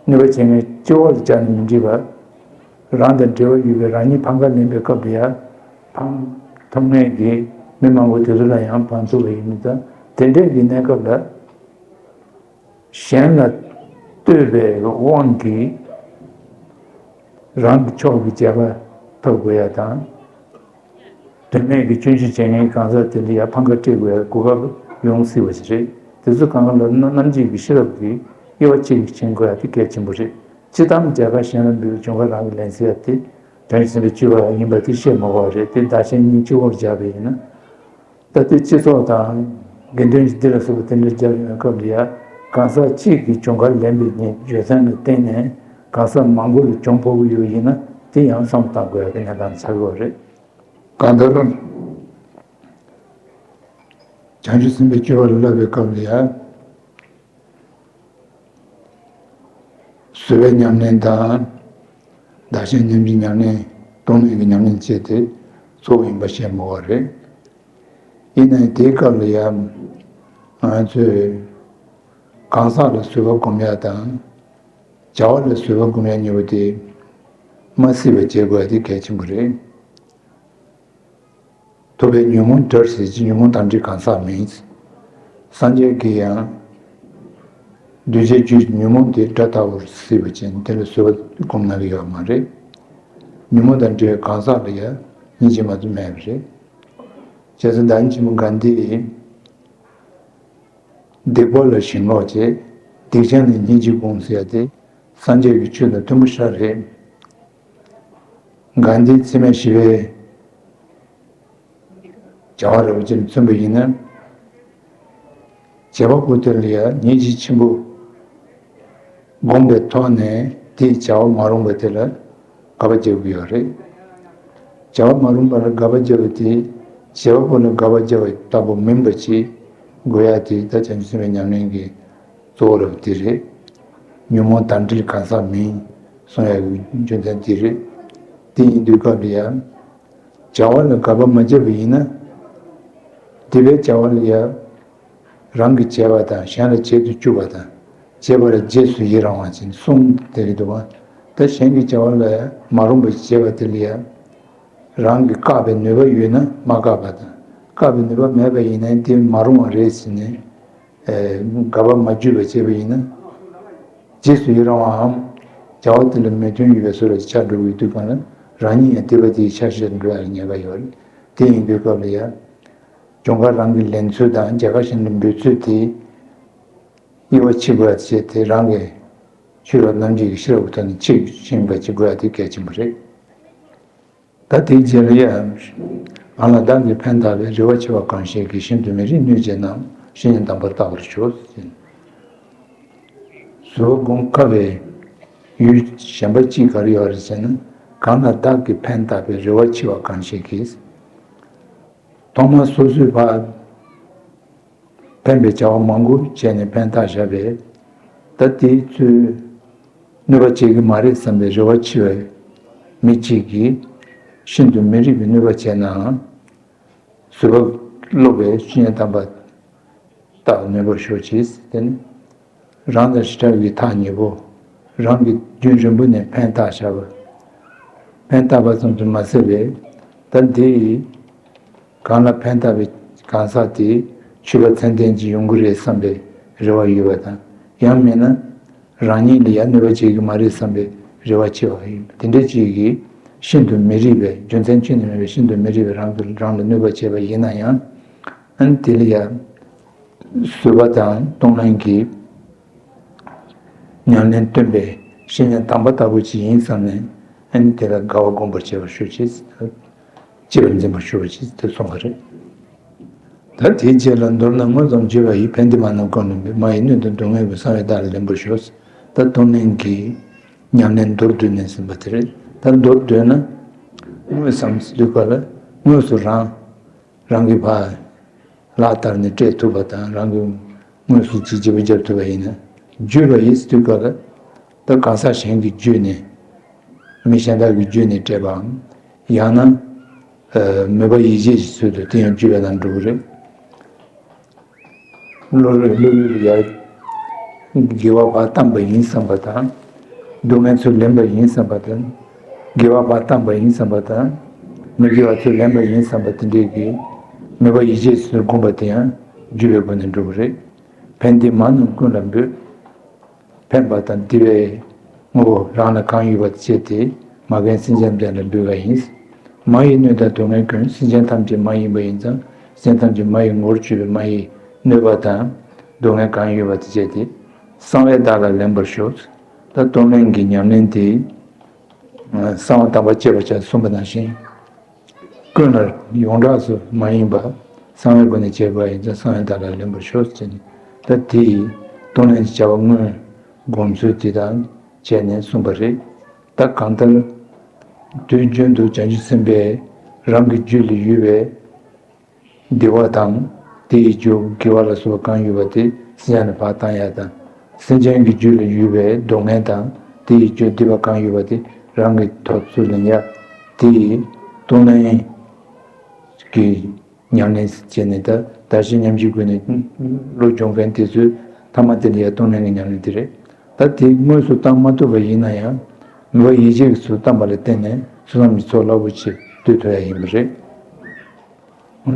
གནོད་པ་བྱེད་མཁན་སྤྱི་བོ་ལ་སྦྱར་ནས་མི་འགྲིག་པ། རང་དང་འབྲེལ་བ་ཡོད་པའི་རང་ཉིད་ཕམ་ཁ་ལེན་པའི་སྐབས་ལ་ཡང་ཕམ་ཐུབ་མཁན་གྱི་མི་མང་པོ་དེ་ཚོ་ལ་ཡང་ཕམ་ཐུབ་པ་ཡིན་མིན་དང་། དེ་འདྲའི་གི་གནས་སྐབས་ལ། གཞན་ལ་ལྟོས་པའི་དབང་གིས་རང་གི་ཕྱོགས་ཀྱི་རྒྱལ་ཁ་ཐོབ་དགོས་ཡ་དང་། དོན་མེད་ཀྱི་སྐྱོན་བརྗོད་བྱེད་མཁན་གང་ཟག་དེ་ལ་ཡ་ཕམ་ཁ་སྤྲད་དགོས་ཡ་གོ་སྐབས་ཡོང་སྲིད་པ་ཞིག་རེད། དེ་ཚོ་གང་ག་ལ་རྣམ་འབྱེད་ཀྱི་ཤེས་རབ་ཀྱིས་དབྱེ་བ་ཕྱེ་ཕྱེ་དགོས་ཡ་དེ་གལ་ཆེན་པོ་རེད། སྤྱིར་བཏང་རྒྱལ་ཁ་གཞན་ལ་འབུལ། ལྗོན་དཀར་རང་གིས་ལེན་ཟེར་ཡ་དེ། དོན་ཟིན་པའི་སྤྱོད་པ་ཡིན་པ་དེ་བཤད་མི་དགོས་པ་རེད། དེ་བདག་གཞན་གཉིས་གཅིག་པོར་སྦྱར་བ་ཡིན་ན། ད་ལྟའི་སྤྱི་ཚོགས་དང་དགེ་འདུན་གྱི་སྡེ་ལ་སོགས་པ་དེ་འདྲ་སྦྱར་ཡོང་སྐབས་ལ་ཡ། གང་ཟག་གཅིག་གིས་གྱོང་ཁ་ལེན་པའི་ཉེས་རྒྱུ་མཚན་ལ་བརྟེན་ནས་གང་ཟག་མང་པོ་ལ་གྱོང་ཕོག་གི་ཡོད་ཡིན་ན། དེ་ཡང་བསམ་བློ་བཏང་དགོས་ཡ་གི་གནས་སྟངས་ཆགས་ཡོད་རེད། གང་ལྟར། བྱང་ཆུབ་སེམས་དཔའི་སྤྱོད་པ་ལ་བསླབ་པའི་སྐབས་ལ་ཡ། བཟོད་པའི་ཉམས་ལེན་དང་། བདག་གཞན་མཉམ་བརྗེའི་ཉམས་ལེན། གཏོང་ལེན་གྱི་ཉམས་ལེན་བཅས་དེ་གཙོ་བོ་ཡིན་པ་བཤད་མི་དགོས་པ་རེད། ཡིན་ནའི་དེའི་སྐབས་ལ་ཡང་ང་ཚོས་གང་ཟག་ལ་བཟོད་པ་སྒོམ་ཡ་དང་། བྱ་བ་ལ་བཟོད་པ་སྒོམ་ཡ་གཉིས་པོ་དེ་མ་སྲིད་པ་བྱེད་དགོས་ཡ་དེ་གལ་ཆེན་པོ་རེད། ཐུབ་པས་ཉོན་མོངས་བྲལ་ཟེར་གྱི། ཉོན་མོངས་དང་བྲལ་གང་ཟག་མིན། སངས་རྒྱས་ཀྱིས་ཡང་། གདུལ་བྱའི་རྒྱུད་ཉོན་མོངས་དེ་དགྲ་ལྟ་བུར་སྲིད་པ་ཅན་དེ་ལ་བཟོད་པ་སྒོམ་གནང་གི་ཡོད་མ་རེད། ཉོན་མོངས་དང་བྲལ་བའི་གང་ཟག་ལ་ཡང་སྙིང་རྗེ་མ་གཏོགས་མེད་པ་རེད། བྱས་ཙང་བདག་ཉིད་ཆེན་པོ་གྷན་དྷིས། སྡིག་པ་ལ་ཞེན་ལོག་བྱེད། སྡིག་ཅན་ལ་སྙིང་རྗེ་སྒོམས་ཟེར་ཡ་དེ་སངས་རྒྱས་ཀྱི་ཆོས་དང་མཐུན་པོ་ཞེ་དྲག་རེད། གྷན་དྷིས་འཚེ་མེད་ཞི་བའི་བྱ་བ་རབ་ཅན་མཚོན་པ་ཡིན་ན། བྱེད་པ་པོ་དེ་ལ་ཡང་སྙིང་རྗེ་ཆེན་པོ་སྒོམ་པའི་ཐོག་ནས་དེའི་བྱ་བ་མ་རུངས་པ་དེ་ལ་དགག་པ་རྒྱག་གི་ཡོད་རེད། བྱ་བ་མ་རུངས་པ་ལ་དགག་པ་རྒྱག་པ་དེ་བྱེད་པ་པོ་ལ་དགག་པ་རྒྱག་པ་ལྟ་བུ་མིན་པ་ཅིག་དགོས་ཡ་དེ་ད་བྱང་ཆུབ་སེམས་དཔའི་ཉམས་ལེན་གྱི་གཙོ་བོ་རབ་དེ་རེད། ཉོན་མོངས་དང་བྲལ་གང་ཟག་མིན་གསུང་ཡ་གི་རྒྱུ་མཚན་དེ་རེད། དེ་ཡིན་དུས་སྐབས་ལ་ཡང་། བྱ་བ་ལ་དགག་པ་མ་བརྒྱབ་པ་ཡིན་ན། དེ་བས་བྱ་བ་ལ་ཡང་། རང་གིས་བྱས་པ་དང་གཞན་ལ་བྱེད་དུ་བཅུག་པ་དང་། བྱས་པ་ལ་རྗེས་སུ་ཡི་རང་བ་ཅན་གསུམ་དེ་རེད་འདུག་པ། ད་གཞན་གྱི་བྱ་བ་ལ་མ་རུངས་པ་བྱས་པ་དེ་ལ་ཡང་། རང་གིས་བཀག་པའི་ནུས་པ་ཡོད་ན་མ་བཀག་པ་དང་། བཀག་པའི་ནུས་པ་མེད་པ་ཡིན་ན་དེ་མ་རུང་བ་རེད་ཟེར་ནས། དགག་པ་མ་བརྒྱབ་པ་བྱས་པ་ཡིན་ན། རྗེས་སུ་ཡི་རང་བའམ། བྱ་བ་དེ་ལ་མོས་མཐུན་ཡོད་པའི་བཟོ་ལ་ཆགས་འགྲོ་གི་དུས་གང་ལ་རང་ཉིད་ཡང་དེ་བ་དེའི་ཆ་ཤས་འགྲོ་ཡ་ཉེན་ཁ་ཡོད་རེད། དེ་ཡིན་དུས་སྐབས་ལ་ཡང་། གྱོང་ཁ་རང་གིས་ལེན་ཚུལ་དང་རྒྱལ་ཁ་གཞན་ལ་འབུལ་ཚུལ་དེ། དབྱེ་བ་ཕྱེ་དགོས་ཡ་བྱས་ཏེ་རང་གི་ཆོས་རབ་རྣམ་འབྱེད་ཀྱི་ཤེས་རབ་ཀྱི་ཐོག་ནས་ཕྱེ་ཤེས་པ་བྱེད་དགོས་ཡ་དེ་གལ་ཆེན་པོ་རེད། ད་དེའི་རྗེས་ལ་ཡང་། གང་ལ་བདག་གིས་ཕན་བཏགས་པའི། རེ་བ་ཆེ་བ་གང་ཞིག་གིས། ཤིན་ཏུ་མི་རིགས་གནོད་བྱེད་རྣམས། བཤེས་གཉེན་དམ་པར་བལྟ་བར་ཞུ། བཟོད་པ་སྒོམ་དཀའ་བའི་ཡུལ་གཞན་པ་གཅིག་ག་རེ་ཡོད་རེད་ཟེར་ན། གང་ལ་བདག་གིས་ཕན་བཏགས་པའི། རེ་བ་ཆེ་བ་གང་ཞིག་གིས། ཐོག་མར་སོ་སོའི་ཕར་ཕན་པའི་བྱ་བ་མང་པོ་བྱས་ནས་ཕན་བཏགས་བཞག་པས། ད་དེའི་ཚུལ་གནོད་པ་བྱེད་ཀྱི་མ་རེད་བསམ་པའི་རེ་བ་ཆེ་བའི་མི་གཅིག་གིས་ཤིན་ཏུ་མི་རིགས་པའི་གནོད་པ་བྱས་ནའང་། བཟོད་པ་སློབ་པའི་བཤེས་གཉེན་དམ་པ་བལྟ་བར་ནུས་པར་ཤོག་ཅིག་དེ་ནི། རང་དང་ཞེ་དྲག་གི་ཐག་ཉེ་པོ། རང་གིས་རྒྱུན་རིང་པོ་ནས་ཕན་བཏགས་བཞག་པ། ཕན་བཏགས་པ་ཙམ་དུ་མ་ཟད་པའི། ད་འདི་ཡིས་གང་ལ་ཕན་བཏགས་པའི་གང་ཟག་དེ་མཆོད་པ་མཚན་ལྡན་ཅིག་ཡོང་གི་རེད་བསམ་པའི་རེ་བ་ཡོད་པ་དང་། ཡང་མིན་ན་རང་ཉིད་ལ་ཡང་གནོད་པ་བྱེད་ཀྱི་མ་རེད་བསམ་པའི་རེ་བ་ཆེ་བ་ཡིན། དེ་འདྲ་ཅིག་གིས་ཤིན་ཏུ་མི་རིགས་པའི། རྒྱུ་མཚན་ཅི་ནས་མེད་པའི་ཤིན་ཏུ་མི་རིགས་པའི་རང་གི་རང་ལ་གནོད་པ་བྱས་པ་ཡིན་ན་ཡང་། ཨ་ནི་དེ་ལ་ཡང་། བཟོད་པ་དང་གཏོང་ལེན་གྱི་ཉམས་ལེན་སྟོན་པའི་བཤེས་གཉེན་དམ་པ་ལྟ་བུ་ཅིག་ཡིན་བསམ་ནས། ཨ་ནི་དེ་ལ་དགའ་བ་བསྒོམ་པར་བྱེད་པར་ཞུ་ཅིག་གཅེས་པར་འཛིན་པར་ཞུ་བ་ཅིག་དེ་གསུངས་པ་རེད། ད་དེའི་རྗེས་ལ། མདོར་ན་དངོས་སམ་བརྗོད་པ་ཡི། ཕན་བདེ་མ་རྣམས་ཀུན་ལ་འབུལ། མ་ཡི་སྣོད་དང་སྡུག་བསྔལ་བུད། གསང་བའི་བདག་ལ་ལེན་པར་ཞུ། ད་གཏོང་ལེན་གྱི་ཉམས་ལེན་མདོར་བསྡུས་ནས་ཟིན་པ་དེ་རེད། ད་མདོར་བསྡུས་ན། དངོས་སམ་ཟེར་དུས་སྐབས་ལ་དངོས་སུ་རང་རང་གི་ཕར་ལག་བསྟར་ནས་སྤྲད་ཐུབ་པ་དང་། རང་གི་དངོས་སུ་ཅིག་བརྗེ་པོ་བརྒྱབ་ཐུབ་པ་ཡིན་ན། བརྗོད་པ་ཡི་ཟེར་དུས་སྐབས་ལ་ད་གང་ཟག་གཞན་གྱིས་བརྗོད་ནས། མི་གཞན་དག་གིས་བརྗོད་ནས་སྤྲད་པའམ། ཡང་ན། ཨ། མོས་པ་ཡིད་བྱེད་ཀྱི་ཚུལ་དུ་དེ་ཡང་བརྗོད་པའི་ནང་འགྲོ་གི་རེད། བློ་རིག་བློ་ཡུལ་ལ་ཡར་དགེ་བ་ཕར་བཏང་པ་ཡིན་བསམ་པ་དང་། སྡུག་བསྔལ་ཚུར་ལེན་པ་ཡིན་བསམ་པ་དང་། དགེ་བ་ཕར་བཏང་པ་ཡིན་བསམ་པ་དང་། མི་དགེ་བ་ཚུར་ལེན་པ་ཡིན་བསམ་པ་དེ་འདྲའི་གི་མོས་པ་ཡིད་བྱེད་ཚུལ་སྒོམ་པ་དེ་ཡང་བརྗོད་པའི་སྒོ་ནས་འགྲོ་གི་རེད། ཕན་བདེ་མ་རྣམས་ཀུན་ལ་འབུལ། ཕན་པ་དང་བདེ་བའི་དངོས་པོ་རང་ལ་གང་ཡོད་པ་དེ་སྤྱད་དེ་མ་ཕན་སེམས་ཅན་དེ་ལ་འབུལ་བ་ཡིན། མ་ཡི་གནོད་དང་སྡུག་བསྔལ་ཀུན། སེམས་ཅན་ཐམས་ཅད་མ་ཡིན་པ་ཡིན་ཙང་། སེམས་ཅན་ཐམས་ཅད་མ་ཡི་ངོ་བོར་གྱུར་པའི་མ་ཡི་གནོད་པ་དང་སྡུག་བསྔལ་གང་ཡོད་པ་དེ་སྤྱད་དེ་གསང་བའི་བདག་ལ་ལེན་པར་ཞུ། ད་གཏོང་ལེན་གྱི་ཉམས་ལེན་དེ། གསང་བ་དམ་པ་བཅས་པ་བྱ་གསུངས་པ་ནང་བཞིན། ཀུན་ལ་ཡོངས་གྲགས་སུ་མ་ཡིན་པ། གསང་བའི་སྒོ་ནས་བྱས་པ་ཡིན་ཙང་གསང་བའི་བདག་ལ་ལེན་པར་ཤོག་ཟེར་ནས། ད་དེ་ཡི་གཏོང་ལེན་གྱི་བྱ་བ་སྔོན་སྒོམ་ཚུལ་དེ་དང་བཅས་ནས་གསུངས་པ་རེད། ད་གང་ལྟར། དུས་རྒྱུན་དུ་བྱང་ཆུབ་སེམས་དཔས་རང་གི་རྒྱུད་ལ་ཡོད་པའི་བདེ་བ་དང་། དེ་ཡི་རྒྱུ་དགེ་བ་ལ་སོགས་པ་གང་ཡོད་པ་དེ་སེམས་ནས་ཕར་བཏང་ཡ་དང་། སེམས་ཅན་གྱི་རྒྱུད་ལ་ཡོད་པའི་སྡུག་བསྔལ་དང་དེ་ཡི་རྒྱུ་སྡིག་པ་གང་ཡོད་པ་དེ་རང་གི་ཐོབ་ཚུལ་ལེན་ཡ། དེ་ཡི་གཏོང་ལེན་གྱི་ཉམས་ལེན་བྱས་ནས། ད་བདག་གཞན་མཉམ་བརྗེའི་སྒོ་ནས་བློ་སྦྱོང་མཁན་དེ་ཚོས་ཐ་མ་དེ་ལ་ཡ་གཏོང་ལེན་གྱི་ཉམས་ལེན་དེ་རེད། ད་དེ་དངོས་སུ་བཏང་མ་ཐུབ་པ་ཡིན་ན་ཡང་། མོས་པ་ཡིད་ཆེས་ཀྱི་ཚུལ་བཏང་པ་ལ་བརྟེན་ནས་བསོད་ནམས་ཀྱི་ཚོགས་རླབས་པོ་ཆེ་བསྡུ་ཐུབ་ཡ་ཡིན་པ་རེད།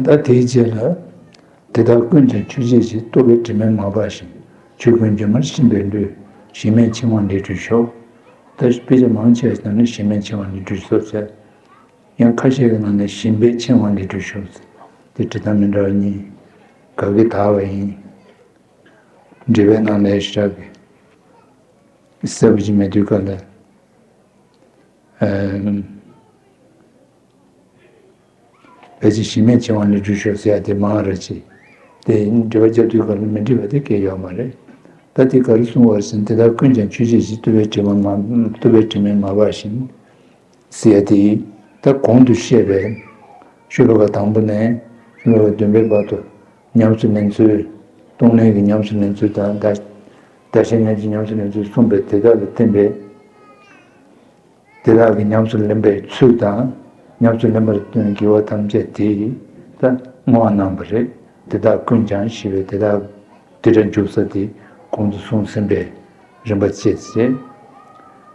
ད་དེའི་རྗེས་ལ། དེ་དག་ཀུན་ཀྱང་ཆོས་བརྒྱད་ཀྱིས། རྟོག་པའི་དྲི་མས་མ་སྦགས་ཤིང་། ཆོས་ཀུན་སྒྱུ་མར་ཤེས་པའི་བློས། གཞན་མེད་ཆེན་པོར་འདྲིས་བྲལ་ཤོག་ད་དཔེ་ཆ་མང་ཆེ་བ་ནང་ནས་གཞན་མེད་ཆེན་པོར་འདྲིས་བྲལ་ཤོག་ཟེར། ཡང་ཁ་ཤས་ཀྱི་ནང་ནས་གཞན་ཕན་ཆེན་པོར་འདྲིས་བྲལ་ཤོག་ཟེར། དེ་འབྲི་སྟངས་མི་འདྲ་བ་གཉིས། ག་གི་དག་པ་ཡིན། འགྲེལ་པའི་ནང་ལ་ཞེ་དྲག་གི་གསལ་པོ་ཅིག་མེད་དུས་སྐབས་ལ། ཨ། ཕལ་ཆེར་གཞན་མེད་ཆེན་པོར་འདྲིས་བྲལ་ཤོག་ཟེར་ཡ་དེ་མང་ར་ཅིག་དེ་འགྲེལ་པ་རྒྱབ་དུས་སྐབས་ལ་མི་འགྲིག་པ་དེ་སྐད་ཡོད་མ་རེད། ད་དེ་ག་རེ་གསུངས་པ་རེད་ཟེར་ན། དེ་དག་ཀུན་ཀྱང་ཆོས་བརྒྱད་ཀྱིས། རྟོག་པའི་དྲི་མ་མ། རྟོག་པའི་དྲི་མས་མ་སྦགས་ཤིང་། ཟེར་ཡ་དེ་ད་གོང་དུ་བཤད་པའི་ཤོ་ལོ་ཀ་དང་པོ་ནས་ཤོ་ལོ་ཀ་བདུན་པའི་བར་དུ་ཉམས་སུ་ལེན་ཚུལ། གཏོང་ལེན་གྱི་ཉམས་སུ་ལེན་ཚུལ་དང་། ད་བདག་གཞན་མཉམ་བརྗེའི་ཉམས་སུ་ལེན་ཚུལ་གསུངས་པའི་དེ་དག་ལ་བརྟེན་པའི། དེ་དག་གི་ཉམས་སུ་ལེན་པའི་ཚུལ་དང་། ཉམས་སུ་ལེན་པར་བརྩོན་དགེ་བ་ཐམས་ཅད་དེ་ཡིས་ད་བསྔོ་བ་གནང་བ་རེད། དེ་དག་ཀུན་ཀྱང་ཞེས་པའི་དེ་དག་དེ་འདྲ་འཇུག་ས་དེ་གོང་དུ་གསུངས་ཟིན་པའི་རིམ་པ་བཅས་ཏེ།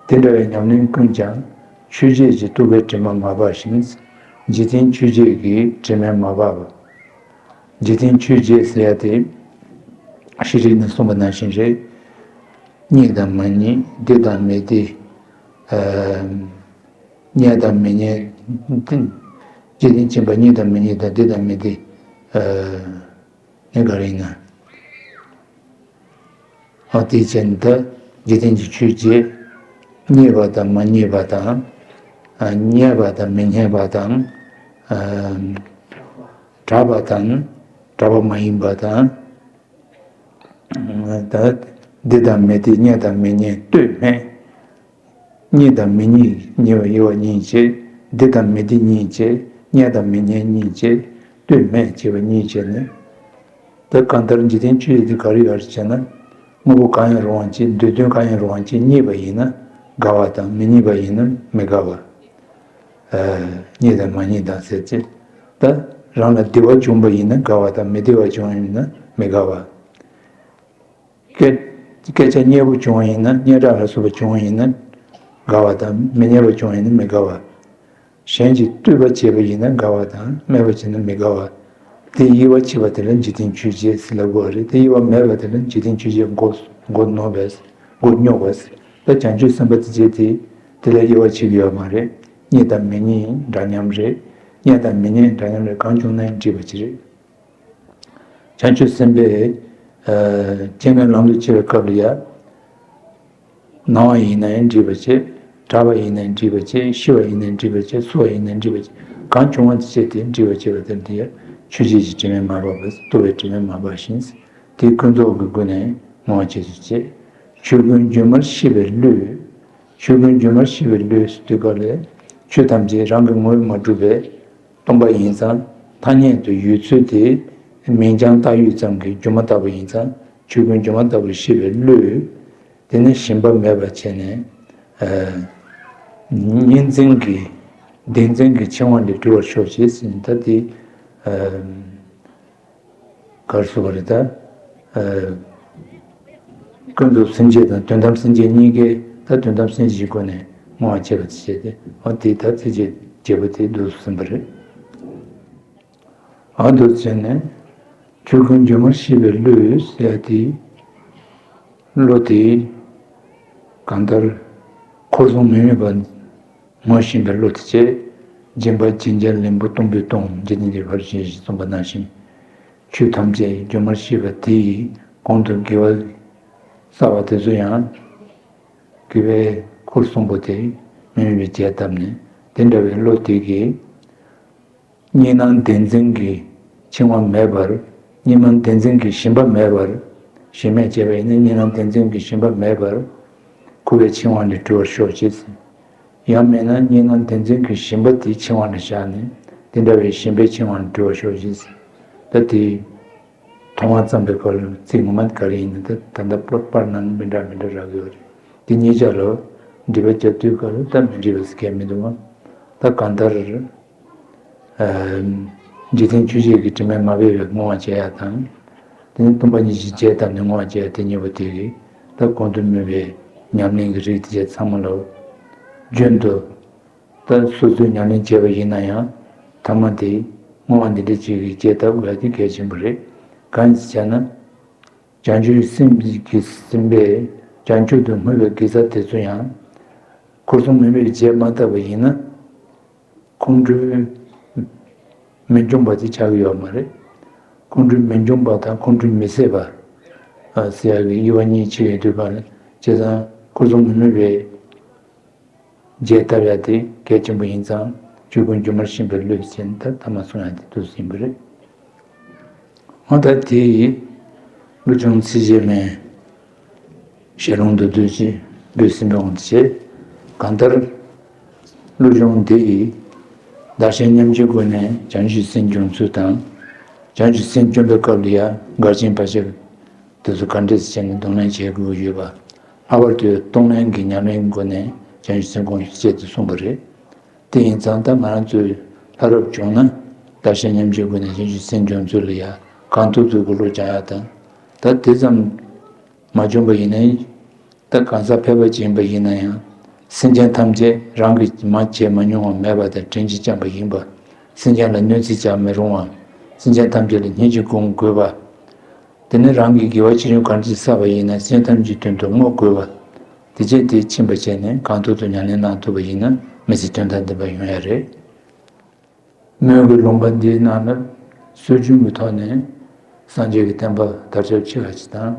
དེ་འདྲ་བའི་ཉམས་ལེན་ཀུན་ཀྱང་ཆོས་བརྒྱད་ཀྱིས། རྟོག་པའི་དྲི་མ་མ་སྦགས་ཤིང་། འཇིག་རྟེན་ཆོས་བརྒྱད་ཀྱི་དྲི་མས་མ་སྦགས་པ། འཇིག་རྟེན་ཆོས་བརྒྱད་ཟེར་ཡ་དེ་ཤེས་རིག་ནས་གསུངས་པ་ནང་བཞིན་རེད། རྙེད་དང་མ་རྙེད། བདེ་དང་མི་བདེ། ཨ། རྙེད་དང་མི་རྙེད། འཇིག་རྟེན་མཁྱེན་པ་རྙེད་དང་མི་རྙེད་དང་བདེ་དང་མི་བདེ། ཨ། ནི་ག་རེ་ཡིན་ན། འོ་དེའི་ཕྱིར་ད་འཇིག་རྟེན་གྱི་ཆོས་བརྒྱད། རྙེད་པ་དང་མ་རྙེད་པ་དང་། ཨ། རྙེད་པ་དང་མི་རྙེད་པ་དང་། ཨ། གྲགས་པ་དང་གྲགས་པ་མ་ཡིན་པ་དང་། ད་བདེ་དང་མི་བདེ། རྙེད་དང་མི་རྙེད། ལྟོས་སྨྲས། རྙེད་དང་མི་རྙེད་གཉིས་པོ་དབྱེ་བ་གཉིས་བྱས། བདེ་དང་མི་བདེ་གཉིས་བྱས། རྙེད་དང་མི་རྙེད་གཉིས་བྱས། ལྟོས་སྨྲས་བྱས་པ་གཉིས་བྱས་ནས། ད་གང་ལྟར་འཇིག་རྟེན་ཆོས་བརྒྱད་དེ་ག་རེ་ཡོད་རེད་ཟེར་ན། དངོས་པོ་གང་ཡང་རུང་བ་ཅན། འདོད་དོན་གང་ཡང་རུང་བ་ཅན། རྙེད་པ་ཡིན་ན་དགའ་བ་དང་། མི་རྙེད་པ་ཡིན་ན་མི་དགའ་བ། ཨ། རྙེད་དང་མ་རྙེད་དང་ཟེར་ཅེས། ད་རང་ལ་བདེ་བ་བྱུང་བ་ཡིན་ན་དགའ་བ་དང་། མི་བདེ་བ་བྱུང་བ་ཡིན་ན་མི་དགའ་བ། སྐད། སྐད་ཆ་སྙན་པོ་བྱུང་བ་ཡིན་ན། སྙན་གྲགས་ལ་སོགས་པ་བྱུང་བ་ཡིན་ན་དགའ་བ་དང་། མི་སྙན་པ་བྱུང་བ་ཡིན་ན་མི་དགའ་བ། གཞན་གྱིས་བསྟོད་པ་བྱས་པ་ཡིན་ན་དགའ་བ་དང་། སྨད་པ་བྱས་ན་མི་དགའ་བ། དེ་དབྱེ་བ་ཕྱེ་བ་དེ་ལ་འཇིག་རྟེན་ཆོས་བརྒྱད་ཟེར་ལབ་དགོས་པ་རེད། དེ་དབྱེ་བ་མེད་པ་དེ་ལ་འཇིག་རྟེན་ཆོས་བརྒྱད་མགོ་མགོ་རྙོག་པས། མགོ་རྙོག་པས། ད་བྱང་ཆུབ་སེམས་དཔའ་དེ་བྱས་དེ་དེ་ལ་དབྱེ་བ་ཕྱེ་གི་ཡོད་མ་རེད། རྙེད་དང་མི་རྙེད་འདྲ་མཉམ་རེད། རྙེད་དང་མི་རྙེད་འདྲ་མཉམ་རེད། གང་བྱུང་ན་ཡང་འགྲིག་པ་ཅིག་རེད། བྱང་ཆུབ་སེམས་དཔས། ཨ། སྤྱན་སྔའི་ལམ་དུ་ཁྱེར་བའི་སྐབས་ལ་ཡང་། སྣང་བ་ཡིན་ན་ཡང་འགྲིག་པ་བྱེད། གྲགས་པ་ཡིན་ན་ཡང་འགྲིག་པ་བྱེད། ཤེས་པ་ཡིན་ན་ཡང་འགྲིག་པ་བྱེད། ཚོར་བ་ཡིན་ན་ཡང་འགྲིག་པ་བྱེད། གང་བྱུང་བ་དེ་བྱས་ཏེ་འགྲིག་པ་བྱེད་པ་དེ་འདི་ཡང་ཆོས་བརྒྱད་ཀྱི་དྲི་མས་མ་སྦགས་པ། རྟོག་པའི་དྲི་མས་མ་སྦགས་ཤིང་། དེ་ཀུན་རྫོབ་ཀྱི་སྒོ་ནས་བསྔོ་བ་བྱེད་ཚུལ་བྱེད། ཆོས་ཀུན་སྒྱུ་མར་ཤེས་པའི་བློས། ཆོས་ཀུན་སྒྱུ་མར་ཤེས་པའི་བློས་ཟེར་དུས་སྐབས་ལ། ཆོས་ཐམས་ཅད་རང་གི་ངོས་མ་གྲུབ་པས། སྟོང་པ་ཡིན་ཙང་། ཐ་སྙད་དུ་ཡོད་ཚུལ་དེ་མིང་རྐྱང་བཏགས་ཡོད་ཙམ་གྱི་སྒྱུ་མ་ལྟ་བུ་ཡིན་ཙང་། ཆོས་ཀུན་སྒྱུ་མ་ལྟ་བུར་ཤེས་པའི་བློས། དེ་ནི་ཞེན་པ་མེད་པར་བྱས་ནས། ཨ། གཉིས་འཛིན་གྱི་བདེན་འཛིན་གྱི་འཆིང་བ་ལས་གྲོལ་བར་ཤོག་ཅེས་ཟེར། ད་དེ། ཨ། ག་རེ་ཟེར་བ་རེད་ད། ཨ། ཀུན་རྫོབ་སེམས་བསྐྱེད་དང་དོན་དམ་སེམས་བསྐྱེད་གཉིས་ཀའི། ད་དོན་དམ་སེམས་བསྐྱེད་ཀྱི་སྒོ་ནས་བསྔོ་བ་བྱེད་པ་དེ་བྱས་ཏེ། འོ་དེ་ད་ཚིགས་བཅད་བརྒྱད་པོ་དེ་འདུག་སེ་ཟིན་པ་རེད། འོ་འདུག་སེ་བྱས་ནས། ཆོས་ཀུན་སྒྱུ་མར་ཤེས་པའི་བློས་ཟེར་ཡ་དེ། བློ་དེ་གང་ལྟར་འཁོར་གསུམ་མི་དམིགས་པ་ངོ་ཤེས་པའི་བློ་དེ་བྱས། སྦྱིན་པ་སྦྱིན་བྱ་ལེན་པ་གཏོང་བའི་གཏོང་། འཇིག་རྟེན་གྱི་ཕར་ཕྱིན་ཞེས་གསུངས་པ་ནང་བཞིན། ཆོས་ཐམས་ཅད་སྒྱུ་མར་ཤེས་པ་དེ་ཡིས་གོང་དུ་དགེ་བ་བསགས་པ་དེ་ཚོ་ཡང་། དགེ་བའི་འཁོར་གསུམ་པོ་དེ་ མི་དམིགས་པའི་རྒྱས་བཏབ་ནས། དེ་འདྲ་བའི་བློ་དེ་གིས་གཉིས་སྣང་བདེན་འཛིན་གྱི་འཆིང་བ་མེད་པར། གཉིས་སྣང་བདེན་འཛིན་གྱི་ཞེན་པ་མེད་པར། ཞེན་མེད་བྱས་པ་ཡིན་ན་གཉིས་སྣང་བདེན་འཛིན་གྱི་ཞེན་པ་མེད་པར། འཁོར་བའི་འཆིང་བ་ལས་གྲོལ་བར་ཤོག་ཅིག་ཟེར། ཡང་མིན་ན་གཉིས་སྣང་བདེན་འཛིན་གྱི་ཞེན་པ་དེ་འཆིང་བ་ལ་བཞག་ནས། དེ་འདྲ་བའི་ཞེན་པའི་འཆིང་བ་ལས་གྲོལ་བར་ཤོག་ཅིག་ཟེར། ད་དེ། ཐོག་མར་བརྩམས་པའི་སྐབས་ལ་ཚིག་ངོ་མ་ག་རེ་ཡིན་ན། ད་ད་ལྟ་པར་པར་ནང་མི་འདྲ་མི་འདྲ་རག་གི་ཡོད་རེད། དེ་གཉིས་ཆ་ལ་འགྲེལ་པ་རྒྱབ་དུས་སྐབས་ལ་ད་མི་འགྲིག་པ་ཟེར་མཁན་མི་འདུག་གམ། ད་གང་ལྟར། ཨ། འཇིག་རྟེན་ཆོས་བརྒྱད་ཀྱི་དྲི་མས་མ་གོས་པའི་བསྔོ་བ་བྱེད་ཡ་དང་། དེ་ནས་སྟོང་པ་ཉིད་ཀྱི་རྒྱས་བཏབ་ནས་བསྔོ་བ་བྱེད་ཡ་དེ་གཉིས་པོ་དེ་གིས་ད་གོང་དུ་སྨོས་པའི་ཉམས་ལེན་གྱི་རིགས་དེ་ཚང་མ་ལ་རྒྱུན་དུ། ད་སོ་སོས་ཉམས་ལེན་བྱས་པ་ཡིན་ན་ཡང་། ཐ་མ་དེ་བསྔོ་བ་འདི་འདྲ་ཅིག་གིས་རྒྱས་བཏབ་དགོས་ཡ་དེ་གལ་ཆེན་པོ་རེད། གང་ཡིན་ཟེར་ན། བྱང་ཆུབ་སེམས་ཀྱི་སེམས་དཔས་བྱང་ཆུབ་ཏུ་བསྔོས་པའི་དགེ་རྩ་དེ་ཚོ་ཡང་། འཁོར་གསུམ་མུན་པའི་རྒྱས་མ་བཏབ་པ་ཡིན་ན། ཁོང་ཁྲོའི་མི་འཇོམས་པ་དེ་ཆགས་ཀྱི་ཡོད་མ་རེད། ཁོང་ཁྲོའི་མི་འཇོམས་པ་དང་ཁོང་ཁྲོའི་མི་ཟད་པ། ཨ། ཟེར་ཡ་གི་དབྱེ་བ་གཉིས་ཕྱེ་ཡོད་དུས་ག་ལ། བྱས་ཙང་འཁོར་གསུམ་མུན་པའི་རྒྱས་བཏབ་ཡ་དེ་གལ་ཆེན་པོ་ཡིན་ཙང་། ཆོས་ཀུན་སྒྱུ་མར་ཤེས་པའི་བློས་བྱས་ནས་ད་ཐ་མ་གསུང་ཡ་དེ་དུས་ཡིན་པ་རེད། འོ་ད་དེ་ཡི་བློ་སྦྱོང་ཚིགས་བཅད་མའི་ཞལ་ལུང་དུ་བསྡུས་ཀྱིས་འབུལ་ཟིན་པའི་དབང་དུ་བྱས། གང་ལྟར་བློ་སྦྱོང་འདི་ཡིས་བདག་གཞན་མཉམ་བརྗེའི་སྒོ་ནས་བྱང་ཆུབ་སེམས་སྐྱོང་ཚུལ་དང་། བྱང་ཆུབ་སེམས་སྐྱོང་བའི་སྐབས་ལ་ཡང་འགལ་རྐྱེན་བར་ཆད་དེ་ཚོ་ག་འདྲས་བྱས་ནས་གདོང་ལེན་བྱེད་དགོས་ཡོད་པ། ལྷག་པར་དུ་གདོང་ལེན་གྱི་ཉམས་ལེན་སྒོ་ནས་བྱང་ཆུབ་སེམས་སྐྱོང་ཞེས་དེ་གསུངས་པ་རེད། དེ་ཡིན་ཙང་ད་ང་རང་ཚོས་ལྷ་རབ་བྱུང་ན་བདག་གཞན་མཉམ་བརྗེའི་སྒོ་ནས་བྱང་ཆུབ་སེམས་སྐྱོང་ཚུལ་ལ་ཡང་གང་ཐུབ་ཐུབ་ཀྱིས་བློ་སྦྱང་ཡ་དང་། ད་དེ་ཙམ་མ་བྱུང་བ་ཡིན་ན། ད་གང་ཟག་ཕལ་པ་ཅིག་ཡིན་པ་ཡིན་ན་ཡང་། སེམས་ཅན་ཐམས་ཅད་རང་གིས་མ་བྱས་མ་མྱོང་བ་མེད་པ་དང་དྲིན་གྱིས་བསྐྱངས་པ་ཡིན་པ། སེམས་ཅན་ལ་གནོད་འཚེ་བྱ་མི་རུང་བ། སེམས་ཅན་ཐམས་ཅད་ལ་སྙིང་རྗེ་སྒོམ་དགོས་པ། དེ་ནས་རང་གིས་དགེ་བ་ཆེ་ཆུང་ག་འདྲ་བསགས་པ་ཡིན་ན་སེམས་ཐམས་ཅད་དོན་དུ་བསྔོ་དགོས་པ། དེ་བྱས་དེ་ཕྱིན་པ་བྱས་ནས་གང་ཐུབ་ཐུབ་ཉམས་ལེན་གནང་ཐུབ་པ་ཡིན་ན་མི་ཚེ་དོན་དང་ལྡན་པ་ཡོང་ཡ་རེད། སྨོན་གྱི་ལུང་པ་འདིའི་ནང་ལ་སྲོལ་རྒྱུན་གྱི་ཐོག་ནས་སངས་རྒྱས་ཀྱི་བསྟན་པ་དར་ཁྱབ་ཆེ་བ་ཞིག་དང་།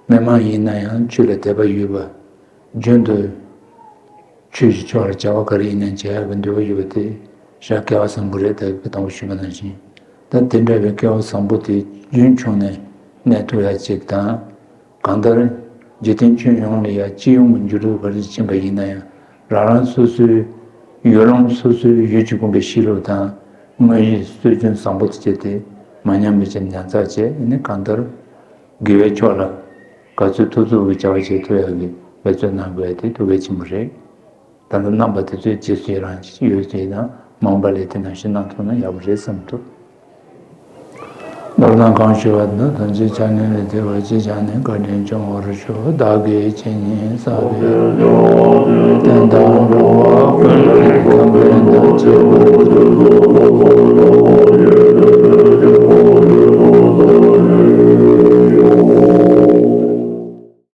མི་མང་ཡིན་ན་ཡང་ཆོས་ལ་དད་པ་ཡོད་པ། རྒྱུན་དུ་ཆོས་ཀྱི་ཕྱོགས་ལ་བྱ་བ་ག་རེ་ཡིན་ནའང་བྱེད་ཡག་གི་འདོད་པ་ཡོད་པ་དེ་ཞག་སྐལ་བ་བཟང་པོ་རེད། ད་གི་དང་པོ་ཞུས་པ་ནང་བཞིན། ད་དེ་འདྲ་བའི་སྐལ་བ་བཟང་པོ་དེ་རྒྱུན་འཁྱོངས་ནས་གནས་ཐུབ་ཡག་ཅིག་དང་། གང་ལྟར་འཇིག་རྟེན་ཁྱོན་ཡོངས་ལ་ཡང་སྤྱི་ཡོངས་ཀྱི་འགྱུར་ལྡོག་ག་རེ་ཕྱིན་པ་ཡིན་ན་ཡང་། རང་རང་སོ་སོའི་ཡུལ་ལུང་སོ་སོའི་ཡུལ་གྱིས་བསྐོངས་པའི་གཤིས་ལུགས་དང་དངོས་ཡོད་སྲོལ་རྒྱུན་བཟང་པོ་དེ་སྤྱད་དེ་མ་ཉམས་པའི་ཆེད་ཉར་ཚགས་བྱས། ཨ་ནི་གང་ལྟར་དགེ་བའི་ཕྱོགས་ལ་ག་ཚོད་ཐུབ་ཐུབ་ཀྱི་བྱ་བ་བྱེད་ཐུབ་ཡག་གི་འབད་བརྩོན་གནང་དགོས་ཡག་དེ་ཐུགས་གལ་ཆེན་པོ་རེད། ད་ལྟ་གནང་བ་དེ་ཚོའི་རྗེས་སུ་ཡི་རང་ཡོད་ཅེ་ན། མང་པ་ལས་དེ་ནང་བཞིན་གནང་ཐུབ་ན་ཡག་པོ་རེད་བསམ་འདུག། མདོར་ན་གང་ཞུ་བ་ནི། དོན་གྱི་ཆ་ནས་ལས་དེ་བར་ཆད་བྱས་ནས་བཀའ་དྲིན་སྐྱོང་བར་ཤོག། བདག་གིས་ཆོས་ཉིད་བསགས་པའི་རྟེན་དང་འགྲོ་བ་ཀུན་ལ་ཁམས་པའི་དོན་བྱེད་པ།